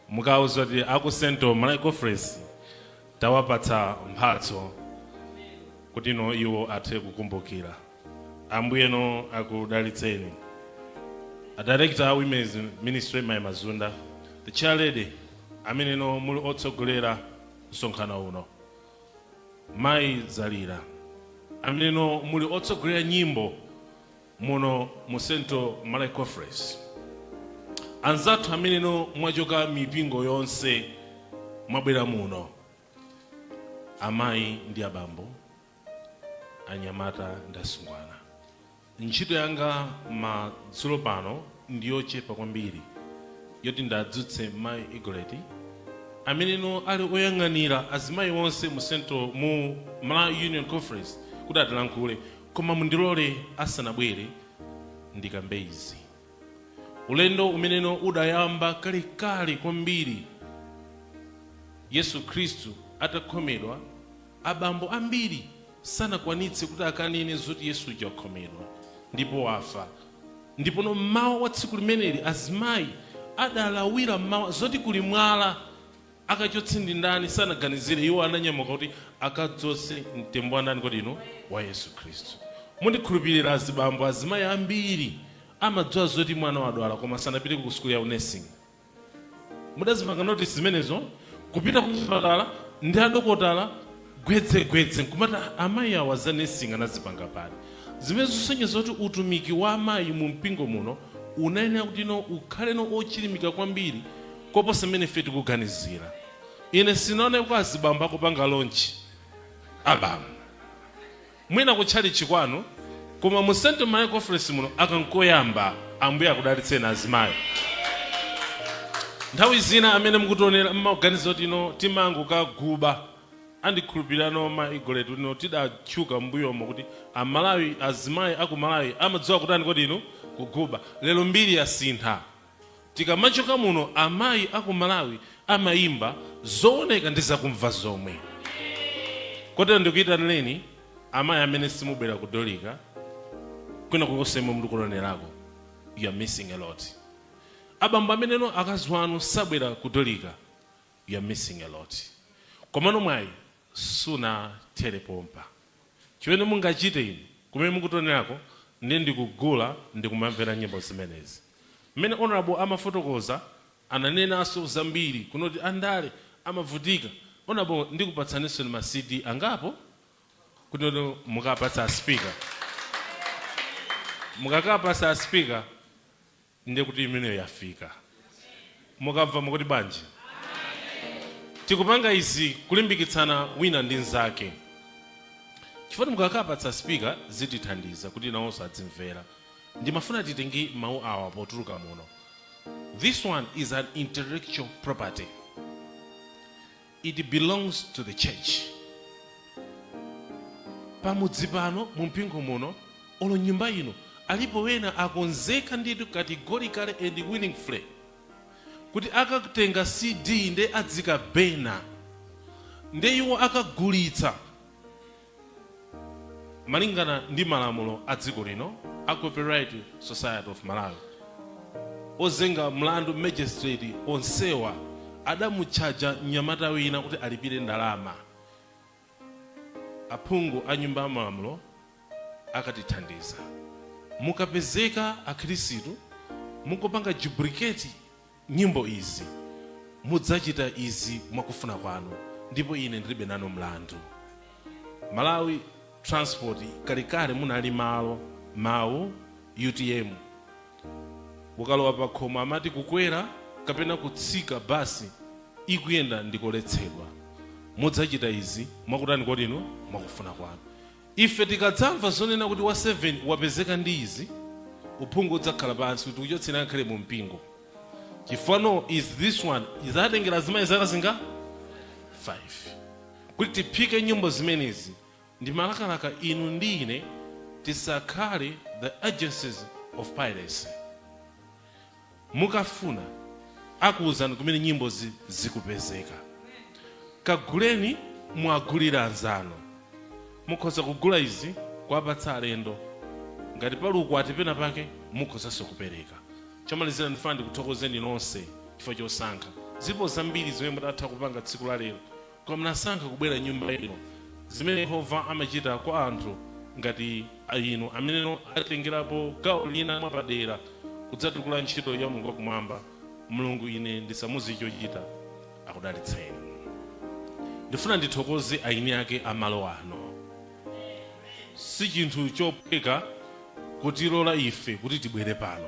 mukauza kuti aku Central Malawi Conference tawapatsa mphatso kuti no iwo athe kukumbukira. Ambuyeno akudalitseni. A Director a Women's Ministry, Mai Mazunda, the chair lady, ameneno muli otsogolera msonkhano uno, Mai Zalira, ameneno muli otsogolera nyimbo muno mu Central Malawi Conference, anzathu ameneno mwachoka mipingo yonse mwabwera muno, amayi ndi abambo, anyamata ndi asungwana, ntchito yanga madzulo pano ndiyochepa kwambiri yoti ndadzutse Mayi Igoleti ameneno ali oyang'anira azimayi onse mu Central mu Malawi Union Conference kuti atilankhule. Koma mundilole asanabwere ndikambe izi. Ulendo umeneno udayamba kalekale kwambiri Yesu Khristu atakhomedwa, abambo ambiri sanakwanitse kuti akanene zoti Yesu uja wakhomedwa ndipo wafa. Ndipono mmawa wa tsiku limeneli azimayi adalawira mmawa zoti kuli mwala akachotse ndi ndani sanaganizire. Iwo ananyamuka kuti akadzose mtembo wa ndani kodi ino? Wa Yesu Khristu. Mundikhulupirira azibambo, azimayi ambiri amadziwa zoti mwana wadwala koma sanapite ku sukulu ya nursing. Mudazipanga notice zimenezo? Kupita ku chipatala ndi adokotala gwedzegwedze, nkumati amayi awa za nursing anazipanga pali? Zimene zisonyeza kuti utumiki wa amayi mu mpingo muno unayenera kuti no ukhale no ochilimika kwambiri koposa mmene ife tikuganizira. Ine sinaone kwa azibambo akupanga launch album, mwina kutchalichi kwanu, koma mu Central Malawi Conference muno akankoyamba. Ambuye akudalitseni azimayi. Nthawi zina amene mukutionera mmakuganiza kuti ino timangokaguba. Andikhulupirano ma Igoletu ino tidatchuka mbuyomo kuti Amalawi, azimayi aku Malawi amadziwa kutani kodi ino? Kuguba. Lero mbiri yasintha. Tikamachoka muno amayi aku Malawi amayimba zooneka ndi zakumva zomwe. Kotero ndikuyitanireni amayi amene simubwera ku Dorika, kwina kulikonse mwe mutikuonerako, you are missing a lot. Abambo ameneno akazi wanu sabwera ku Dorika, you are missing a lot. Komano mwayi sunathere pompa. Chimene mungachite inu kumene mukutionerako ndi ndikugula ndikumamvera nyimbo zimenezi. Mmene Honorable amafotokoza, ananenanso zambiri kunoti andale amavutika. Honorable, ndikupatsaninso ma CD angapo kuti nono mukapatsa speaker. Mukakapatsa speaker, ndiye kuti imeneyo yafika. Mukamva mukuti bwanji? Tikupanga izi kulimbikitsana wina ndi nzake, chifukwa mukakapatsa speaker zitithandiza kuti nawonso adzimvera. Ndimafuna titenge mawu awa potuluka muno. This one is an intellectual property. It belongs to the church. Pamudzi pano, mu mpingo muno, olo nyumba ino, alipo wena akonzeka ndithu categorically and willingly kuti akatenga CD nde adzikabena, nde iwo akagulitsa. Malingana ndi malamulo a dziko lino a Copyright Society of Malawi, ozenga mlandu magistrate onsewa adamutchaja mnyamata wina kuti alipire ndalama. Aphungu a nyumba ya malamulo akatithandiza, mukapezeka akhristu mukupanga duplicate nyimbo izi. Mudzachita izi mwakufuna kwanu, ndipo ine ndilibe nanu mlandu. Malawi Transport, kalekale munali malo mawu UTM. Ukalowa pa khomo amati kukwera kapena kutsika basi ikuyenda ndikoletsedwa. Mudzachita izi mwakutani kodi inu? Mwakufuna kwanu. Ife tikadzamva zonena kuti wa 7 wapezeka ndi izi, uphungu udzakhala pansi kuti kuchotseni akhale mu mpingo. Chifano is this one izatengera azimayi zaka zinga 5 kuti tiphike nyimbo zimenezi. Ndi malakalaka inu ndi ine tisakhale the agencies of piracy. Mukafuna akuwuzani kumene nyimbozi zikupezeka. Kaguleni, mwagulira anzanu. Mukhoza kugula izi kuwapatsa alendo. Ngati pali ukwati pena pake, mukhozanso kupereka. Chomalizira, ndifuna ndikuthokozeni nonse chifukwa chosankha. Zilipo zambiri zimene mudatha kupanga tsiku la lero, koma munasankha kubwera nyumba ino. Zimene Yehova amachita kwa anthu ngati inu amene atengerapo gawo lina mwapadera kudzatukula ntchito ya Mulungu wakumwamba, Mulungu ine ndisamuzi chochita, akudalitseni. Ndifuna ndithokoze aini ake amalo ano. Si chinthu chophweka kutilola ife kuti tibwere pano.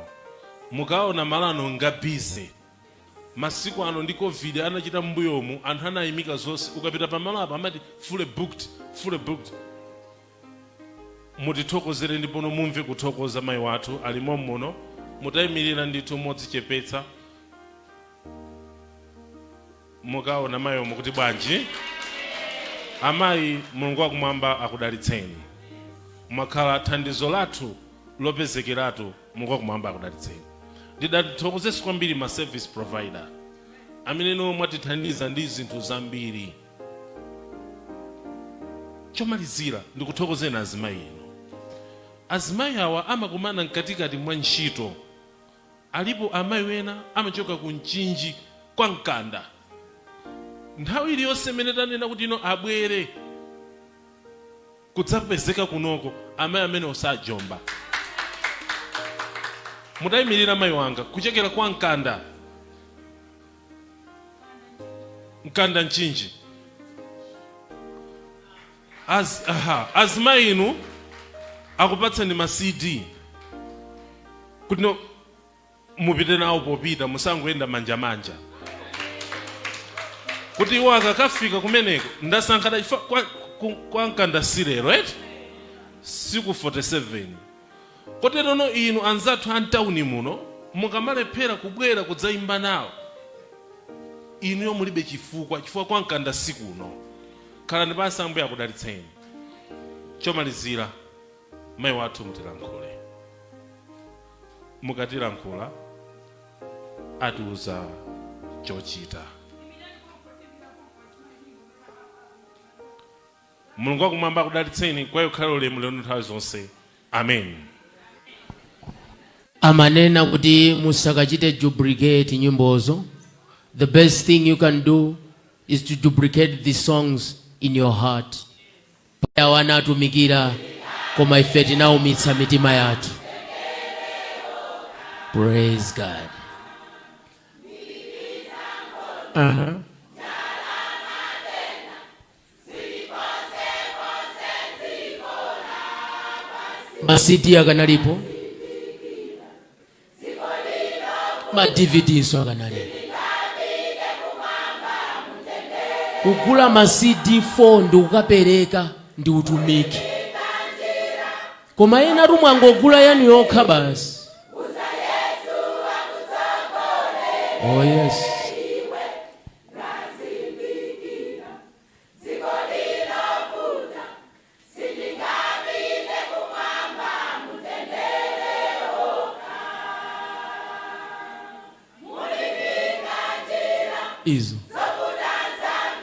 Mukaona malo ano nga busy. Masiku ano ndi COVID anachita m'mbuyomu, anthu anayimika zonse. Ukapita pamalo apa amati fully booked, fully booked. Mutithokozere ndipo mumve kuthokoza mayi wathu alimo muno. Mutayimirira ndithu modzichepetsa. Mukaona mayi omwe kuti bwanji. Amayi, Mulungu wakumwamba akudalitseni. Mwakhala thandizo lathu lopezekeratu. Mulungu wakumwamba akudalitseni. Ndidathokozeso kwambiri ma service provider amene no mwatithandiza ndi zinthu zambiri. Chomalizira, ndikuthokozeni azimayi inu. Azimayi awa amakumana mkatikati mwa ntchito. Alipo amayi wena amachoka ku Mchinji kwa Mkanda. Nthawi iliyonse imene tanena kuti ino abwere kudzapezeka kunoko, amayi amene osajomba. Mutayimirira mayi wanga kuchokera kwa Mkanda, Mkanda Mchinji. Azimayi inu akupatsani ma CD kuti no mupite nawo popita, musangoyenda manjamanja, kuti iwo akakafika kumeneko. Ndasankha chifukwa kwa Mkanda silero, right? Siku 47. Kotero no inu anzathu a mtawuni muno mukamalephera kubwera kudzayimba nawo, inuyo mulibe chifukwa, chifukwa kwa Mkanda sikuno. Khalani pansi, Ambuye akudalitseni. Chomalizira, mayi wathu mutilankhule. Mukatilankhula atiuza chochita. Mulungu wakumwamba akudalitseni. Kwa iye ulemu lero nthawi zonse, amen. Amanena kuti musakachite duplicate nyimbozo. The best thing you can do is to duplicate the songs in your heart. Paja anatumikira, koma ife tinaumitsa mitima yathu. Praise God. Ma CD akanalipo, ma DVD nso akanalipo. Kugula ma CD 4 ndi kukapereka ndi utumiki, koma ena tumwangogula yanu yokha basi. Oh yes. Izo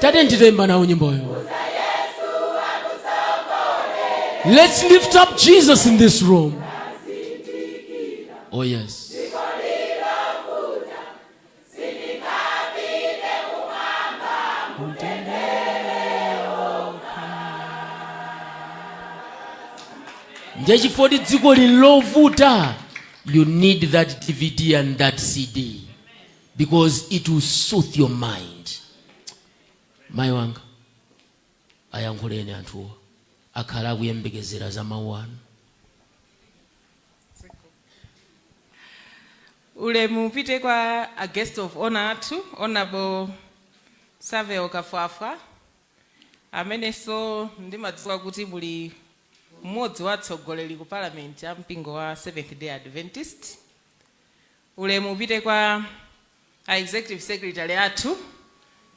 tate nditemba nawo nyimboyo. Let's lift up Jesus in this room. Oh yes. Ndiye chifukwa dziko lili lovuta, you need that DVD and that CD. Because it will soothe your mind. Mayi wanga, ayankhuleni anthuwa, akhala akuyembekezera za mawu anu. Ulemu upite kwa a guest of honor athu, Honorable Savel Kafwafwa, amenenso ndimadziwa kuti muli mmodzi wa atsogoleri ku parliament a mpingo wa Seventh Day Adventist. Ulemu upite kwa a executive secretary athu,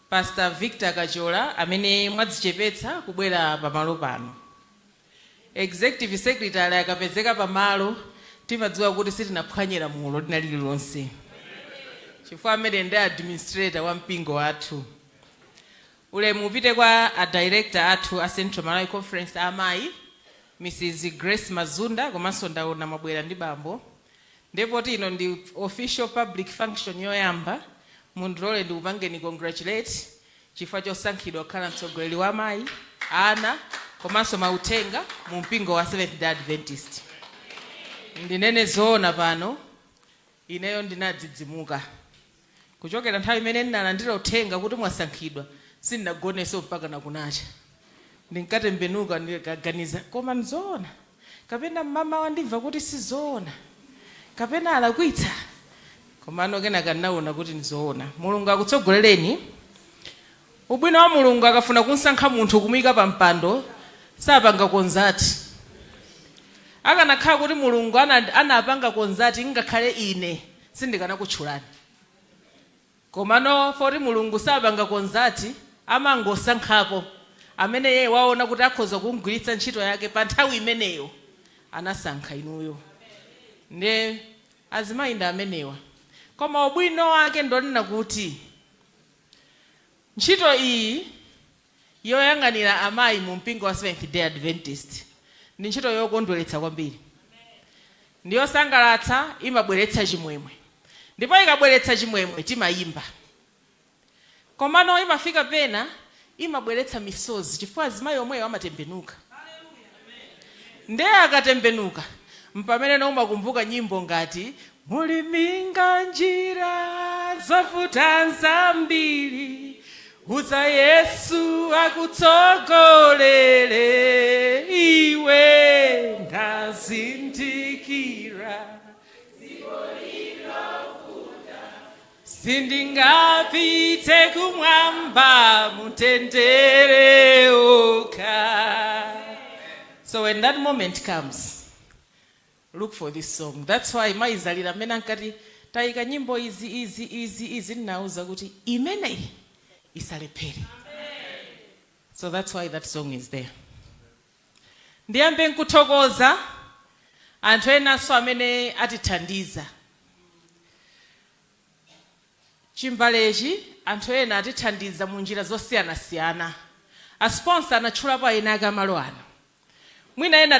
Pastor Victor Kachola, amene mwadzichepetsa kubwera pamalo pano. Executive secretary akapezeka pamalo, timadziwa kuti sitinaphwanye lamulo lina lililonse, chifukwa amene ndi administrator wa mpingo wathu. Ulemu upite kwa a director athu a Central Malawi Conference amayi, Mrs Grace Mazunda, komanso ndaona mwabwera ndi bambo, ndipo ino ndi official public function yoyamba. Mundilole ndikupangeni congratulate chifukwa chosankhidwa kukhala mtsogoleri wa amayi, ana komanso mauthenga mu mpingo wa Seventh Day Adventist. Ndinene zoona pano, ineyo ndinadzidzimuka kuchokera nthawi imene ndinalandira uthenga kuti mwasankhidwa. Sindinagonenso mpaka nakunacha. Ndinkatembenuka, ndikaganiza, koma nzoona kapena mmamawa ndimva kuti sizoona kapena alakwitsa? Komano kenaka ndinaona kuti nzoona. Mulungu akutsogolereni. Ubwino wa Mulungu, akafuna kunsankha munthu kumuyika pa mpando, sapanga consult. Akanakhala kuti Mulungu anapanga consult, ngakhale ine sindikanakutchulani. Komano poti Mulungu sapanga consult, amangosankhapo amene iye waona kuti akhoza kumgwiritsa ntchito yake pa nthawi imeneyo, anasankha inuyo. Nde azimayi ndi amenewa. Koma ubwino wake ndonena kuti ntchito iyi yoyang'anira amayi mu mpingo wa Seventh Day Adventist ndi ntchito yokondweretsa kwambiri, ndi yosangalatsa, imabweretsa chimwemwe. Ndipo ikabweretsa chimwemwe timayimba, komano imafika pena imabweretsa misozi, chifukwa azimayi omweyo amatembenuka. Ndiye akatembenuka, mpamene umakumbuka nyimbo ngati "Muliminga njira zovuta zambiri, uza Yesu akutsogolere iwe, ndazindikira sindingapite kumwamba mutendere okha." So when that moment comes, look for this song. That's why maizalira amene ankati tayika nyimbo izi, izi, izi, izi, ndinauza kuti imeneyi isalephere. So that's why that song is there. Ndiyambe nkuthokoza anthu enanso amene atithandiza chimbalechi. Anthu ena atithandiza mu njira zosiyanasiyana. A sponsor anatchulapo ena ake amalo ano. Mwina ena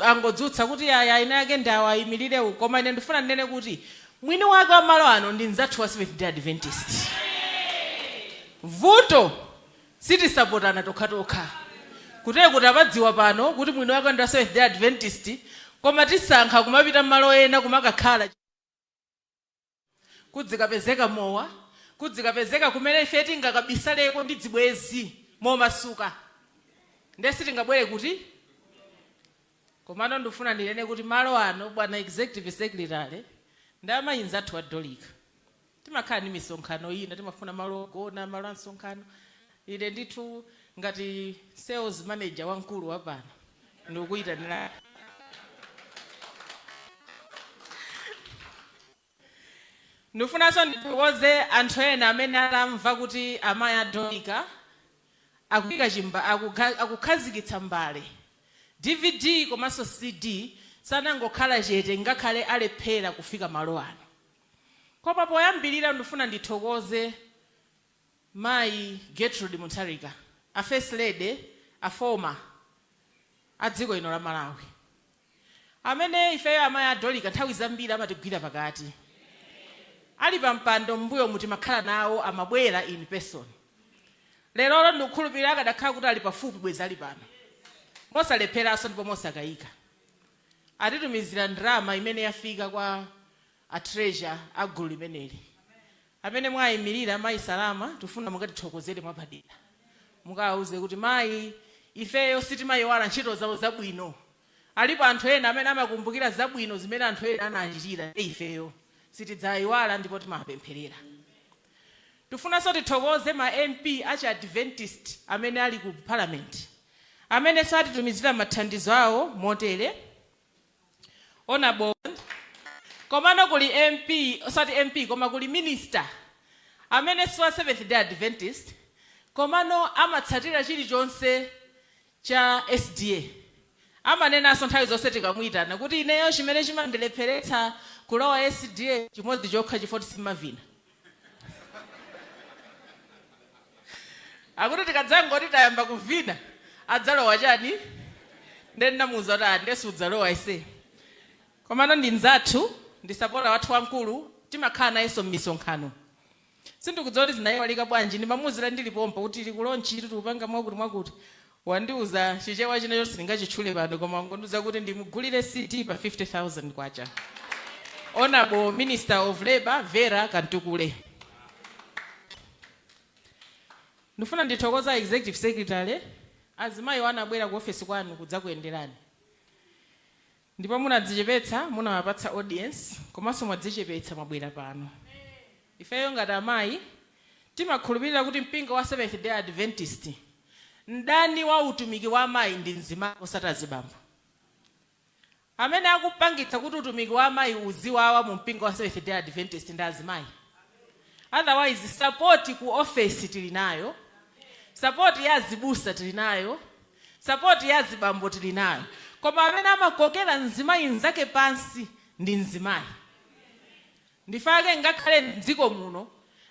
angodzutsa kuti aya ena ake ndi awo ayimirire uko, koma ine ndifuna ndinene kuti mwini wake wa malo ano ndi mzathu wa Seventh Day Adventist. Vuto sitisapotana tokhatokha. Kutee kuti apadziwa pano kuti mwini wake ndi wa Seventh Day Adventist, koma tisankha kumapita malo ena kumakakhala, kudzikapezeka mowa, kudzikapezeka kumene ife tingakabisaleko ndi dzibwezi momasuka, nde sitingabwere kuti. Komano ndifuna ndinene kuti malo ano, bwana executive secretary ndi amayi nzathu wa Dorika, timakhala ndi misonkhano ina, timafuna malo ogona, malo a msonkhano. Ine ndithu ngati sales manager wamkulu wa pano ndikuyitanira. Ndifunanso ndithokoze anthu ena amene atamva kuti amayi a Dorika akuyika chimba, akukhazikitsa mbale, DVD komanso CD, sanangokhala chete ngakhale alephera kufika malo ano. Koma poyambirira ndifuna ndithokoze mayi Gertrude Mutharika, a first lady, a former a dziko lino la Malawi, amene ifeyo amayi a Dorika nthawi zambiri amatigwira pakati. Ali pa mpando m'mbuyo mutimakhala nawo, amabwera in person. Lerolo ndikukhulupirira akadakhala kuti ali pafupi, bwezi ali pano mosalepheranso ndipo mosakayika. Atitumizira ndalama imene yafika kwa a treasurer a gulu limeneli. Amene mwayimirira mayi Salama, tifuna mukatithokozere mwapadera, mukawauze kuti mayi ifeyo sitimayiwala ntchito zawo zabwino. Alipo anthu ena amene amakumbukira zabwino zimene anthu ena anachitira, ifeyo sitidzayiwala ndipo timapempherera. Tifunanso tithokoze ma MP achi Adventist amene ali ku Parliament, amenenso atitumizira mathandizo awo motere. Honorable, komano kuli MP, osati MP, koma kuli minister amene si wa Seventh Day Adventist, komano amatsatira chilichonse cha SDA. Amanenanso nthawi zonse tikamuyitana kuti ineyo chimene chimandilepheretsa kulowa SDA chimodzi chokha, chifukwa simavina. Akuti tikadzangoti tayamba kuvina adzalowa chani? Nde ndinamuwuza kuti ah, nde sudzalowa ise. Komano ndi mnzathu, ndi supporter wathu wamkulu, timakhala nayenso m'misonkhano. Sindikudziwa kuti zinayiwalika bwanji, ndimamuwuzira ndili pompo kuti tili ku launch, tikupanga mwakuti mwakuti. Wandiuza Chichewa china chonse sindingachitchule pano, koma wangondiuza kuti ndimugulire CD pa 50,000 kwacha. Honorable Minister of Labor Vera Kantukule. Ndifuna ndithokoza Executive Secretary, azimayi anabwera ku ofesi kwanu kudzakuyenderani. Ndipo munadzichepetsa, munawapatsa audience, komanso mwadzichepetsa mwabwera pano. Ifeyo ngati amayi timakhulupirira kuti mpingo wa Seventh Day Adventist, mdani wa utumiki wa amayi ndi mzimayi, osati azibambo. Amene akupangitsa kuti utumiki wa amayi uziwawa mu mpingo wa Seventh Day Adventist ndi azimayi. Otherwise support ku office tili nayo, support ya azibusa tili nayo, support ya azibambo tili nayo, koma amene amakokera mzimayi mnzake pansi ndi mzimayi. Ndifake ngakhale mdziko muno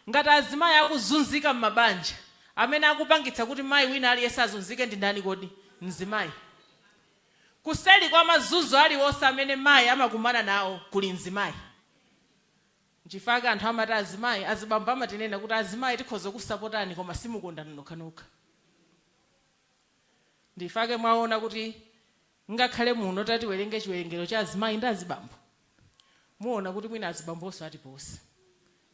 ngati azimayi akuzunzika m'mabanja, amene akupangitsa kuti mayi wina aliyense azunzike ndi ndani kodi? Mzimayi. Kuseli kwa mazunzo aliwonse amene mayi amakumana nawo kuli mzimayi. Nchifukwa anthu amati azimayi, azibambo amatinena kuti azimayi tikhoza kusapotani, koma simukondana nokhanokha. Ndifake mwaona kuti ngakhale muno tatiwerenge chiwerengero cha azimayi ndi azibambo, muona kuti mwina azibambonso atiposa.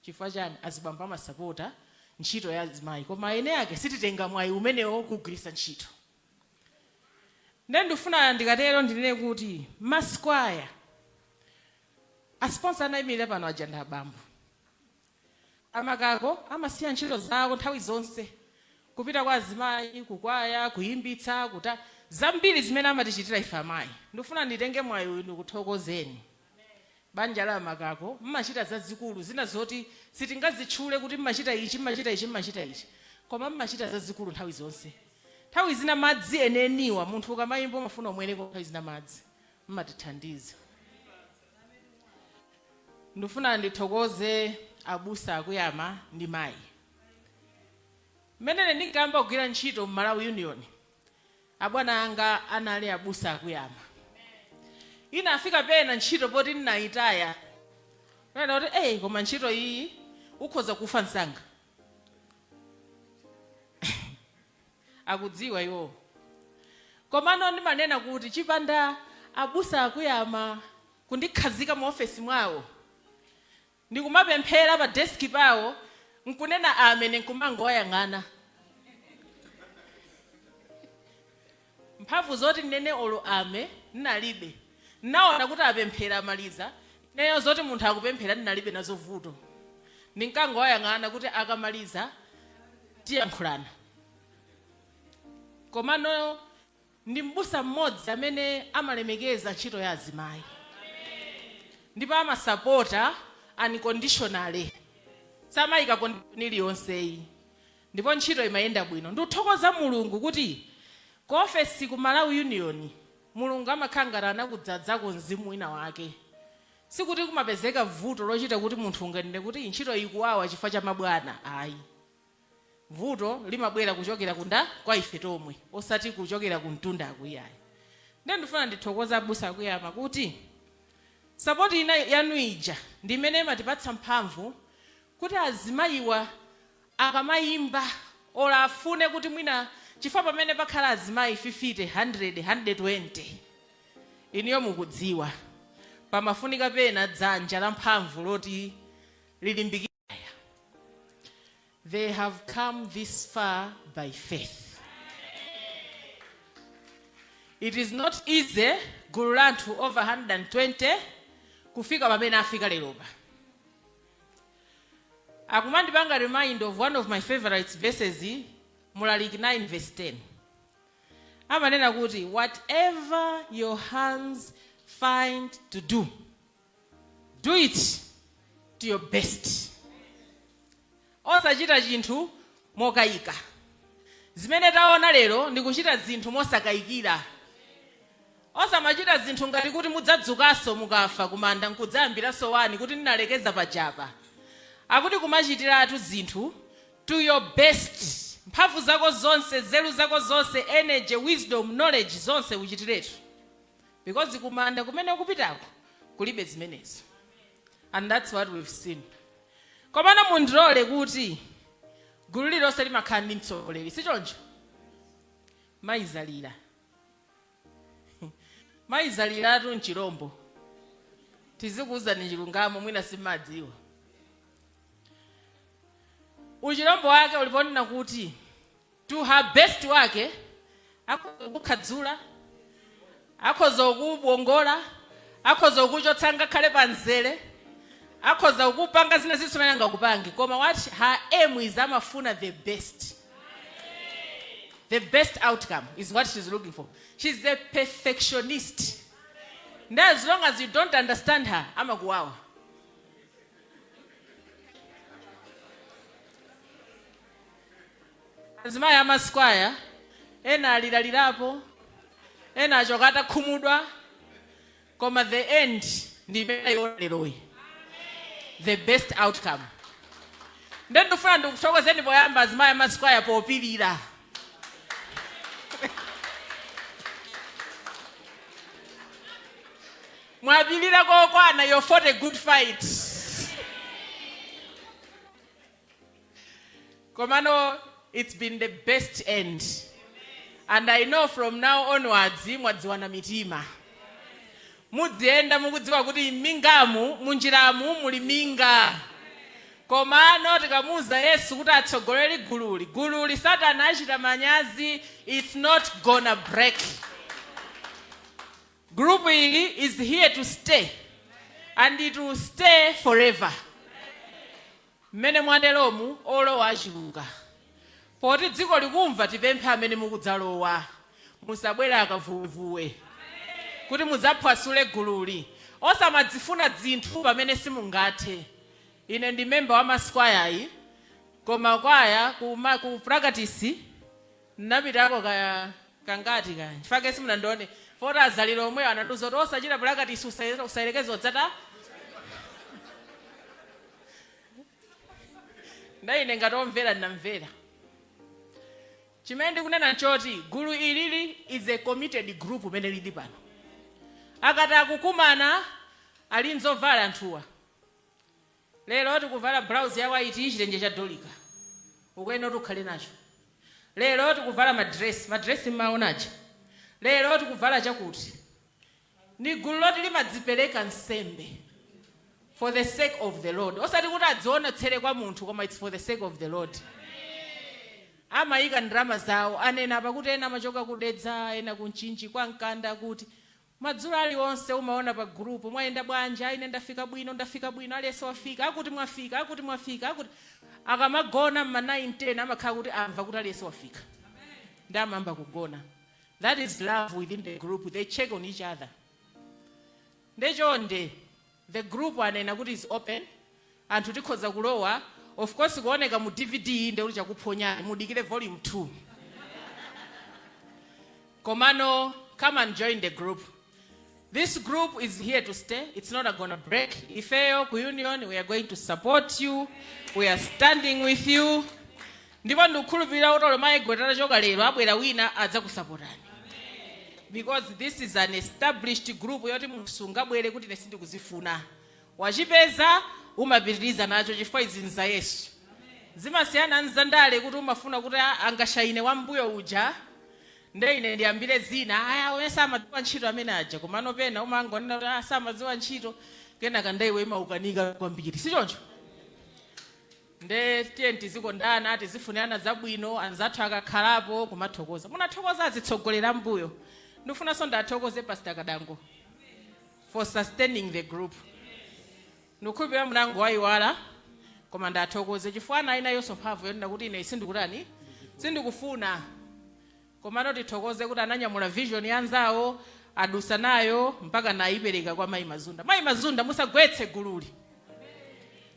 Chifukwa chani? Azibambo amasapota ntchito ya azimayi, koma ene ake sititenga mwayi umenewo kugwiritsa ntchito. Nde ndifuna ndikatero ndinene kuti mass choir, a sponsor anayimirira pano aja ndi abambo amakako, amasiya ntchito zawo nthawi zonse kupita kwa azimayi kukwaya, kuyimbitsa, kuta zambiri zimene amatichitira ife amayi. Ndifuna nditenge mwayi uyu ndikuthokozeni, banja la amakako, mmachita zazikulu zina zoti sitingazitchule kuti mmachita ichi, mmachita ichi, mmachita ichi, koma mmachita zazikulu nthawi zonse. Nthawi zina madzi eneniwa, munthu ukamayimba umafuna umwereko, nthawi zina madzi mmatithandiza. Ndifuna ndithokoze abusa akuyama ndi mayi. Mmene ndinkayamba kugwira ntchito m'Malawi Union, abwana anga anali abusa akuyama. Ina afika pena ntchito poti ndinayitaya, pena kuti eyi, koma ntchito iyi ukhoza kufa msanga, akudziwa iwowo. Komano ndimanena kuti chipanda abusa akuyama kundikhazika mu ofesi mwawo, ndikumapemphera pa deski pawo, nkunena amen, nkumangowayang'ana, mphamvu zoti ndinene olo ame ndinalibe. Ndinaona kuti apemphera, amaliza. Ineyo zoti munthu akupemphera ndinalibe nazo vuto, ndinkangowayang'ana kuti akamaliza tiyankhulana. Komano ndi mbusa mmodzi amene amalemekeza ntchito ya azimayi ndipo amasapota unconditionally, samayika condition iliyonseyi, ndipo ntchito imayenda bwino. Ndikuthokoza Mulungu kuti ku ofesi ku Malawi Union Mulungu amakhala ngati anakudzadzako mzimu wina wake. Sikuti kumapezeka vuto lochita kuti munthu unganene kuti ntchito ikuwawa chifukwa cha mabwana, ayi. Vuto limabwera kuchokera kunda kwa ife tomwe, osati kuchokera ku mtunda akuiyayi. Ndiye ndifuna ndithokoza abusa akuyama kuti support ina yanu ija ndi imene imatipatsa mphamvu kuti azimayiwa akamayimba, olo afune kuti mwina, chifukwa pamene pakhala azimayi 50, 100, 120, iniyo mukudziwa pamafunika pena dzanja la mphamvu loti lilimbikira. They have come this far by faith. It is not easy gulu la anthu over 120 kufika pamene afika leropa. Akumandipanga remind of one of my favorite verses, Mlaliki 9 verse 10. Amanena kuti whatever your hands find to do, do it to your best. Osachita chinthu mokayika. Zimene taona lero ndi kuchita zinthu mosakayikira. Osamachita zinthu ngati kuti mudzadzukanso mukafa kumanda nkudzayambiranso wani kuti ndinalekeza pajapa. Akuti kumachitiratu zinthu to your best. Mphamvu zako zonse, nzeru zako zonse, energy, wisdom, knowledge zonse uchitiretu. Because kumanda kumene ukupitako kulibe zimenezo. And that's what we've seen. Komano mundilole kuti gulu lililonse limakhala ndi mtsogoleri, si choncho? Maizalira. Maizaliratu mchirombo. Tizikuwuzani chilungamo, mwina simadziwa. Uchirombo wake uliponena kuti to her best wake akhoza kukhadzula, akhoza kubongola, akhoza kuchotsa ngakhale panzere, akhoza kupanga zina zinso zimene angakupange, koma what her aim is, amafuna the best. The best outcome is what she's looking for. She's a perfectionist. And as long as you don't understand her, amakuwawa. Azimayi amaskwaya ena aliralirapo, ena achoka atakhumudwa, koma the end ndi imene iona leroyi, the best outcome. Nde ndifuna ndikuthokozeni poyamba azimayi amaskwaya popirira. Mwapirira kokwana. You fought a good fight. Komano it's been the best end, and I know from now onwards mwadziwana mitima, mudziyenda mukudziwa kuti mingamu munjiramu muli minga, komano tikamuuza Yesu kuti atsogolere gululi, gululi Satana achita manyazi. It's not gonna break. Group ili is here to stay and it will stay forever. Mmene mwateromu olowa achuluka. Poti dziko likumva, tipemphe amene mukudzalowa musabwere akavuwevuwe kuti mudzaphwasule gululi. Osamadzifuna zinthu pamene simungathe. Ine ndi memba wa maskwayayi, koma kwaya ku practice ndinapitako kaya kangati kaya, chifukwa simunandione poti azaliro omweyo anatiuza kuti osachita practice, usayerekeze odzata. Ndaine ngati omvera ndinamvera. Chimene ndikunena nchoti gulu ilili is a committed group umene lili pano. Akati akukumana ali nzovala anthuwa. Lero tikuvala blouse ya white, chitenje cha Dorika, ukuyenera kuti ukhale nacho. Lero tikuvala madress, madress mmaonaja. Lero tikuvala chakuti. Ni gulu loti limadzipereka nsembe for the sake of the Lord, osati kuti adzionetsere kwa munthu, koma it's for the sake of the Lord. Amayika ndalama zawo. Anena apa kuti ena amachoka kudedza, ena kunchinji kwa Mkanda, kuti madzulo aliwonse umaona pa group, "Mwayenda bwanji?" "Ine ndafika bwino, ndafika bwino." Aliyense wafika, akuti mwafika, akuti mwafika, akuti akamagona mma 9 10 amakhala kuti amva kuti aliyense wafika ndi amayamba kugona. That is love within the group. They check on each other. Ndechonde the group anena kuti is open, anthu tikhoza kulowa. Of course kuoneka mu DVD nde kuti chakuphonyani, mudikire volume 2, komano come and join the group. This group is here to stay. It's not gonna break. Ifeyo ku union, we are going to support you. We are standing with you. Ndipo ndikukhulupirira kuti olo mayi atachoka lero, abwera wina adzakusapotani, because this is an established group yoti munthu sungabwere kuti ine sindikuzifuna. Wachipeza, umapitiriza nacho, chifukwa izi nza Yesu. Zimasiyana nzandale kuti umafuna kuti angashaine wambuyo uja, nde ine ndiyambire zina. Aya, uye samadziwa ntchito amene aja. Komano pena umangonena kuti samadziwa ntchito, kenaka ndeiwe imaukanika kwambiri, si choncho? Nde tiye tizikondana, tizifunirana zabwino. Anzathu akakhalapo kumathokoza, munathokoza azitsogolera mbuyo. Ndifunanso ndathokoze Pastor Kadango for sustaining the group. Ndikukhulupirira munango wayiwala, koma ndathokoze chifukwa ana inayonso mphamvu yonena kuti ine sindikutani, sindikufuna. Komano tithokoze kuti ananyamula vision ya anzawo, adusa nayo mpaka nayipereka kwa Mayi Mazunda. Mayi Mazunda, musagwetse gululi.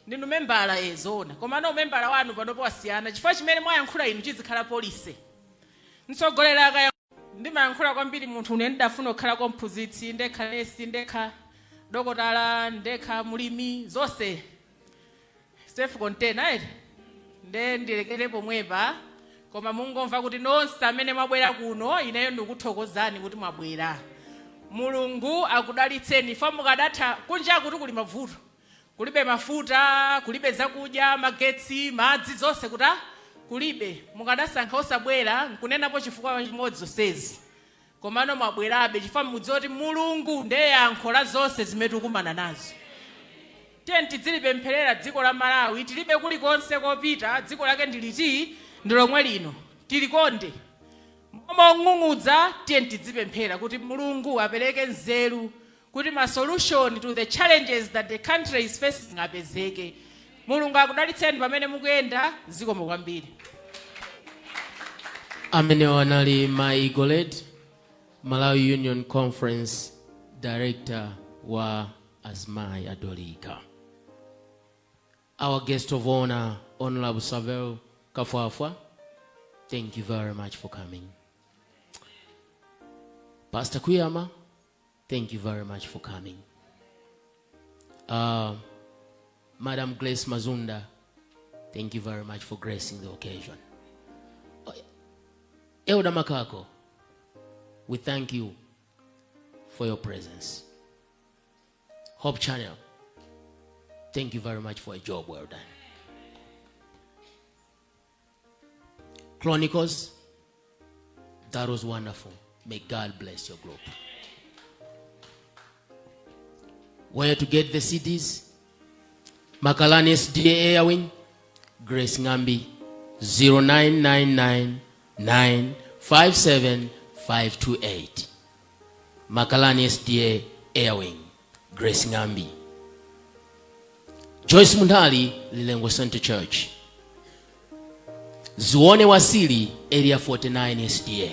Ndinu membala yezona, komano umembala wanu panopo wasiyana, chifukwa chimene mwayankhula inu chizikhala policy. Mtsogoleri akaya, ndimayankhula kwambiri. Munthu une ndidafuna kukhalako mphunzitsi ndekha, nesi ndekha, dokotala ndekha, mulimi, zonse self container ere. Nde ndilekere pomwepa, koma mungomva kuti nonse amene mwabwera kuno, ineyo ndikuthokozani kuti mwabwera. Mulungu akudalitseni. Fa mukadatha kunja kuti kuli mavuto, kulibe mafuta, kulibe zakudya, magetsi, madzi, zonse kuta kulibe, mukadasankha osabwera nkunenapo chifukwa chimodzi zonsezi. Komano mwabwerabe chifukwa mudziwe kuti Mulungu ndiye yankho la zonse zimene tikukumana nazo. Tiye tidzilipempherera dziko la Malawi. Tilibe kulikonse kopita, dziko lake ndiliti? Ndi lomwe lino. Tilikonde momong'ung'udza. Tiye tidzipemphera kuti Mulungu apereke nzeru kuti ma solution to the challenges that the country is facing apezeke. Mulungu akudalitseni pamene mukuyenda. Zikomo kwambiri. Amenewo anali Mai Golet, Malawi Union Conference Director wa Azimayi Atolika. Our guest of honor, Honorable Savel Kafwafwa, thank you very much for coming. Pastor Kuyama, thank you very much for coming. Madam Grace Mazunda, thank you very much for gracing the occasion. Elder Makako, we thank you for your presence. Hope Channel, thank you very much for a job well done. Chronicles, that was wonderful. May God bless your group. Where to get the CDs? Makalani SDA Airwing, Grace Ngambi, 0999 957 528. Makalani SDA Airwing, Grace Ngambi. Joyce Mundali, Lilengwe Center Church. Zione Wasili, Area 49 SDA.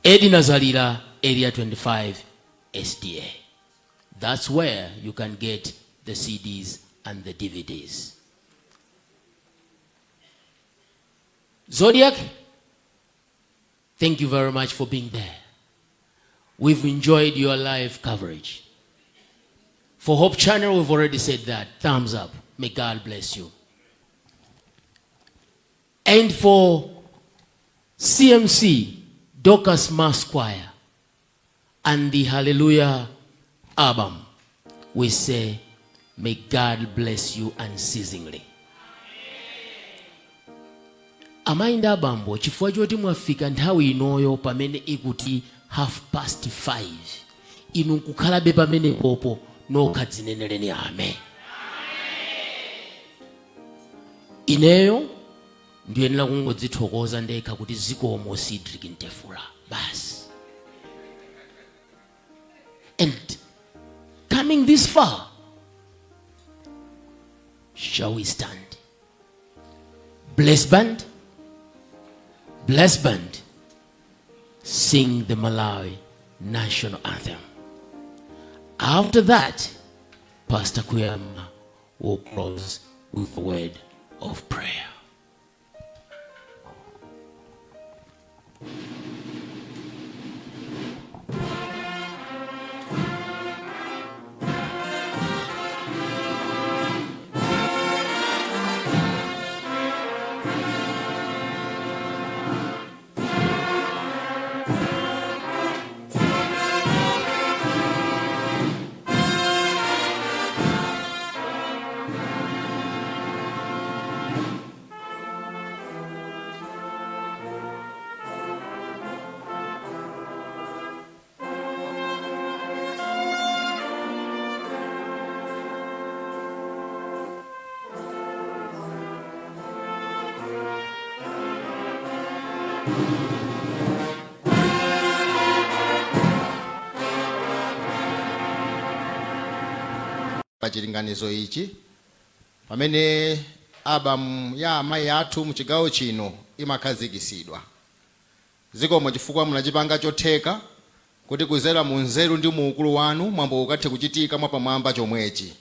Eddie Nazalira, Area 25 SDA. That's where you can get the CDs and the DVDs. Zodiac, thank you very much for being there. We've enjoyed your live coverage. For Hope Channel, we've already said that. Thumbs up. May God bless you. And for CMC, Dorcas Mass Choir, and the Hallelujah album, we say, may God bless you unceasingly. Amayi ndi abambo, chifukwa choti mwafika nthawi inoyo pamene ikuti 5:30, inu nkukhalabe pamenepopo, nokha dzinenereni amen. Ineyo ndiyenera kungodzithokoza ndekha kuti zikomo Cedric Ntefula basi. And coming this far, shall we stand? Bless Band, Bless Band, sing the Malawi national anthem. After that, Pastor Kuyama will close with a word of prayer. Pa chilinganizo ichi pamene albamu ya amayi athu muchigawo chino imakhazikisidwa, zikomo chifukwa munachipanga chotheka kuti kuzera mu nzeru ndi mu ukulu wanu mwambo ukathe kuchitika mwapamwamba chomwechi.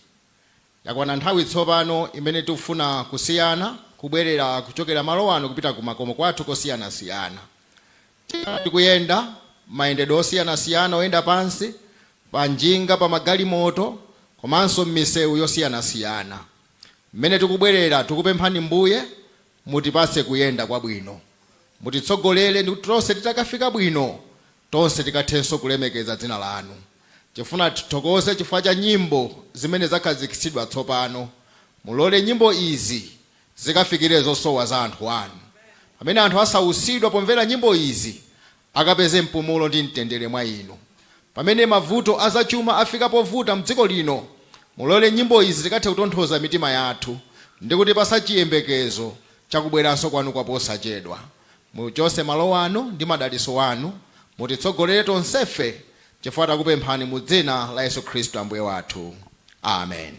Yakwana nthawi tsopano imene tikufuna kusiyana, kubwerera kuchokera malo ano kupita kumakomo kwathu kosiyanasiyana. Tikuyenda mayendedwe osiyanasiyana, oyenda pansi, pa njinga, pa magalimoto komanso m'misewu yosiyanasiyana. Mmene tikubwerera, tikupemphani Mbuye, mutipase kuyenda kwabwino, mutitsogolere ndi kuti tonse titakafika bwino, tonse tikathenso kulemekeza dzina lanu. Tifuna tithokoze chifukwa cha nyimbo zimene zakhazikitsidwa tsopano. Mulole nyimbo izi zikafikire zosowa za anthu anu. Pamene anthu asausidwa pomvera nyimbo izi, akapeze mpumulo ndi mtendere mwa inu. Pamene mavuto azachuma afika povuta mdziko lino, mulole nyimbo izi zikathe kutonthoza mitima yathu ndi kutipasa chiyembekezo chakubweranso kwanu kwaposachedwa. Muchose malo ano ndi madaliso wanu, mutitsogolere tonsefe, chifukwa takupemphani mu dzina la Yesu Khristu Ambuye wathu. Amen.